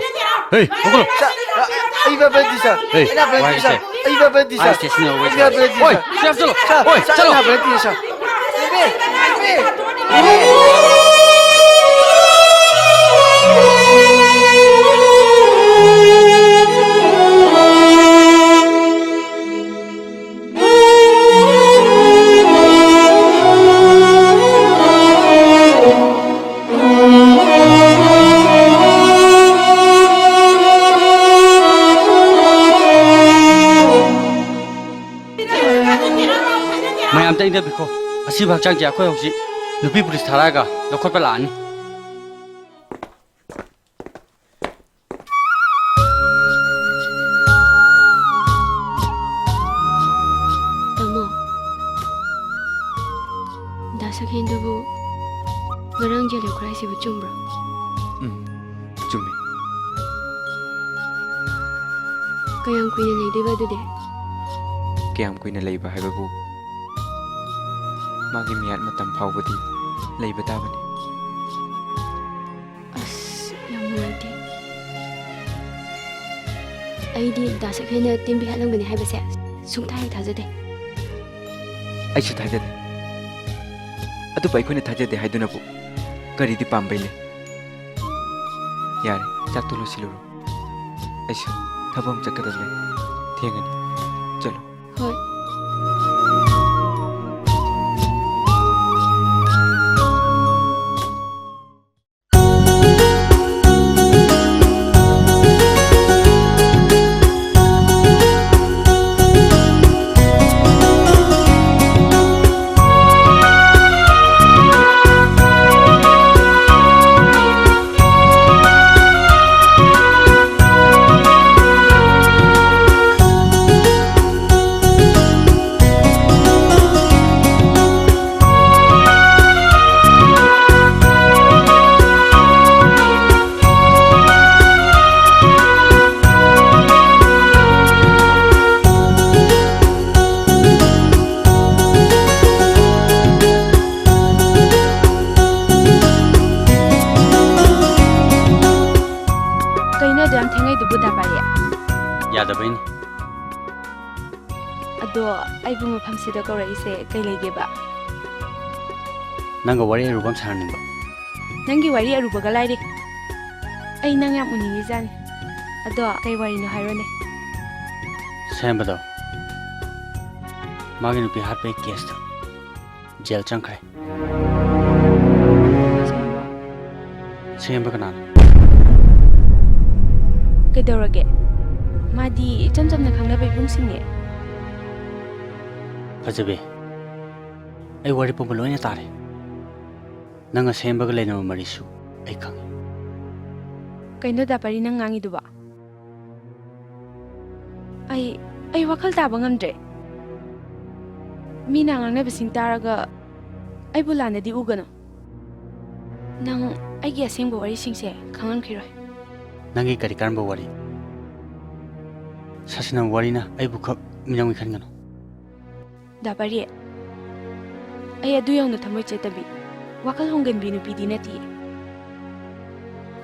ꯍꯦ, ꯍꯧꯒꯠꯂꯣ꯫ ꯁꯥꯔ, ꯑ, ꯑꯩ ꯍꯥꯠꯄ ꯅꯠꯇꯤꯌꯦ, ꯁꯥꯔ꯫ ꯍꯦ, ꯑꯩꯅ ꯍꯥꯠꯄ ꯅꯠꯇꯤꯌꯦ, ꯋꯥ ꯁꯥꯔ꯫ ꯍꯥꯏꯁꯦ꯫ ꯑꯩ ꯍꯥꯠꯄ ꯅꯠꯇꯤꯌꯦ, ꯁꯥꯔ꯫ ꯑꯩ ꯍꯥꯠꯄ ꯅꯠꯇꯤꯌꯦ, ꯍꯣꯏ, ꯁꯥꯔ꯫ ꯁꯦꯞ ꯆꯠꯂꯣ꯫ ꯁꯥꯔ, ꯍꯣꯏ, ꯁꯥꯔ, ꯆꯠꯂꯣ꯫ ꯑꯩꯅ ꯍꯥꯠꯄ ꯅꯠꯇꯤꯌꯦ, ꯁꯥꯔ꯫ ꯏꯕꯦ, ꯏꯕꯦ, ꯏꯕꯦ꯫ ꯃꯌꯥꯝꯗ ꯏꯪꯅꯕꯤꯈꯣ꯫ ꯑꯁꯤꯕ ꯍꯛꯆꯥꯡꯁꯦ ꯑꯩꯈꯣꯏ ꯍꯧꯖꯤꯛ ꯅꯨꯄꯤ ꯄꯨꯂꯤꯁ ꯊꯥꯔꯛꯑꯒ ꯂꯧꯈꯠꯄ ꯂꯥꯛꯑꯅꯤ꯫ ꯇꯥꯃꯣ, ꯗꯥ ꯁꯛꯍꯦꯟꯗꯨꯕꯨ ꯉꯔꯥꯡ ꯖꯦꯜ ꯌꯧꯈ꯭ꯔꯦ ꯍꯥꯏꯁꯤꯕꯨ ꯆꯨꯝꯕ꯭ꯔꯣ? ꯎꯝ, ꯆꯨꯝꯃꯤ꯫ ꯀꯌꯥꯝ ꯀꯨꯏꯅ ꯂꯩꯗꯣꯏꯕ ꯑꯗꯨꯗꯤ? ꯀꯌꯥꯝ ꯀꯨꯏꯅ ꯂꯩꯕ ꯍꯥꯏꯕꯕꯨ, ꯃꯥꯒꯤ ꯃꯤꯌꯥꯠ ꯃꯇꯝ ꯐꯥꯎꯕꯗꯤ ꯂꯩꯕ ꯇꯥꯕꯅꯤ꯫ ꯑꯩꯗꯤ ꯗꯥ ꯁꯛꯍꯦꯟꯅ ꯇꯦꯝꯕꯤ ꯍꯥꯠꯂꯝꯒꯅꯤ ꯍꯥꯏꯕꯁꯦ ꯁꯨꯡꯊꯥ ꯍꯦꯛ ꯊꯥꯖꯗꯦ꯫ ꯑꯩꯁꯨ ꯊꯥꯖꯗꯦ꯫ ꯑꯗꯨꯕꯨ ꯑꯩꯈꯣꯏꯅ ꯊꯥꯖꯗꯦ ꯍꯥꯏꯗꯨꯅꯕꯨ ꯀꯔꯤꯗꯤ ꯄꯥꯝꯕꯩ ꯂꯩ? ꯌꯥꯔꯦ, ꯆꯥꯛꯇꯣ ꯂꯣꯏꯁꯤꯜꯂꯨꯔꯣ꯫ ꯑꯩꯁꯨ ꯊꯕꯛ ꯑꯃ ꯆꯠꯀꯗꯕ ꯂꯩ꯫ ꯊꯦꯡꯉꯅꯤ꯫ ꯆꯠꯂꯣ꯫ ꯍꯣꯏ꯫ ꯀꯩꯅꯣ ꯑꯗꯨ ꯌꯥꯝ ꯊꯦꯡꯉꯩꯗꯨꯕꯨ, ꯗꯥ ꯄꯥꯔꯤ? ꯌꯥꯗꯕꯩꯅꯤ꯫ ꯑꯗꯣ ꯑꯩꯕꯨ ꯃꯐꯝꯁꯤꯗ ꯀꯧꯔꯛꯏꯁꯦ ꯀꯩ ꯂꯩꯒꯦꯕ? ꯅꯪꯒ ꯋꯥꯔꯤ ꯑꯔꯨꯕ ꯑꯃ ꯁꯥꯟꯅꯅꯤꯡꯕ꯫ ꯅꯪꯒꯤ ꯋꯥꯔꯤ ꯑꯔꯨꯕꯒ ꯂꯥꯏꯔꯤ꯫ ꯑꯩ ꯅꯪ ꯌꯥꯝ ꯎꯅꯤꯡꯉꯤꯖꯥꯠꯅꯤ꯫ ꯑꯗꯣ ꯀꯩ ꯋꯥꯔꯤꯅꯣ ꯍꯥꯏꯔꯣꯅꯦ? ꯁꯦꯝꯕꯗꯣ, ꯃꯥꯒꯤ ꯅꯨꯄꯤ ꯍꯥꯠꯄꯒꯤ ꯀꯦꯁꯇ ꯖꯦꯜ ꯆꯪꯈ꯭ꯔꯦ꯫ ꯁꯦꯝꯕ ꯀꯅꯥꯅꯣ? ꯀꯩꯗꯧꯔꯒꯦ? ꯃꯥꯗꯤ ꯏꯆꯝ ꯆꯝꯅ ꯈꯪꯅꯕ ꯏꯕꯨꯡꯁꯤꯡꯅꯦ꯫ ꯐꯖꯕꯤ, ꯑꯩ ꯋꯥꯔꯤ ꯄꯨꯝꯕ ꯂꯣꯏꯅ ꯇꯥꯔꯦ꯫ ꯅꯪ ꯑꯁꯦꯡꯕꯒ ꯂꯩꯅꯕ ꯃꯔꯤꯁꯨ ꯑꯩ ꯈꯪꯉꯤ꯫ ꯀꯩꯅꯣ ꯗꯥ ꯄꯔꯤ ꯅꯪ ꯉꯥꯡꯉꯤꯗꯨꯕꯣ? ꯑꯩ, ꯑꯩ ꯋꯥꯈꯜ ꯇꯥꯕ ꯉꯝꯗ꯭ꯔꯦ꯫ ꯃꯤꯅ ꯉꯥꯡꯅꯕꯁꯤꯡ ꯇꯥꯔꯒ ꯑꯩꯕꯨ ꯂꯥꯟꯅꯗꯤ ꯎꯒꯅꯨ꯫ ꯅꯪ ꯑꯩꯒꯤ ꯑꯁꯦꯡꯕ ꯋꯥꯔꯤꯁꯤꯡꯁꯦ ꯈꯪꯂꯝꯈꯤꯔꯣꯏ꯫ ꯅꯪꯒꯤ ꯀꯔꯤ ꯀꯔꯝꯕ ꯋꯥꯔꯤ? ꯁꯥꯁꯤꯟꯅꯕ ꯋꯥꯔꯤꯅ ꯑꯩꯕꯨ ꯈꯛ ꯃꯤꯅꯝꯒꯤ ꯈꯟꯒꯅꯨ꯫ ꯗꯥ ꯄꯥꯔꯤ, ꯑꯩ ꯑꯗꯨ ꯌꯧꯅ ꯊꯃꯣꯏ ꯆꯦꯠꯇꯕꯤ, ꯋꯥꯈꯜ ꯍꯣꯡꯒꯟꯕꯤ ꯅꯨꯄꯤꯗꯤ ꯅꯠꯇꯤꯌꯦ꯫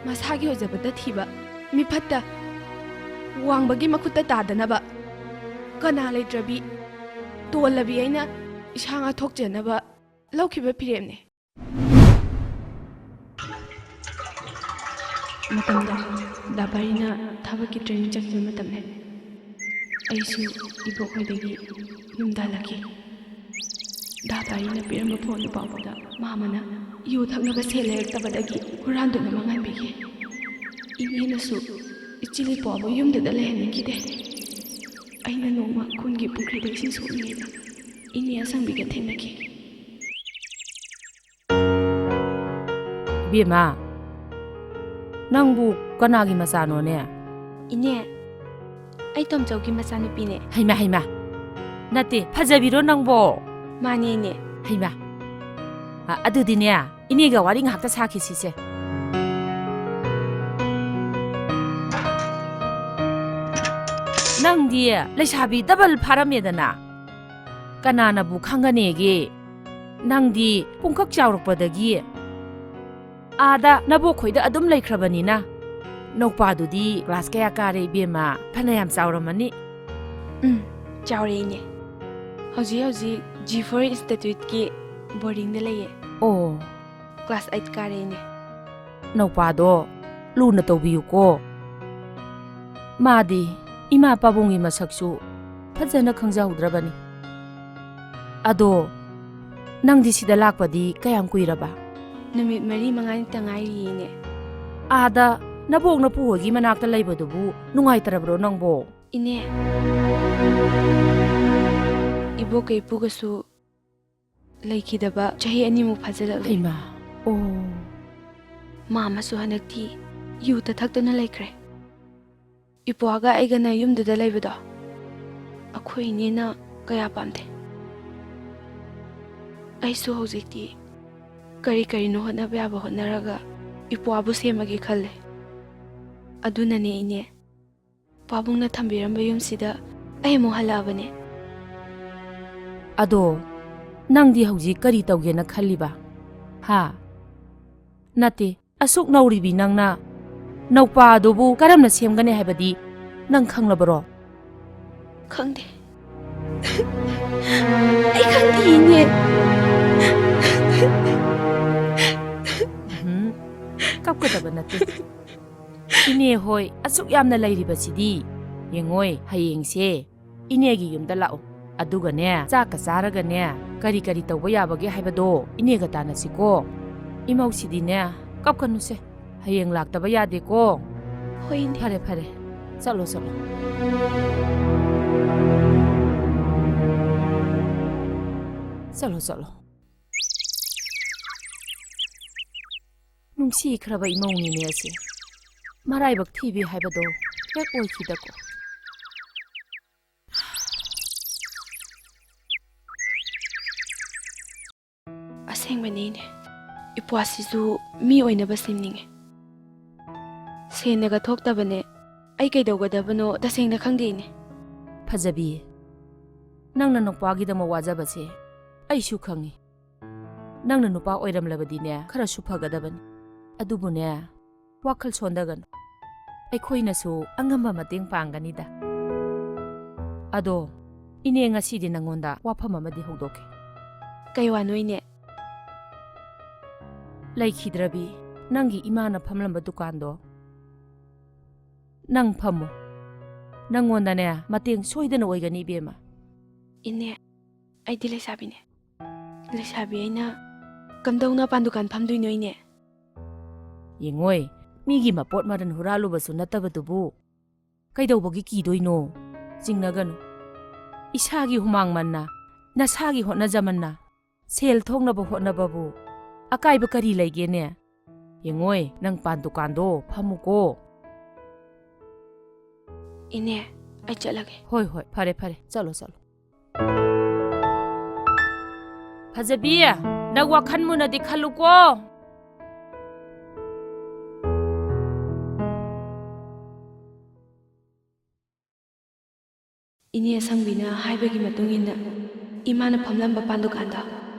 ꯃꯁꯥꯒꯤ ꯑꯣꯏꯖꯕ ꯇꯠꯊꯤꯕ, ꯃꯤꯐꯠꯇ, ꯋꯥꯡꯕꯒꯤ ꯃꯈꯨꯠꯇ ꯇꯥꯗꯅꯕ, ꯀꯅꯥ ꯂꯩꯇ꯭ꯔꯕꯤ ꯇꯣꯜꯂꯕꯤ ꯑꯩꯅ ꯏꯁꯥ ꯉꯥꯛꯊꯣꯛꯆꯅꯕ ꯂꯧꯈꯤꯕ ꯐꯤꯔꯦꯞꯅꯦ꯫ ꯃꯇꯝꯗꯣ ꯗꯥ ꯕꯥꯔꯤꯅ ꯊꯕꯛꯀꯤ training ꯆꯠꯈꯤꯕ ꯃꯇꯝꯅꯦ꯫ ꯑꯩꯁꯨ ꯏꯕꯣꯛ ꯍꯣꯏꯗꯒꯤ ꯌꯨꯝꯗ ꯍꯜꯂꯛꯈꯤ꯫ ꯗꯥ ꯕꯥꯔꯤꯅ ꯄꯤꯔꯝꯕ ꯐꯣꯟꯗꯨ ꯄꯥꯎꯕꯗ ꯃꯥꯃꯅ ꯌꯨ ꯊꯛꯅꯕ ꯁꯦꯜ ꯂꯩꯔꯛꯇꯕꯗꯒꯤ ꯍꯨꯔꯥꯟꯗꯨꯅ ꯃꯥꯡꯍꯟꯕꯤꯈꯤ꯫ ꯏꯅꯦꯅꯁꯨ ꯏꯆꯤꯜ ꯏꯄ꯭ꯋꯥꯕꯨ ꯌꯨꯝꯗꯨꯗ ꯂꯩꯍꯟꯅꯤꯡꯈꯤꯗꯦ꯫ ꯑꯩꯅ ꯅꯣꯡꯃ ꯈꯨꯟꯒꯤ ꯄꯨꯈ꯭ꯔꯤꯗ ꯏꯁꯤꯡ ꯁꯣꯛꯂꯤꯉꯩꯗ ꯏꯅꯦ ꯑꯁꯪꯕꯤꯒ ꯊꯦꯡꯅꯈꯤ꯫ ꯏꯕꯦꯝꯃ, ꯅꯪꯕꯨ ꯀꯅꯥꯒꯤ ꯃꯆꯥꯅꯣꯅꯦ? ꯏꯅꯦ, ꯑꯩ ꯇꯣꯝꯆꯧꯒꯤ ꯃꯆꯥꯅꯨꯄꯤꯅꯦ꯫ ꯍꯩꯃꯥ, ꯍꯩꯃꯥ, ꯅꯠꯇꯦ, ꯐꯖꯕꯤꯔꯣ ꯅꯪꯕꯣ? ꯃꯥꯅꯦ, ꯏꯅꯦ꯫ ꯍꯩꯃꯥ, ꯑ, ꯑꯗꯨꯗꯤꯅꯦ, ꯏꯅꯦꯒ ꯋꯥꯔꯤ ꯉꯥꯏꯍꯥꯛꯇ ꯁꯥꯈꯤꯁꯤꯁꯦ꯫ ꯅꯪꯗꯤ ꯂꯩꯁꯥꯕꯤ double ꯐꯥꯔꯝꯃꯦꯗꯅ, ꯀꯅꯥꯅꯕꯨ ꯈꯪꯒꯅꯦꯒꯦ? ꯅꯪꯗꯤ ꯄꯨꯡꯀꯛ ꯆꯥꯎꯔꯛꯄꯗꯒꯤ ꯑꯥꯗ ꯅꯕꯣꯛꯈꯣꯏꯗ ꯑꯗꯨꯝ ꯂꯩꯈ꯭ꯔꯕꯅꯤꯅ꯫ ꯅꯧꯄꯥꯗꯨꯗꯤ class ꯀꯌꯥ ꯀꯥꯔꯦ ꯏꯕꯦꯝꯃ? ꯐꯅꯌꯥꯝ ꯆꯥꯎꯔꯝꯃꯅꯤ꯫ ꯎꯝ, ꯆꯥꯎꯔꯦ ꯏꯅꯦ꯫ ꯍꯧꯖꯤꯛ ꯍꯧꯖꯤꯛ G four Instituteꯀꯤ boardingꯗ ꯂꯩꯌꯦ꯫ ꯑꯣ꯫ Class eight ꯀꯥꯔꯦ ꯏꯅꯦ꯫ ꯅꯧꯄꯥꯗꯣ ꯂꯨꯅ ꯇꯧꯕꯤꯌꯨꯀꯣ꯫ ꯃꯥꯗꯤ ꯏꯃꯥ ꯄꯥꯕꯨꯡꯒꯤ ꯃꯁꯛꯁꯨ ꯐꯖꯅ ꯈꯪꯖꯍꯧꯗ꯭ꯔꯕꯅꯤ꯫ ꯑꯗꯣ ꯅꯪꯗꯤ ꯁꯤꯗ ꯂꯥꯛꯄꯗꯤ ꯀꯌꯥꯝ ꯀꯨꯏꯔꯕ? ꯅꯨꯃꯤꯠ ꯃꯔꯤ ꯃꯉꯥꯅꯤꯇ ꯉꯥꯏꯔꯤꯌꯦ, ꯏꯅꯦ꯫ ꯑꯥꯗ ꯅꯕꯣꯛ ꯅꯄꯨ ꯍꯣꯏꯒꯤ ꯃꯅꯥꯛꯇ ꯂꯩꯕꯗꯨꯕꯨ ꯅꯨꯡꯉꯥꯏꯇ꯭ꯔꯕ꯭ꯔꯣ ꯅꯪꯕꯣ? ꯏꯅꯦ, ꯏꯕꯣꯛꯀ ꯏꯄꯨꯒꯁꯨ ꯂꯩꯈꯤꯗꯕ ꯆꯍꯤ ꯑꯅꯤꯃꯨꯛ ꯐꯥꯖꯤꯜꯂꯛꯂꯦ꯫ ꯍꯩꯃꯥ, ꯑꯣ꯫ ꯃꯥꯃꯁꯨ ꯍꯟꯗꯛꯇꯤ ꯌꯨꯇ ꯊꯛꯇꯨꯅ ꯂꯩꯈ꯭ꯔꯦ꯫ ꯏꯄ꯭ꯋꯥꯒ ꯑꯩꯒꯅ ꯌꯨꯝꯗꯨꯗ ꯂꯩꯕꯗꯣ ꯑꯩꯈꯣꯏ ꯏꯅꯦꯅ ꯀꯌꯥ ꯄꯥꯝꯗꯦ꯫ ꯑꯩꯁꯨ ꯍꯧꯖꯤꯛꯇꯤ ꯀꯔꯤ ꯀꯔꯤꯅꯣ ꯍꯣꯠꯅꯕ ꯌꯥꯕ ꯍꯣꯠꯅꯔꯒ ꯏꯄ꯭ꯋꯥꯕꯨ ꯁꯦꯝꯃꯒꯦ ꯈꯜꯂꯦ꯫ ꯑꯗꯨꯅꯅꯦ ꯏꯅꯦ, ꯄꯥꯕꯨꯡꯅ ꯊꯝꯕꯤꯔꯝꯕ ꯌꯨꯝꯁꯤꯗ ꯑꯩ ꯑꯃꯨꯛ ꯍꯜꯂꯛꯑꯕꯅꯦ꯫ ꯑꯗꯣ ꯅꯪꯗꯤ ꯍꯧꯖꯤꯛ ꯀꯔꯤ ꯇꯧꯒꯦꯅ ꯈꯜꯂꯤꯕ? ꯍꯥ? ꯅꯠꯇꯦ, ꯑꯁꯨꯛ ꯅꯧꯔꯤꯕꯤ ꯅꯪꯅ ꯅꯧꯄꯥ ꯑꯗꯨꯕꯨ ꯀꯔꯝꯅ ꯁꯦꯝꯒꯅꯤ ꯍꯥꯏꯕꯗꯤ ꯅꯪ ꯈꯪꯂꯕꯔꯣ? ꯈꯪꯗꯦ꯫ ꯑꯩ ꯈꯪꯗꯦ, ꯏꯅꯦ꯫ ꯎꯝ, ꯀꯞꯀꯗꯕ ꯅꯠꯇꯦ꯫ ꯏꯅꯦ ꯍꯣꯏ ꯑꯁꯨꯛ ꯌꯥꯝꯅ ꯂꯩꯔꯤꯕꯁꯤꯗꯤ꯫ ꯌꯦꯡꯉꯣꯏ, ꯍꯌꯦꯡꯁꯦ ꯏꯅꯦꯒꯤ ꯌꯨꯝꯗ ꯂꯥꯛꯎ꯫ ꯑꯗꯨꯒꯅꯦ, ꯆꯥꯛꯀ ꯆꯥꯔꯒꯅꯦ, ꯀꯔꯤ ꯀꯔꯤ ꯇꯧꯕ ꯌꯥꯕꯒꯦ ꯍꯥꯏꯕꯗꯣ ꯏꯅꯦꯒ ꯇꯥꯟꯅꯁꯤꯀꯣ꯫ ꯏꯃꯧꯁꯤꯗꯤꯅꯦ, ꯀꯞꯀꯅꯨꯁꯦ꯫ ꯍꯌꯦꯡ ꯂꯥꯛꯇꯕ ꯌꯥꯗꯦꯀꯣ꯫ ꯍꯣꯏ, ꯏꯅꯦ꯫ ꯐꯔꯦ, ꯐꯔꯦ꯫ ꯆꯠꯂꯣ, ꯆꯠꯂꯣ꯫ ꯆꯠꯂꯣ, ꯆꯠꯂꯣ꯫ ꯅꯨꯡꯁꯤꯈ꯭ꯔꯕ ꯏꯃꯧꯅꯤꯅꯦ ꯑꯁꯦ꯫ ꯃꯔꯥꯏꯕꯛ ꯊꯤꯕꯤ ꯍꯥꯏꯕꯗꯣ ꯍꯦꯛ ꯑꯣꯏꯈꯤꯗꯀꯣ꯫ ꯑꯁꯦꯡꯕꯅꯦ, ꯏꯅꯦ꯫ ꯏꯄ꯭ꯋꯥꯁꯤꯁꯨ ꯃꯤ ꯑꯣꯏꯅꯕ ꯁꯦꯝꯅꯤꯡꯉꯦ꯫ ꯁꯦꯟꯅꯒ ꯊꯣꯛꯇꯕꯅꯦ꯫ ꯑꯩ ꯀꯩꯗꯧꯒꯗꯕꯅꯣ ꯇꯁꯦꯡꯅ ꯈꯪꯗꯦ, ꯏꯅꯦ꯫ ꯐꯖꯕꯤ, ꯅꯪꯅ ꯅꯨꯄꯥꯒꯤꯗꯃꯛ ꯋꯥꯖꯕꯁꯦ ꯑꯩꯁꯨ ꯈꯪꯉꯤ꯫ ꯅꯪꯅ ꯅꯨꯄꯥ ꯑꯣꯏꯔꯝꯂꯕꯗꯤꯅꯦ, ꯈꯔꯁꯨ ꯐꯒꯗꯕꯅꯤ꯫ ꯑꯗꯨꯕꯨꯅꯦ, ꯋꯥꯈꯜ ꯁꯣꯟꯊꯒꯅꯨ꯫ ꯑꯩꯈꯣꯏꯅꯁꯨ ꯑꯉꯝꯕ ꯃꯇꯦꯡ ꯄꯥꯡꯒꯅꯤꯗ꯫ ꯑꯗꯣ, ꯏꯅꯦ ꯉꯁꯤꯗꯤ ꯅꯪꯉꯣꯟꯗ ꯋꯥꯐꯝ ꯑꯃꯗꯤ ꯍꯧꯗꯣꯛꯀꯦ꯫ ꯀꯩ ꯋꯥꯅꯣ, ꯏꯅꯦ? ꯂꯩꯈꯤꯗ꯭ꯔꯕꯤ, ꯅꯪꯒꯤ ꯏꯃꯥꯅ ꯐꯝꯂꯝꯕ ꯗꯨꯀꯥꯟꯗꯣ ꯅꯪ ꯐꯝꯃꯨ꯫ ꯅꯪꯉꯣꯟꯗꯅꯦ ꯃꯇꯦꯡ ꯁꯣꯏꯗꯅ ꯑꯣꯏꯒꯅꯤ, ꯏꯕꯦꯝꯃ꯫ ꯏꯅꯦ, ꯑꯩꯗꯤ ꯂꯩꯁꯥꯕꯤꯅꯦ꯫ ꯂꯩꯁꯥꯕꯤ ꯑꯩꯅ ꯀꯝꯗꯧꯅ ꯄꯥꯟ ꯗꯨꯀꯥꯟ ꯐꯝꯗꯣꯏꯅꯣ, ꯏꯅꯦ? ꯌꯦꯡꯉꯣꯏ, ꯃꯤꯒꯤ ꯃꯄꯣꯠ ꯃꯔꯟ ꯍꯨꯔꯥꯜꯂꯨꯕꯁꯨ ꯅꯠꯇꯕꯗꯨꯕꯨ ꯀꯩꯗꯧꯕꯒꯤ ꯀꯤꯗꯣꯏꯅꯣ? ꯆꯤꯡꯅꯒꯅꯨ꯫ ꯏꯁꯥꯒꯤ ꯍꯨꯃꯥꯡ ꯃꯟꯅ, ꯅꯁꯥꯒꯤ ꯍꯣꯠꯅꯖꯃꯟꯅ ꯁꯦꯜ ꯊꯣꯛꯅꯕ ꯍꯣꯠꯅꯕꯕꯨ ꯑꯀꯥꯏꯕ ꯀꯔꯤ ꯂꯩꯒꯦꯅꯦ? ꯌꯦꯡꯉꯣꯏ, ꯅꯪ ꯄꯥꯟ ꯗꯨꯀꯥꯟꯗꯣ ꯐꯝꯃꯨꯀꯣ꯫ ꯏꯅꯦ, ꯑꯩ ꯆꯠꯂꯒꯦ꯫ ꯍꯣꯏ, ꯍꯣꯏ, ꯐꯔꯦ, ꯐꯔꯦ, ꯆꯠꯂꯣ, ꯆꯠꯂꯣ꯫ ꯐꯖꯕꯤ, ꯅꯪ ꯋꯥꯈꯜ ꯃꯨꯟꯅꯗꯤ ꯈꯜꯂꯨꯀꯣ꯫ ꯏꯅꯦ ꯑꯁꯪꯕꯤꯅ ꯍꯥꯏꯕꯒꯤ ꯃꯇꯨꯡ ꯏꯟꯅ ꯏꯃꯥꯅ ꯐꯝꯂꯝꯕ ꯄꯥꯟ ꯗꯨꯀꯥꯟꯗ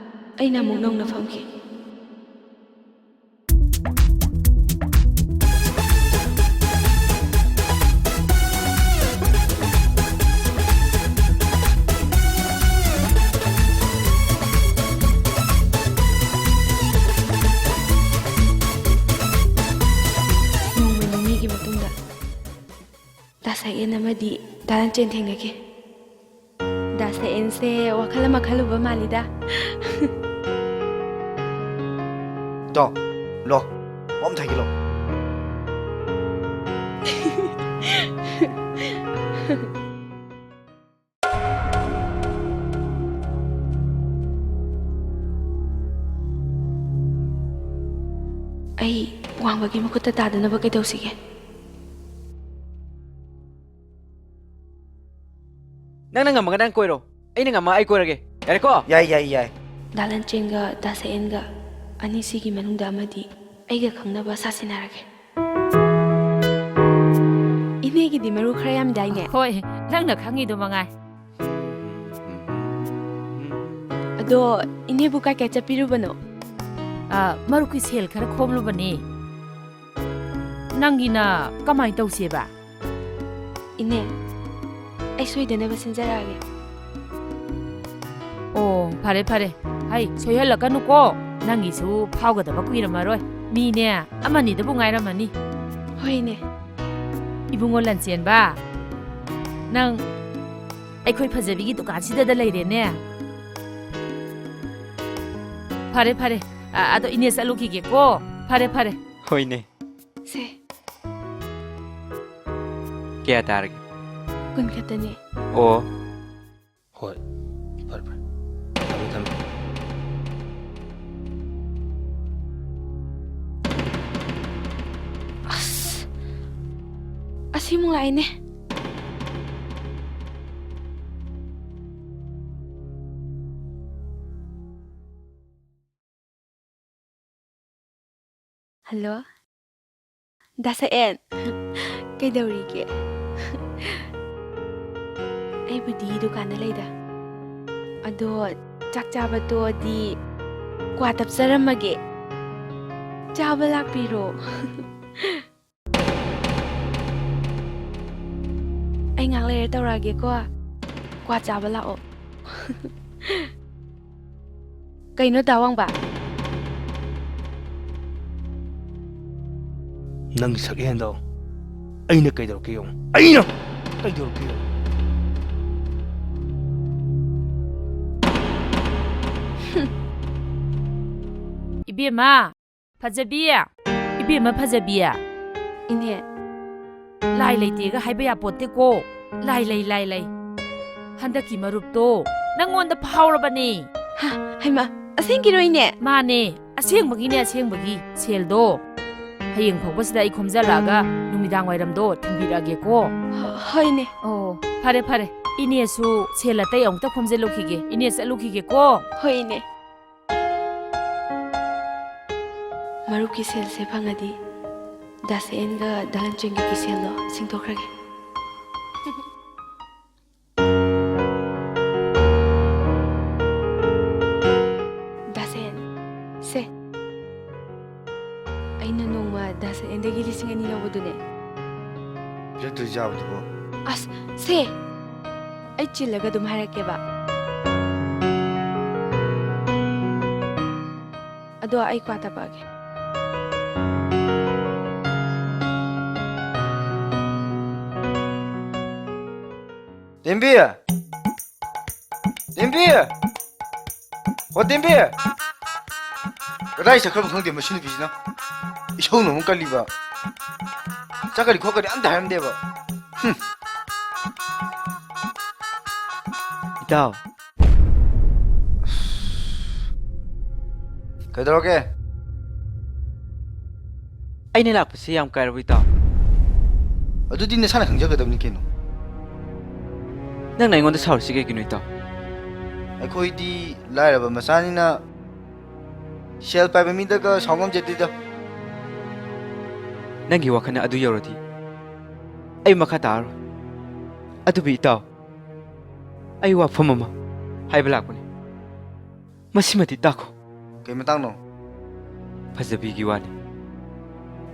ꯑꯩꯅ ꯑꯃꯨꯛ ꯅꯧꯅ ꯐꯝꯈꯤ꯫ ꯑꯃꯗꯤ ꯗꯥ ꯂꯟꯆꯦꯟ ꯊꯦꯡꯅꯈꯤ꯫ ꯗꯥ ꯁꯛꯍꯦꯟꯁꯦ ꯋꯥꯈꯜ ꯑꯃ ꯈꯜꯂꯨꯕ ꯃꯥꯜꯂꯤꯗ꯫ ꯇꯣ, ꯂꯣ, ꯄꯣꯝ ꯊꯥꯏꯒꯤꯂꯣ꯫ ꯑꯩ ꯋꯥꯡꯕꯒꯤ ꯃꯈꯨꯠꯇ ꯇꯥꯗꯅꯕ ꯀꯩꯗꯧꯁꯤꯒꯦ? ꯅꯪꯅ ꯉꯝꯃꯒ ꯅꯪ ꯀꯣꯏꯔꯣ, ꯑꯩꯅ ꯉꯝꯃꯒ ꯑꯩ ꯀꯣꯏꯔꯒꯦ꯫ ꯌꯥꯔꯦꯀꯣ? ꯌꯥꯏ, ꯌꯥꯏ, ꯌꯥꯏ꯫ ꯗꯥ ꯂꯟꯆꯦꯟꯒ ꯗꯥ ꯁꯛꯍꯦꯟꯒ ꯑꯅꯤꯁꯤꯒꯤ ꯃꯅꯨꯡꯗ ꯑꯃꯗꯤ ꯑꯩꯒ ꯈꯪꯅꯕ ꯁꯥꯁꯤꯟꯅꯔꯒꯦ꯫ ꯏꯅꯦꯒꯤꯗꯤ ꯃꯔꯨ ꯈꯔ ꯌꯥꯝꯗꯥꯏꯅꯦ? ꯍꯣꯏ, ꯅꯪꯅ ꯈꯪꯉꯤꯗꯨ ꯃꯉꯥꯏ꯫ ꯑꯗꯣ ꯏꯅꯦꯕꯨ ꯀꯥꯏ ꯀꯥꯏ ꯆꯠꯄꯤꯔꯨꯕꯅꯣ? ꯑ, ꯃꯔꯨꯞꯀꯤ ꯁꯦꯜ ꯈꯔ ꯈꯣꯝꯂꯨꯕꯅꯤ꯫ ꯅꯪꯒꯤꯅ ꯀꯃꯥꯏ ꯇꯧꯁꯦꯕ? ꯏꯅꯦ, ꯑꯩ ꯁꯣꯏꯗꯅꯕ ꯁꯤꯟꯖꯔꯛꯑꯒꯦ꯫ ꯑꯣ, ꯐꯔꯦ ꯐꯔꯦ꯫ ꯍꯩ, ꯁꯣꯏꯍꯜꯂꯛꯀꯅꯨꯀꯣ꯫ ꯅꯪꯒꯤꯁꯨ ꯐꯥꯎꯒꯗꯕ ꯀꯨꯏꯔꯝꯃꯔꯣꯏ꯫ ꯃꯤꯅꯦ ꯑꯃꯅꯤꯗꯕꯨ ꯉꯥꯏꯔꯝꯃꯅꯤ꯫ ꯍꯣꯏꯅꯦ꯫ ꯏꯕꯨꯡꯉꯣ ꯂꯟꯆꯦꯟꯕ, ꯅꯪ ꯑꯩꯈꯣꯏ ꯐꯖꯕꯤꯒꯤ ꯗꯨꯀꯥꯟꯁꯤꯗꯗ ꯂꯩꯔꯦꯅꯦ꯫ ꯐꯔꯦ ꯐꯔꯦ꯫ ꯑ, ꯑꯗꯣ ꯏꯅꯦ ꯆꯠꯂꯨꯈꯤꯒꯦꯀꯣ꯫ ꯐꯔꯦ ꯐꯔꯦ꯫ ꯍꯣꯏꯅꯦ꯫ ꯁꯦ꯫ ꯀꯌꯥ ꯇꯥꯔꯒꯦ? ꯀꯨꯟ ꯈꯛꯇꯅꯦ꯫ ꯑꯣ꯫ ꯍꯣꯏ, ꯐꯔꯦ ꯐꯔꯦ꯫ ꯊꯝꯃꯦ ꯊꯝꯃꯦ꯫ ꯑꯁ, ꯑꯁꯤꯃꯨꯛ ꯂꯥꯛꯏꯅꯦ꯫ ꯍꯜꯂꯣ, ꯗꯥ ꯁꯛꯍꯦꯟ꯫ ꯀꯩꯗꯧꯔꯤꯒꯦ? ꯑꯩꯕꯨꯗꯤ ꯗꯨꯀꯥꯟꯗ ꯂꯩꯗ꯫ ꯑꯗꯣ ꯆꯥꯛ ꯆꯥꯕ ꯇꯣꯛꯑꯗꯤ ꯀ꯭ꯋꯥ ꯇꯞꯆꯔꯝꯃꯒꯦ꯫ ꯆꯥꯕ ꯂꯥꯛꯄꯤꯔꯣ꯫ ꯑꯩ ꯉꯥꯏꯍꯥꯛ ꯂꯩꯔ ꯇꯧꯔꯛꯑꯒꯦꯀꯣ꯫ ꯀ꯭ꯋꯥ ꯆꯥꯕ ꯂꯥꯛꯑꯣ꯫ ꯀꯩꯅꯣ ꯗꯥ ꯋꯥꯡꯕ? ꯅꯪꯒꯤ ꯁꯛꯍꯦꯟꯗꯣ ꯑꯩꯅ ꯀꯩꯗꯧꯔꯛꯀꯦ ꯌꯦꯡꯉꯨ꯫ ꯑꯩꯅ! ꯀꯩꯗꯧꯔꯛꯀꯦ? ꯏꯕꯦꯝꯃ, ꯐꯖꯕꯤ! ꯏꯕꯦꯝꯃ ꯐꯖꯕꯤ! ꯏꯅꯦ꯫ ꯂꯥꯏ ꯂꯩꯇꯦꯒ ꯍꯥꯏꯕ ꯌꯥꯄꯣꯠꯇꯦꯀꯣ꯫ ꯂꯥꯏ ꯂꯩ, ꯂꯥꯏ ꯂꯩ꯫ ꯍꯟꯗꯛꯀꯤ ꯃꯔꯨꯞꯇꯣ ꯅꯪꯉꯣꯟꯗ ꯐꯥꯎꯔꯕꯅꯦ꯫ ꯍꯥ, ꯍꯩꯃꯥ, ꯑꯁꯦꯡꯒꯤꯔꯣ ꯏꯅꯦ? ꯃꯥꯅꯦ, ꯑꯁꯦꯡꯕꯒꯤꯅꯦ, ꯑꯁꯦꯡꯕꯒꯤ꯫ ꯁꯦꯜꯗꯣ ꯍꯌꯦꯡ ꯐꯥꯎꯕꯁꯤꯗ ꯑꯩ ꯈꯣꯝꯖꯜꯂꯛꯑꯒ ꯅꯨꯃꯤꯗꯥꯡ ꯋꯥꯏꯔꯝꯗꯣ ꯊꯤꯟꯕꯤꯔꯛꯑꯒꯦꯀꯣ꯫ ꯍꯣ-, ꯍꯣꯏꯅꯦ꯫ ꯑꯣ, ꯐꯔꯦ, ꯐꯔꯦ꯫ ꯏꯅꯦꯁꯨ ꯁꯦꯜ ꯑꯇꯩ ꯑꯃꯨꯛꯇ ꯈꯣꯝꯖꯜꯂꯨꯈꯤꯒꯦ꯫ ꯏꯅꯦ ꯆꯠꯂꯨꯈꯤꯒꯦꯀꯣ꯫ ꯍꯣꯏ, ꯏꯅꯦ꯫ ꯃꯔꯨꯞꯀꯤ ꯁꯦꯜꯁꯦ ꯐꯪꯉꯗꯤ ꯗꯥ ꯁꯦꯟꯒ ꯗꯥ ꯂꯟꯆꯦꯟꯒꯤ ꯀꯤꯁꯦꯜꯗꯣ ꯁꯤꯡꯗꯣꯛꯈ꯭ꯔꯒꯦ꯫ ꯗꯥ ꯁꯦꯟ, ꯁꯦ꯫ ꯑꯩꯅ ꯅꯣꯡꯃ ꯗꯥ ꯁꯦꯟꯗꯒꯤ ꯂꯤꯁꯤꯡ ꯑꯅꯤ ꯂꯧꯕꯗꯨꯅꯦ꯫ ꯄꯤꯔꯛꯇ꯭ꯔꯁꯨ ꯌꯥꯕꯗꯨꯕꯨ꯫ ꯑꯁ, ꯁꯦ꯫ ꯑꯩ ꯆꯤꯜꯂꯒ ꯑꯗꯨꯝ ꯍꯥꯏꯔꯛꯀꯦꯕ꯫ ꯑꯗꯣ ꯑꯩ ꯀ꯭ꯋꯥ ꯇꯞꯄꯛꯑꯒꯦ꯫ ꯇꯦꯝꯕꯤ! ꯇꯦꯝꯕꯤ! ꯍꯣ, ꯇꯦꯝꯕꯤ! ꯀꯗꯥꯏ ꯆꯠꯈ꯭ꯔꯕ ꯈꯪꯗꯦ ꯃꯁꯤ ꯅꯨꯄꯤꯁꯤꯅ꯫ ꯏꯁꯧꯅ ꯑꯃꯨꯛ ꯀꯜꯂꯤꯕ꯫ ꯆꯠꯈ꯭ꯔꯗꯤ ꯈꯣꯠꯈ꯭ꯔꯗꯤ ꯑꯝꯇ ꯍꯥꯏꯔꯝꯗꯦꯕ꯫ ꯍꯨꯝ꯫ ꯏꯇꯥꯎ꯫ ꯀꯩꯗꯧꯔꯒꯦ? ꯑꯩꯅ ꯂꯥꯛꯄꯁꯤ ꯌꯥꯝ ꯀꯥꯏꯔꯕ, ꯏꯇꯥꯎ? ꯑꯗꯨꯗꯤ ꯅꯁꯥꯅ ꯈꯪꯖꯒꯗꯕꯅꯤ ꯀꯩꯅꯣ꯫ ꯅꯪꯅ ꯑꯩꯉꯣꯟꯗ ꯁꯥꯎꯔꯤꯁꯤ ꯀꯩꯒꯤꯅꯣ, ꯏꯇꯥꯎ? ꯑꯩꯈꯣꯏꯗꯤ ꯂꯥꯏꯔꯕ ꯃꯆꯥꯅꯤꯅ ꯁꯦꯜ ꯄꯥꯏꯕ ꯃꯤꯗꯒ ꯁꯥꯎ ꯉꯝꯖꯗꯦꯗ꯫ ꯅꯪꯒꯤ ꯋꯥꯈꯜꯅ ꯑꯗꯨ ꯌꯧꯔꯗꯤ ꯑꯩ ꯃꯈꯥ ꯇꯥꯔꯔꯣꯏ꯫ ꯑꯗꯨꯕꯨ ꯏꯇꯥꯎ, ꯑꯩ ꯋꯥꯐꯝ ꯑꯃ ꯍꯥꯏꯕ ꯂꯥꯛꯄꯅꯤ꯫ ꯃꯁꯤꯃꯗꯤ ꯇꯥꯈꯣ꯫ ꯀꯩ ꯃꯇꯥꯡꯅꯣ? ꯐꯖꯕꯤꯒꯤ ꯋꯥꯅꯤ꯫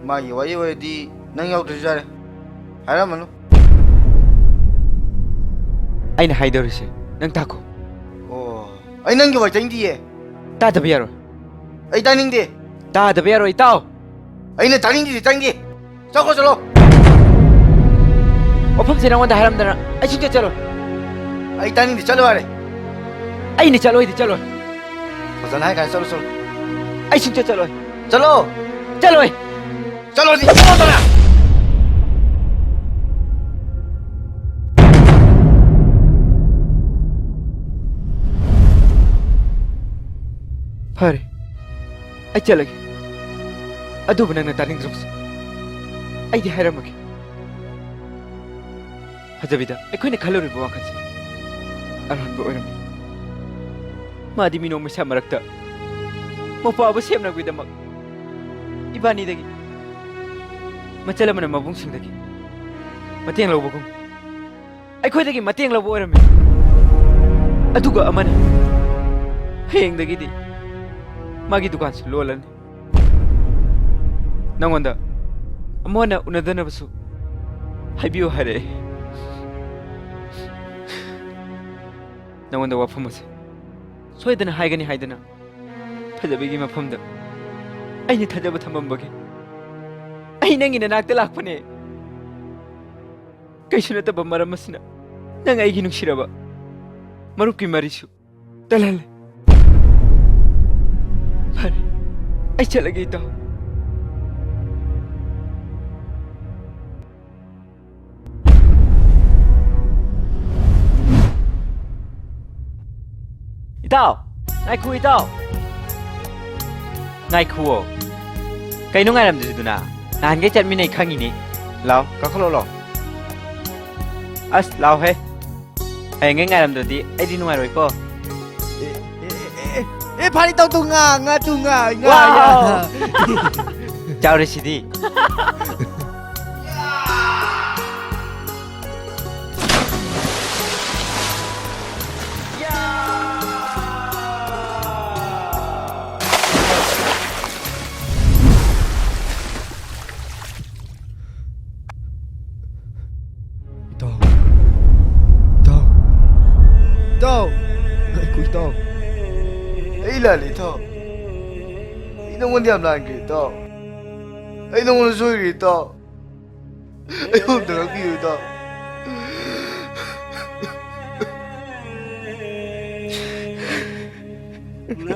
ꯃꯥꯒꯤ ꯋꯥꯔꯤ ꯑꯣꯏꯔꯗꯤ ꯅꯪ ꯌꯥꯎꯗ꯭ꯔꯁꯨ ꯌꯥꯔꯦ꯫ ꯍꯥꯏꯔꯝꯃꯅꯨ꯫ ꯑꯩꯅ ꯍꯥꯏꯗꯧꯔꯤꯁꯦ ꯅꯪ ꯇꯥꯈꯣ꯫ ꯑꯣ, ꯑꯩ ꯅꯪꯒꯤ ꯋꯥ ꯇꯥꯅꯤꯡꯗꯤꯌꯦ꯫ ꯇꯥꯗꯕ ꯌꯥꯔꯣꯏ꯫ ꯑꯩ ꯇꯥꯅꯤꯡꯗꯦ꯫ ꯇꯥꯗꯕ ꯌꯥꯔꯣꯏ, ꯏꯇꯥꯎ꯫ ꯑꯩꯅ ꯇꯥꯅꯤꯡꯗꯦꯗꯤ ꯇꯥꯅꯤꯡꯗꯦ꯫ ꯆꯠꯈ꯭ꯔꯣ, ꯆꯠꯂꯣ꯫ ꯋꯥꯐꯝꯁꯦ ꯅꯉꯣꯟꯗ ꯍꯥꯏꯔꯝꯗꯅ ꯑꯩ ꯁꯨꯡꯆꯠ ꯆꯠꯂꯣꯏ꯫ ꯑꯩ ꯇꯥꯅꯤꯡꯗꯦ, ꯆꯠꯂꯣ ꯍꯥꯏꯔꯦ꯫ ꯑꯩꯅ ꯆꯠꯂꯣꯏꯗꯤ ꯆꯠꯂꯣꯏ꯫ ꯐꯖꯅ ꯍꯥꯏ ꯀꯥꯟꯗ ꯆꯠꯂꯣ, ꯆꯠꯂꯣ꯫ ꯑꯩ ꯁꯨꯡꯆꯠ ꯆꯠꯂꯣꯏ꯫ ꯆꯠꯂꯣ꯫ ꯆꯠꯂꯣꯏ꯫ ꯆꯠꯂꯣꯗꯤ ꯆꯠꯂꯣꯗꯅ꯫ ꯐꯔꯦ, ꯑꯩ ꯆꯠꯂꯒꯦ꯫ ꯑꯗꯨꯕꯨ ꯅꯪꯅ ꯇꯥꯅꯤꯡꯗ꯭ꯔꯕꯁꯨ ꯑꯩꯗꯤ ꯍꯥꯏꯔꯝꯃꯒꯦ꯫ ꯐꯖꯕꯤꯗ ꯑꯩꯈꯣꯏꯅ ꯈꯜꯂꯨꯔꯤꯕ ꯋꯥꯈꯜꯁꯦ ꯑꯔꯥꯟꯕ ꯑꯣꯏꯔꯝꯃꯤ꯫ ꯃꯥꯗꯤ ꯃꯤꯅꯣꯛ ꯃꯩꯁꯥ ꯃꯔꯛꯇ ꯃꯧꯄ꯭ꯋꯥꯕꯨ ꯁꯦꯝꯅꯕꯒꯤꯗꯃꯛ ꯏꯕꯥꯅꯤꯗꯒꯤ, ꯃꯆꯜ ꯑꯃꯅ ꯃꯕꯨꯡꯁꯤꯡꯗꯒꯤ ꯃꯇꯦꯡ ꯂꯧꯕꯒꯨꯝ ꯑꯩꯈꯣꯏꯗꯒꯤ ꯃꯇꯦꯡ ꯂꯧꯕ ꯑꯣꯏꯔꯝꯃꯤ꯫ ꯑꯗꯨꯒ ꯑꯃꯅ ꯍꯌꯦꯡꯗꯒꯤꯗꯤ ꯃꯥꯒꯤ ꯗꯨꯀꯥꯟꯁꯨ ꯂꯣꯜꯂꯅꯤ꯫ ꯅꯉꯣꯟꯗ ꯑꯃꯨꯛ ꯍꯟꯅ ꯎꯅꯗꯅꯕꯁꯨ ꯍꯥꯏꯕꯤꯌꯨ ꯍꯥꯏꯔꯛꯑꯦ꯫ ꯅꯉꯣꯟꯗ ꯋꯥꯐꯝ ꯑꯁꯦ ꯁꯣꯏꯗꯅ ꯍꯥꯏꯒꯅꯤ ꯍꯥꯏꯗꯅ ꯐꯖꯕꯤꯒꯤ ꯃꯐꯝꯗ ꯑꯩꯅ ꯊꯥꯖꯕ ꯊꯝꯃꯝꯕꯒꯤ ꯑꯩ ꯅꯪꯒꯤ ꯅꯅꯥꯛꯇ ꯂꯥꯛꯄꯅꯦ꯫ ꯀꯩꯁꯨ ꯅꯠꯇꯕ ꯃꯔꯝ ꯑꯁꯤꯅ ꯅꯪ ꯑꯩꯒꯤ ꯅꯨꯡꯁꯤꯔꯕ ꯃꯔꯨꯞꯀꯤ ꯃꯔꯤꯁꯨ ꯇꯜꯍꯜꯂꯦ꯫ ꯐꯔꯦ, ꯑꯩ ꯆꯠꯂꯒꯦ, ꯏꯇꯥꯎ꯫ ꯏꯇꯥꯎ, ꯉꯥꯏꯈꯣ, ꯏꯇꯥꯎ꯫ ꯉꯥꯏꯈꯨꯑꯣ꯫ ꯀꯩꯅꯣ ꯉꯥꯏꯔꯝꯗ꯭ꯔꯤꯗꯨꯅ? ꯅꯍꯥꯟꯈꯩ ꯆꯠꯃꯤꯟꯅꯩ ꯈꯪꯉꯤꯅꯤ꯫ ꯂꯥꯎ, ꯀꯥꯈꯠꯂꯣ, ꯂꯥꯎ꯫ ꯑꯁ, ꯂꯥꯎꯍꯦ꯫ ꯍꯌꯦꯡꯉꯩ ꯉꯥꯏꯔꯝꯗ꯭ꯔꯗꯤ ꯑꯩꯗꯤ ꯅꯨꯡꯉꯥꯏꯔꯣꯏꯀꯣ꯫ ꯑꯦ, ꯑꯦ, ꯑꯦ, ꯑꯦ, ꯑꯦ, ꯐꯥꯅꯤ ꯇꯧ, ꯇꯨ ꯉꯥ, ꯉꯥ, ꯇꯨ ꯉꯥ, ꯉꯥ, ꯋꯥꯎ! ꯉꯥ꯫ ꯆꯥꯎꯔꯦ ꯁꯤꯗꯤ꯫ ꯏꯇꯥꯎ꯫ ꯏꯇꯥꯎ꯫ ꯏꯇꯥꯎ꯫ ꯉꯥꯏꯈꯣ, ꯏꯇꯥꯎ꯫ ꯑꯩ ꯂꯥꯜꯂꯦ, ꯏꯇꯥꯎ꯫ ꯑꯩ ꯅꯉꯣꯟꯗ ꯌꯥꯝ ꯂꯥꯟꯈ꯭ꯔꯦ, ꯏꯇꯥꯎ꯫ ꯑꯩ ꯅꯉꯣꯟꯗ ꯁꯣꯏꯈ꯭ꯔꯦ, ꯏꯇꯥꯎ꯫ ꯑꯩ ꯑꯝꯇ ꯉꯥꯛꯄꯤꯌꯨ, ꯏꯇꯥꯎ꯫ ꯏꯇꯥꯎ!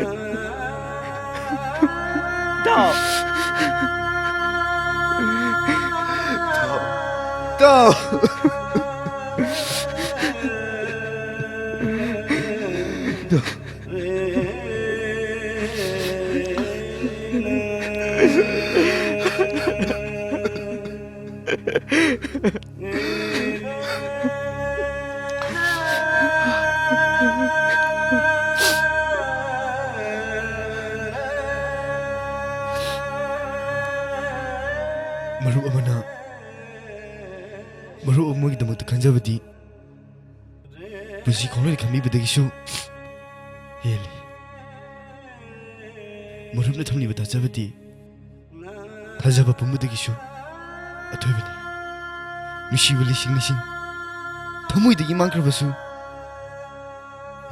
ꯏꯇꯥꯎ! ꯃꯔꯨꯞ ꯑꯃꯅ ꯃꯔꯨꯞ ꯑꯃꯒꯤꯗꯃꯛꯇ ꯈꯟꯖꯕꯗꯤ ꯄꯨꯟꯁꯤ ꯈꯣꯡꯂꯣꯏ ꯈꯟꯕꯤꯕꯗꯒꯤꯁꯨ ꯍꯦꯜꯂꯤ꯫ ꯃꯔꯨꯞꯅ ꯊꯝꯂꯤꯕ ꯊꯥꯖꯕꯗꯤ ꯊꯥꯖꯕ ꯄꯨꯝꯕꯗꯒꯤꯁꯨ ꯑꯊꯣꯏꯕꯅꯤ꯫ ꯅꯨꯡꯁꯤꯕ ꯂꯤꯁꯤꯡ ꯂꯤꯁꯤꯡ ꯊꯃꯣꯏꯗꯒꯤ ꯃꯥꯡꯈ꯭ꯔꯕꯁꯨ,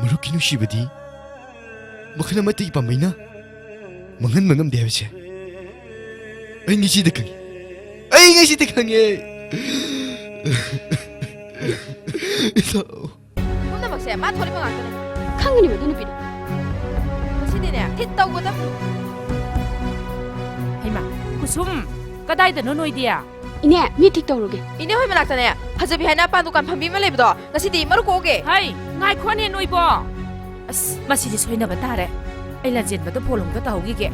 ꯃꯔꯨꯞꯀꯤ ꯅꯨꯡꯁꯤꯕꯗꯤ ꯃꯈꯜ ꯑꯃꯠꯇꯒꯤ ꯄꯥꯝꯕꯩꯅ ꯃꯥꯡꯍꯟꯕ ꯉꯝꯗꯦ ꯍꯥꯏꯕꯁꯦ ꯑꯩ ꯉꯁꯤꯗ ꯈꯪꯉꯤ꯫ ꯑꯩ ꯉꯁꯤꯗ ꯈꯪꯉꯦ꯫ ꯏꯇꯥꯎ꯫ ꯄꯨꯝꯅꯃꯛꯁꯦ ꯃꯥ ꯊꯣꯛꯂꯛꯄ ꯉꯥꯛꯇꯅꯦ꯫ ꯈꯪꯒꯅꯤꯕ ꯑꯗꯨ ꯅꯨꯄꯤꯗꯣ꯫ ꯉꯁꯤꯗꯤꯅꯦ, ꯊꯤꯠ ꯇꯧꯒꯗꯕꯅꯤ꯫ ꯍꯩꯃꯥ, ꯀꯨꯁꯨꯝ, ꯀꯗꯥꯏꯗꯅꯣ ꯅꯣꯏꯗꯤ? ꯏꯅꯦ, ꯃꯤ ꯊꯤꯛ ꯇꯧꯔꯨꯒꯦ꯫ ꯏꯅꯦ ꯍꯣꯏ ꯃꯅꯥꯛꯇꯅꯦ, ꯐꯖꯕꯤ ꯍꯥꯏꯅ ꯄꯥꯟ ꯗꯨꯀꯥꯟ ꯐꯝꯕꯤ ꯑꯃ ꯂꯩꯕꯗꯣ, ꯉꯁꯤꯗꯤ ꯃꯔꯨ ꯀꯣꯛꯎꯒꯦ꯫ ꯍꯩ, ꯉꯥꯏꯈꯣꯅꯦ ꯅꯣꯏꯕꯣ꯫ ꯑꯁ, ꯃꯁꯤꯗꯤ ꯁꯣꯏꯅꯕ ꯇꯥꯔꯦ꯫ ꯑꯩ ꯂꯥꯟꯖꯦꯟꯕꯗ ꯐꯣꯟ ꯑꯃꯨꯛꯇ ꯇꯧꯍꯧꯈꯤꯒꯦ꯫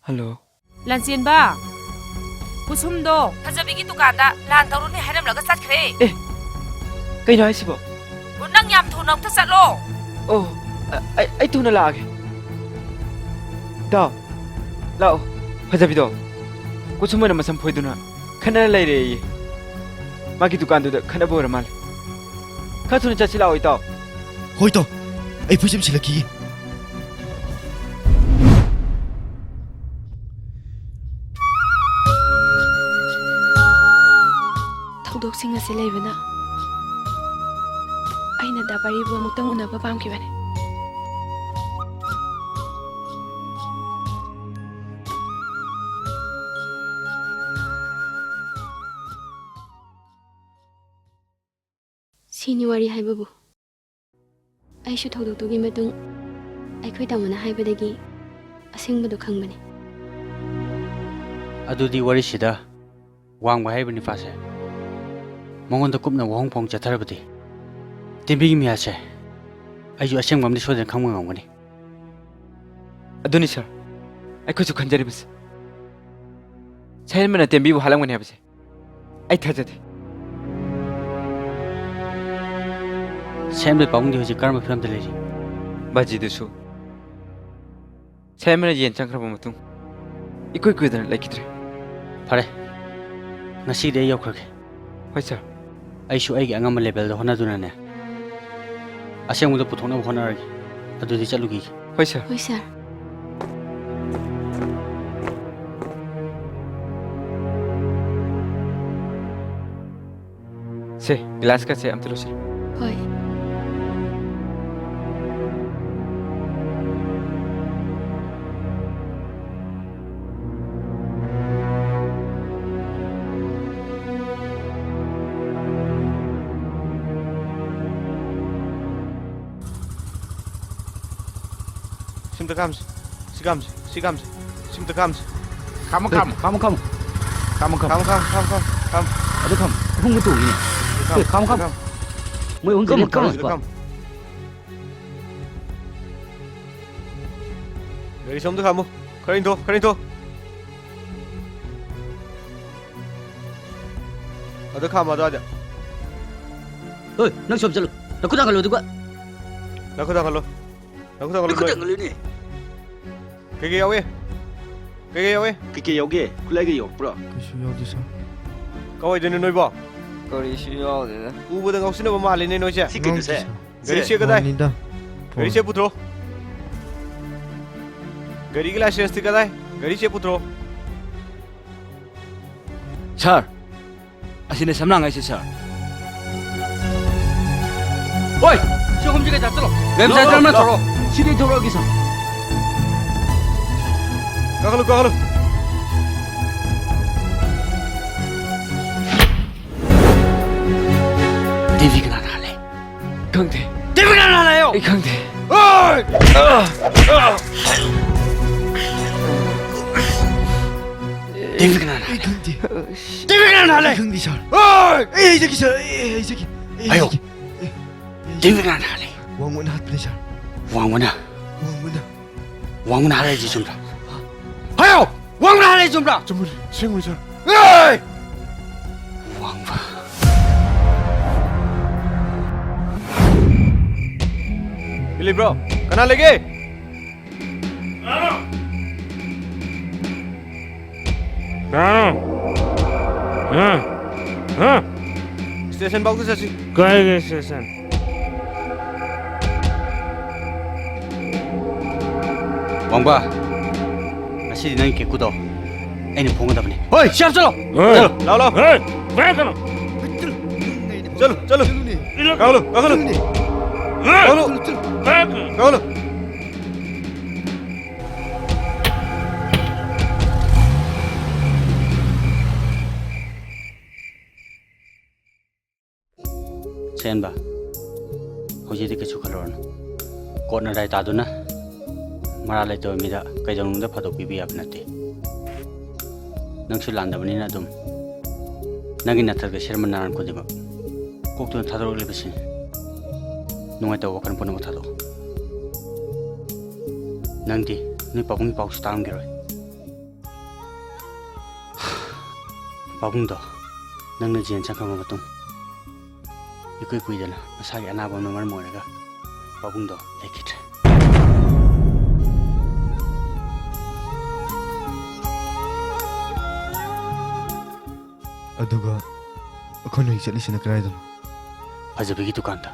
ꯍꯜꯂꯣ꯫ ꯂꯥꯟꯆꯦꯟꯕ, ꯀꯨꯁꯨꯝꯗꯣ ꯐꯖꯕꯤꯒꯤ ꯗꯨꯀꯥꯟꯗ ꯂꯥꯟ ꯇꯧꯔꯨꯅꯤ ꯍꯥꯏꯔꯝꯂꯒ ꯆꯠꯈ꯭ꯔꯦ꯫ ꯑꯦ, ꯀꯩꯅꯣ ꯍꯥꯏꯁꯤꯕꯣ? ꯑꯣ, ꯅꯪ ꯌꯥꯝ ꯊꯨꯅ ꯑꯝꯇ ꯆꯠꯂꯣ꯫ ꯑꯣ, ꯑ-, ꯑꯩ, ꯑꯩ ꯊꯨꯅ ꯂꯥꯛꯑꯒꯦ꯫ ꯏꯇꯥꯎ, ꯂꯥꯛꯑꯣ꯫ ꯐꯖꯕꯤꯗꯣ ꯀꯨꯁꯨꯝ ꯑꯣꯏꯅ ꯃꯁꯝ ꯐꯣꯏꯗꯨꯅ ꯈꯠꯅꯔ ꯂꯩꯔꯦꯌꯦ꯫ ꯃꯥꯒꯤ ꯗꯨꯀꯥꯟꯗꯨꯗ ꯈꯠꯅꯕ ꯑꯣꯏꯔ ꯃꯥꯜꯂꯦ꯫ ꯈꯔ ꯊꯨꯅ ꯆꯠꯁꯤ ꯂꯥꯛꯑꯣ, ꯏꯇꯥꯎ꯫ ꯍꯣꯏ, ꯏꯇꯥꯎ꯫ ꯑꯩ ꯐꯣꯏ ꯆꯦꯝꯁꯤꯜꯂꯛꯈꯤꯒꯦ꯫ ꯊꯧꯗꯣꯛꯁꯤꯡ ꯑꯁꯤ ꯂꯩꯕꯅ ꯑꯩꯅ ꯗꯥ ꯄꯥꯔꯤꯕꯨ ꯑꯃꯨꯛꯇꯪ ꯎꯅꯕ ꯄꯥꯝꯈꯤꯕꯅꯤ꯫ ꯁꯤꯅꯤ ꯋꯥꯔꯤ ꯍꯥꯏꯕꯕꯨ꯫ ꯑꯩꯁꯨ ꯊꯧꯗꯣꯛꯇꯨꯒꯤ ꯃꯇꯨꯡ ꯑꯩꯈꯣꯏ ꯇꯥꯃꯣꯅ ꯍꯥꯏꯕꯗꯒꯤ ꯑꯁꯦꯡꯕꯗꯣ ꯈꯪꯕꯅꯤ꯫ ꯑꯗꯨꯗꯤ ꯋꯥꯔꯤꯁꯤꯗ ꯋꯥꯡꯕ ꯍꯥꯏꯔꯤꯕ ꯅꯤꯄꯥꯁꯦ ꯃꯉꯣꯟꯗ ꯀꯨꯞꯅ ꯋꯥꯍꯪ ꯐꯥꯎ ꯆꯠꯊꯔꯕꯗꯤ ꯇꯦꯝꯕꯤꯒꯤ ꯃꯤꯍꯥꯠꯁꯦ ꯑꯩꯁꯨ ꯑꯁꯦꯡꯕ ꯑꯃꯗꯤ ꯁꯣꯏꯗꯅ ꯈꯪꯕ ꯉꯝꯒꯅꯤ꯫ ꯑꯗꯨꯅꯤ ꯁꯥꯔ, ꯑꯩꯈꯣꯏꯁꯨ ꯈꯟꯖꯔꯤꯕꯁꯦ꯫ ꯁꯍꯦꯟꯕꯅ ꯇꯦꯝꯕꯤꯕꯨ ꯍꯥꯠꯂꯝꯒꯅꯤ ꯍꯥꯏꯕꯁꯦ ꯑꯩ ꯊꯥꯖꯗꯦ꯫ ꯁꯍꯦꯟꯕꯩ ꯄꯥꯕꯨꯡꯗꯤ ꯍꯧꯖꯤꯛ ꯀꯔꯝꯕ ꯐꯤꯕꯝꯗ ꯂꯩꯔꯤ? ꯕꯥꯖꯤꯗꯨꯁꯨ ꯁꯍꯦꯟꯕꯅ ꯌꯦꯟ ꯆꯪꯈ꯭ꯔꯕ ꯃꯇꯨꯡ ꯏꯀꯨꯏ ꯀꯨꯏꯗꯅ ꯂꯩꯈꯤꯗ꯭ꯔꯦ꯫ ꯐꯔꯦ, ꯉꯁꯤꯗꯤ ꯑꯩ ꯌꯧꯈ꯭ꯔꯒꯦ꯫ ꯍꯣꯏ ꯁꯥꯔ꯫ ꯑꯩꯁꯨ ꯑꯩꯒꯤ ꯑꯉꯝꯕ ꯂꯦꯕꯦꯜꯗ ꯍꯣꯠꯅꯗꯨꯅꯅꯦ ꯑꯁꯦꯡꯕꯗꯣ ꯄꯨꯊꯣꯛꯅꯕ ꯍꯣꯠꯅꯔꯒꯦ꯫ ꯑꯗꯨꯗꯤ ꯆꯠꯂꯨꯈꯤꯒꯦ꯫ ꯍꯣꯏ ꯁꯥꯔ꯫ ꯍꯣꯏ ꯁꯥꯔ꯫ ꯁꯦ, ꯒ꯭ꯂꯥꯁꯀꯁꯦ ꯑꯝꯇ ꯂꯧꯁꯤ꯫ ꯍꯣꯏ꯫ ꯁꯤꯝꯇ ꯈꯥꯝꯁꯤ꯫ ꯁꯤ ꯈꯥꯝꯁꯤ꯫ ꯁꯤ ꯈꯥꯝꯁꯤ꯫ ꯁꯤꯝꯇ ꯈꯥꯝꯁꯤ꯫ ꯈꯥꯝꯃꯣ, ꯈꯥꯝꯃꯣ꯫ ꯈꯥꯝꯃꯣ, ꯈꯥꯝꯃꯣ꯫ ꯈꯥꯝꯃꯣ, ꯈꯥꯝꯃꯣ꯫ ꯈꯥꯝꯃꯣ, ꯈꯥꯝꯃꯣ, ꯈꯥꯝꯃꯣ, ꯈꯥꯝꯃꯣ, ꯈꯥꯝꯃꯣ꯫ ꯑꯗꯨ ꯈꯥꯝꯃꯣ꯫ ꯑꯍꯨꯝꯒ ꯇꯣꯡꯉꯤꯅꯦ꯫ ꯈꯥꯝꯃꯣ, ꯈꯥꯝꯃꯣ, ꯈꯥꯝꯃꯣ꯫ ꯃꯣꯏ ꯑꯍꯨꯝ ꯈꯥꯝꯃꯣ, ꯈꯥꯝꯃꯣ꯫ ꯒꯥꯔꯤ ꯁꯣꯝꯗ ꯈꯥꯝꯃꯨ꯫ ꯈꯔ ꯏꯟꯊꯣꯛ, ꯈꯔ ꯏꯟꯊꯣꯛ꯫ ꯑꯗ ꯈꯥꯝꯃꯣ ꯑꯗꯨꯋꯥꯏꯗ꯫ ꯍꯣꯏ, ꯅꯪ ꯁꯣꯝ ꯆꯠꯂꯨ꯫ ꯅꯈꯨꯠ ꯊꯥꯡꯒꯠꯂꯨ ꯑꯗꯨꯒ꯫ ꯅꯈꯨꯠ ꯊꯥꯡꯒꯠꯂꯨ꯫ ꯅꯈꯨꯠ ꯊꯥꯡꯒꯠꯂꯨ ꯅꯈꯨꯠ ꯅꯣꯏ꯫ ꯊꯥꯡꯒꯠꯂꯨꯅꯦ꯫ ꯀꯩꯀꯩ ꯌꯥꯎꯏ? ꯀꯩꯀꯩ ꯌꯥꯎꯏ? ꯀꯩꯀꯩ ꯌꯥꯎꯒꯦ? ꯈꯨꯠꯂꯥꯏꯒ ꯌꯥꯎꯔꯛꯄ꯭ꯔꯣ? ꯀꯩꯁꯨ ꯌꯥꯎꯗꯦ, ꯁꯥꯔ꯫ ꯀꯋꯥꯏꯗꯩꯅꯣ ꯅꯣꯏꯕꯣ? ꯀꯔꯤꯁꯨ ꯌꯥꯎꯗꯦꯗ꯫ ꯎꯕꯗ ꯉꯥꯎꯁꯤꯟꯅꯕ ꯃꯥꯜꯂꯤꯅꯦ ꯅꯣꯏꯁꯦ꯫ ꯁꯤ ꯀꯩꯗꯨꯁꯦ? ꯉꯥꯎꯗꯦ, ꯁꯥꯔ꯫ ꯒꯥꯔꯤ ꯆꯦ ꯀꯗꯥꯏ? ꯐꯣꯟꯅꯤꯗ꯫ ꯐꯣꯟ꯫ ꯒꯥꯔꯤ ꯆꯦ ꯄꯨꯊꯣꯔꯛꯑꯣ꯫ ꯒꯥꯔꯤꯒꯤ ꯂꯥꯏꯁꯦꯟꯁꯇꯤ ꯀꯗꯥꯏ? ꯒꯥꯔꯤ ꯆꯦ ꯄꯨꯊꯣꯔꯛꯑꯣ꯫ ꯁꯥꯔ, ꯑꯁꯤꯅꯦ ꯁꯝꯂꯥꯡ ꯍꯥꯏꯁꯦ, ꯁꯥꯔ꯫ ꯑꯣꯏ! ꯁꯤ ꯑꯍꯨꯝꯁꯤ ꯀꯩꯗ ꯆꯠꯂꯣ? ꯂꯦꯐ ꯁꯥꯏꯗ ꯂꯣ, ꯑꯃ ꯂꯣ꯫ ꯊꯧꯔꯣ꯫ ꯁꯤꯗꯤ ꯊꯧꯔꯛꯑꯒꯦ, ꯁꯥꯔ꯫ ꯀꯥꯈꯠꯂꯨ, ꯀꯥꯈꯠꯂꯨ꯫ ꯇꯤꯚꯤ ꯀꯅꯥꯅ ꯈꯪꯗꯦ꯫ ꯇꯤꯚꯤ ꯀꯅꯥꯅ ꯍꯥꯜꯂꯦ ꯍꯥꯏꯌꯣ? ꯑꯩ ꯈꯪꯗꯦ꯫ ꯑꯣꯏ! ꯇꯤꯚꯤ ꯀꯅꯥꯅ ꯑꯩ ꯍꯥꯜꯂꯦ? ꯈꯪꯗꯦ꯫ ꯇꯤꯚꯤ ꯀꯅꯥꯅ ꯍꯥꯜꯂꯦ? ꯑꯩ ꯈꯪꯗꯦ, ꯁꯥꯔ꯫ ꯑꯣꯏ! ꯑꯩ ꯍꯥꯏꯖꯒꯦ, ꯁꯥꯔ꯫ ꯑꯩ ꯍꯥꯏꯖꯒꯦ꯫ ꯑꯩ ꯍꯥꯏꯌꯣ꯫ ꯍꯥꯏꯖꯒꯦ꯫ ꯑꯩ ꯇꯤꯚꯤ ꯍꯥꯏꯖꯒꯦ꯫ ꯀꯅꯥꯅ ꯍꯥꯜꯂꯦ? ꯋꯥꯡꯃꯅ ꯍꯥꯠꯄꯅꯦ, ꯁꯥꯔ꯫ ꯋꯥꯡꯃꯅ? ꯋꯥꯡꯃꯅ꯫ ꯋꯥꯡꯃꯅ ꯍꯥꯜꯂꯦ ꯍꯥꯏꯁꯤ ꯆꯨꯝꯕ꯭ꯔꯥ? ꯍꯥꯏꯌꯣ! ꯋꯥꯡꯃꯅ ꯍꯥꯜꯂꯦ ꯍꯥꯏꯁꯤ ꯆꯨꯝꯕ꯭ꯔꯥ? ꯆꯨꯝꯕꯅꯤ, ꯑꯁꯦꯡꯕꯅꯤ, ꯁꯥꯔ꯫ ꯑꯦ! ꯋꯥꯡꯃ꯫ ꯕꯤꯂꯤꯞ ꯕ꯭ꯔꯣ, ꯀꯅꯥ ꯂꯩꯒꯦ? ꯀꯅꯥꯅꯣ? ꯍꯥ? ꯍꯥ? ꯁ꯭ꯇꯦꯁꯟ ꯐꯥꯎꯗ ꯆꯠꯁꯤ꯫ ꯀꯥꯏꯒꯤ ꯁ꯭ꯇꯦꯁꯟ? ꯋꯥꯡꯕ, ꯉꯁꯤꯗꯤ ꯅꯪꯒꯤ ꯀꯦꯀꯨꯗꯣ ꯑꯩꯅ ꯐꯣꯡꯒꯗꯕꯅꯤ꯫ ꯍꯣꯏ, ꯁꯤ ꯌꯥꯝ ꯆꯠꯂꯣ꯫ ꯍꯣꯏ꯫ ꯆꯠꯂꯣ꯫ ꯂꯥꯎ, ꯂꯥꯎ꯫ ꯍꯣꯏ, ꯚꯥꯏ, ꯀꯩꯅꯣ? ꯆꯠꯂꯣ, ꯆꯠꯂꯣ꯫ ꯏꯜꯂꯣ꯫ ꯀꯥꯈꯠꯂꯣ, ꯀꯥꯈꯠꯂꯣ꯫ ꯍꯣꯏ꯫ ꯀꯥꯈꯠꯂꯣ꯫ ꯚꯥꯏ, ꯀꯩꯅꯣ? ꯀꯥꯈꯠꯂꯣ꯫ ꯁꯦꯟꯕ, ꯍꯧꯖꯤꯛꯇꯤ ꯀꯩꯁꯨ ꯈꯜꯂꯨꯔꯅꯨ꯫ ꯀꯣꯔꯠꯅ ꯔꯥꯏ ꯇꯥꯗꯨꯅ ꯃꯔꯥꯜ ꯂꯩꯇꯕ ꯃꯤꯗ ꯀꯩꯗꯧꯅꯨꯡꯗ ꯐꯥꯗꯣꯛ ꯄꯤꯕ ꯌꯥꯕ ꯅꯠꯇꯦ꯫ ꯅꯪꯁꯨ ꯂꯥꯟꯗꯕꯅꯤꯅ ꯑꯗꯨꯝ ꯅꯪꯒꯤ ꯅꯊꯛꯇ ꯁꯦꯝꯕ ꯅꯥꯔꯥꯟ ꯈꯨꯗꯤꯡꯃꯛ ꯀꯣꯛꯇꯨꯅ ꯊꯥꯗꯣꯔꯛꯂꯤꯕꯁꯤꯅꯤ꯫ ꯅꯨꯡꯉꯥꯏꯇꯕ ꯋꯥꯈꯜ ꯄꯨꯝꯅꯃꯛ ꯊꯥꯗꯣꯛꯑꯣ꯫ ꯅꯪꯗꯤ ꯅꯣꯏ ꯄꯥꯕꯨꯡꯒꯤ ꯄꯥꯎꯁꯨ ꯇꯥꯔꯝꯈꯤꯔꯣꯏ꯫ ꯄꯥꯕꯨꯡꯗꯣ ꯅꯪꯅ ꯖꯦꯜ ꯆꯪꯈ꯭ꯔꯕ ꯃꯇꯨꯡ ꯏꯀꯨꯏ ꯀꯨꯏꯗꯅ ꯃꯁꯥꯒꯤ ꯑꯅꯥꯕ ꯑꯃꯅ ꯃꯔꯝ ꯑꯣꯏꯔꯒ ꯄꯥꯕꯨꯡꯗꯣ ꯂꯩꯈꯤꯗ꯭ꯔꯦ꯫ ꯑꯗꯨꯒ ꯑꯩꯈꯣꯏꯅ ꯍꯧꯖꯤꯛ ꯆꯠꯂꯤꯁꯤꯅ ꯀꯗꯥꯏꯗꯅꯣ? ꯐꯖꯕꯤꯒꯤ ꯗꯨꯀꯥꯟꯗ꯫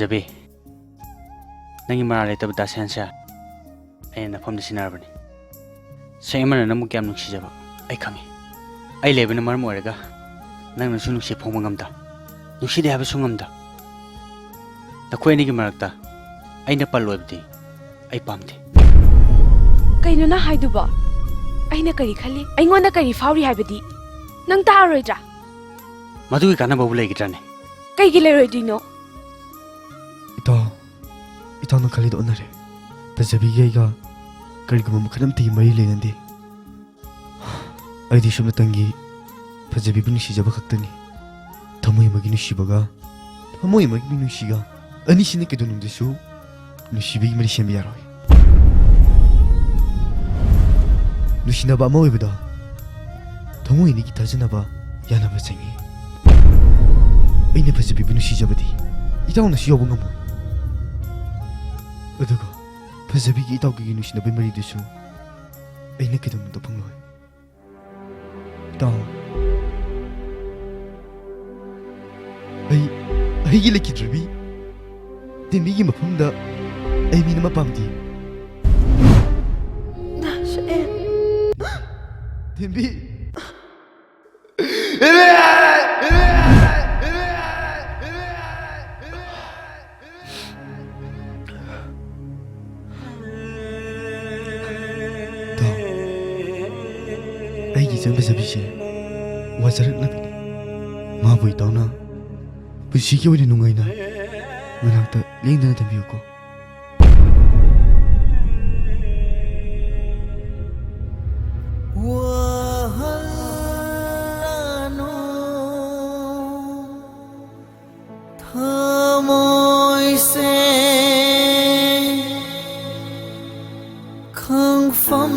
ꯐꯖꯕꯤ, ꯅꯪꯒꯤ ꯃꯔꯥꯜ ꯂꯩꯇꯕ ꯗꯥ ꯁꯦꯟꯁꯦ ꯑꯩꯅ ꯅꯐꯝꯗ ꯁꯤꯟꯅꯔꯕꯅꯤ꯫ ꯁꯛꯍꯦꯟꯕꯅ ꯅꯪꯕꯨ ꯀꯌꯥꯝ ꯅꯨꯡꯁꯤꯖꯕ ꯑꯩ ꯈꯪꯉꯤ꯫ ꯑꯩ ꯂꯩꯕꯅ ꯃꯔꯝ ꯑꯣꯏꯔꯒ ꯅꯪꯅꯁꯨ ꯅꯨꯡꯁꯤ ꯐꯣꯡꯕ ꯉꯝꯗ, ꯅꯨꯡꯁꯤꯗꯦ ꯍꯥꯏꯕꯁꯨ ꯉꯝꯗ꯫ ꯅꯈꯣꯏ ꯑꯅꯤꯒꯤ ꯃꯔꯛꯇ ꯑꯩꯅ ꯄꯜꯂꯣꯏꯕꯗꯤ ꯑꯩ ꯄꯥꯝꯗꯦ꯫ ꯀꯩꯅꯣ ꯅꯪ ꯍꯥꯏꯗꯨꯕꯣ? ꯑꯩꯅ ꯀꯔꯤ ꯈꯜꯂꯤ, ꯑꯩꯉꯣꯟꯗ ꯀꯔꯤ ꯐꯥꯎꯔꯤ ꯍꯥꯏꯕꯗꯤ ꯅꯪ ꯇꯥꯔꯣꯏꯗ꯭ꯔꯥ? ꯃꯗꯨꯒꯤ ꯀꯥꯟꯅꯕꯕꯨ ꯂꯩꯒꯗ꯭ꯔꯥꯅꯦ? ꯀꯩꯒꯤ ꯂꯩꯔꯣꯏꯗꯣꯏꯅꯣ? ꯏꯇꯥꯎ, ꯏꯇꯥꯎꯅ ꯈꯜꯂꯤꯗꯣ ꯑꯣꯟꯅꯔꯦ꯫ ꯐꯖꯕꯤꯒ ꯑꯩꯒ ꯀꯔꯤꯒꯨꯝꯕ ꯃꯈꯜ ꯑꯃꯠꯇꯒꯤ ꯃꯔꯤ ꯂꯩꯅꯗꯦ꯫ ꯑꯩꯗꯤ ꯁꯨꯞꯅꯇꯪꯒꯤ ꯐꯖꯕꯤꯕꯨ ꯅꯨꯡꯁꯤꯖꯕ ꯈꯛꯇꯅꯤ꯫ ꯊꯃꯣꯏ ꯑꯃꯒꯤ ꯅꯨꯡꯁꯤꯕꯒ ꯊꯃꯣꯏ ꯑꯃꯒꯤ ꯃꯤꯅꯨꯡꯁꯤꯒ ꯑꯅꯤꯁꯤꯅ ꯀꯩꯗꯧꯅꯨꯡꯗꯁꯨ ꯅꯨꯡꯁꯤꯕꯒꯤ ꯃꯔꯤ ꯁꯦꯝꯕ ꯌꯥꯔꯣꯏ꯫ ꯅꯨꯡꯁꯤꯅꯕ ꯑꯃ ꯑꯣꯏꯕꯗ ꯊꯃꯣꯏ ꯑꯅꯤꯒꯤ ꯊꯥꯖꯅꯕ, ꯌꯥꯅꯕ ꯆꯪꯏ꯫ ꯑꯩꯅ ꯐꯖꯕꯤꯕꯨ ꯅꯨꯡꯁꯤꯖꯕꯗꯤ ꯏꯇꯥꯎꯅꯁꯨ ꯌꯥꯎꯕ ꯉꯝꯃꯣꯏ꯫ ꯑꯗꯨꯒ ꯐꯖꯕꯤꯒꯤ ꯏꯇꯥꯎꯒꯤ ꯅꯨꯡꯁꯤꯅꯕꯒꯤ ꯃꯔꯤꯗꯨꯁꯨ ꯑꯩꯅ ꯀꯩꯗꯧꯅꯨꯡꯗ ꯐꯪꯂꯣꯏ꯫ ꯏꯇꯥꯎ, ꯑꯩ, ꯑꯩꯒꯤ ꯂꯩꯈꯤꯗ꯭ꯔꯕꯤ ꯇꯦꯝꯕꯤꯒꯤ ꯃꯐꯝꯗ ꯑꯩ ꯃꯤꯅ ꯑꯃ ꯄꯥꯝꯗꯦ꯫ ꯇꯦꯝꯕꯤ꯫ ꯏꯇꯥꯎ, ꯑꯩꯒꯤ ꯏꯆꯟ ꯐꯖꯕꯤꯁꯦ ꯋꯥꯖꯔꯛꯂꯕꯅꯤ꯫ ꯃꯥꯕꯨ ꯏꯇꯥꯎꯅ ꯄꯨꯟꯁꯤꯒꯤ ꯑꯣꯏꯅ ꯅꯨꯡꯉꯥꯏꯅ ꯃꯅꯥꯛꯇ ꯂꯦꯡꯗꯅ ꯊꯝꯕꯤꯌꯨꯀꯣ꯫ ꯋꯥꯍꯜꯂꯅꯨ ꯊꯃꯣꯏꯁꯦ ꯈꯪꯐꯝ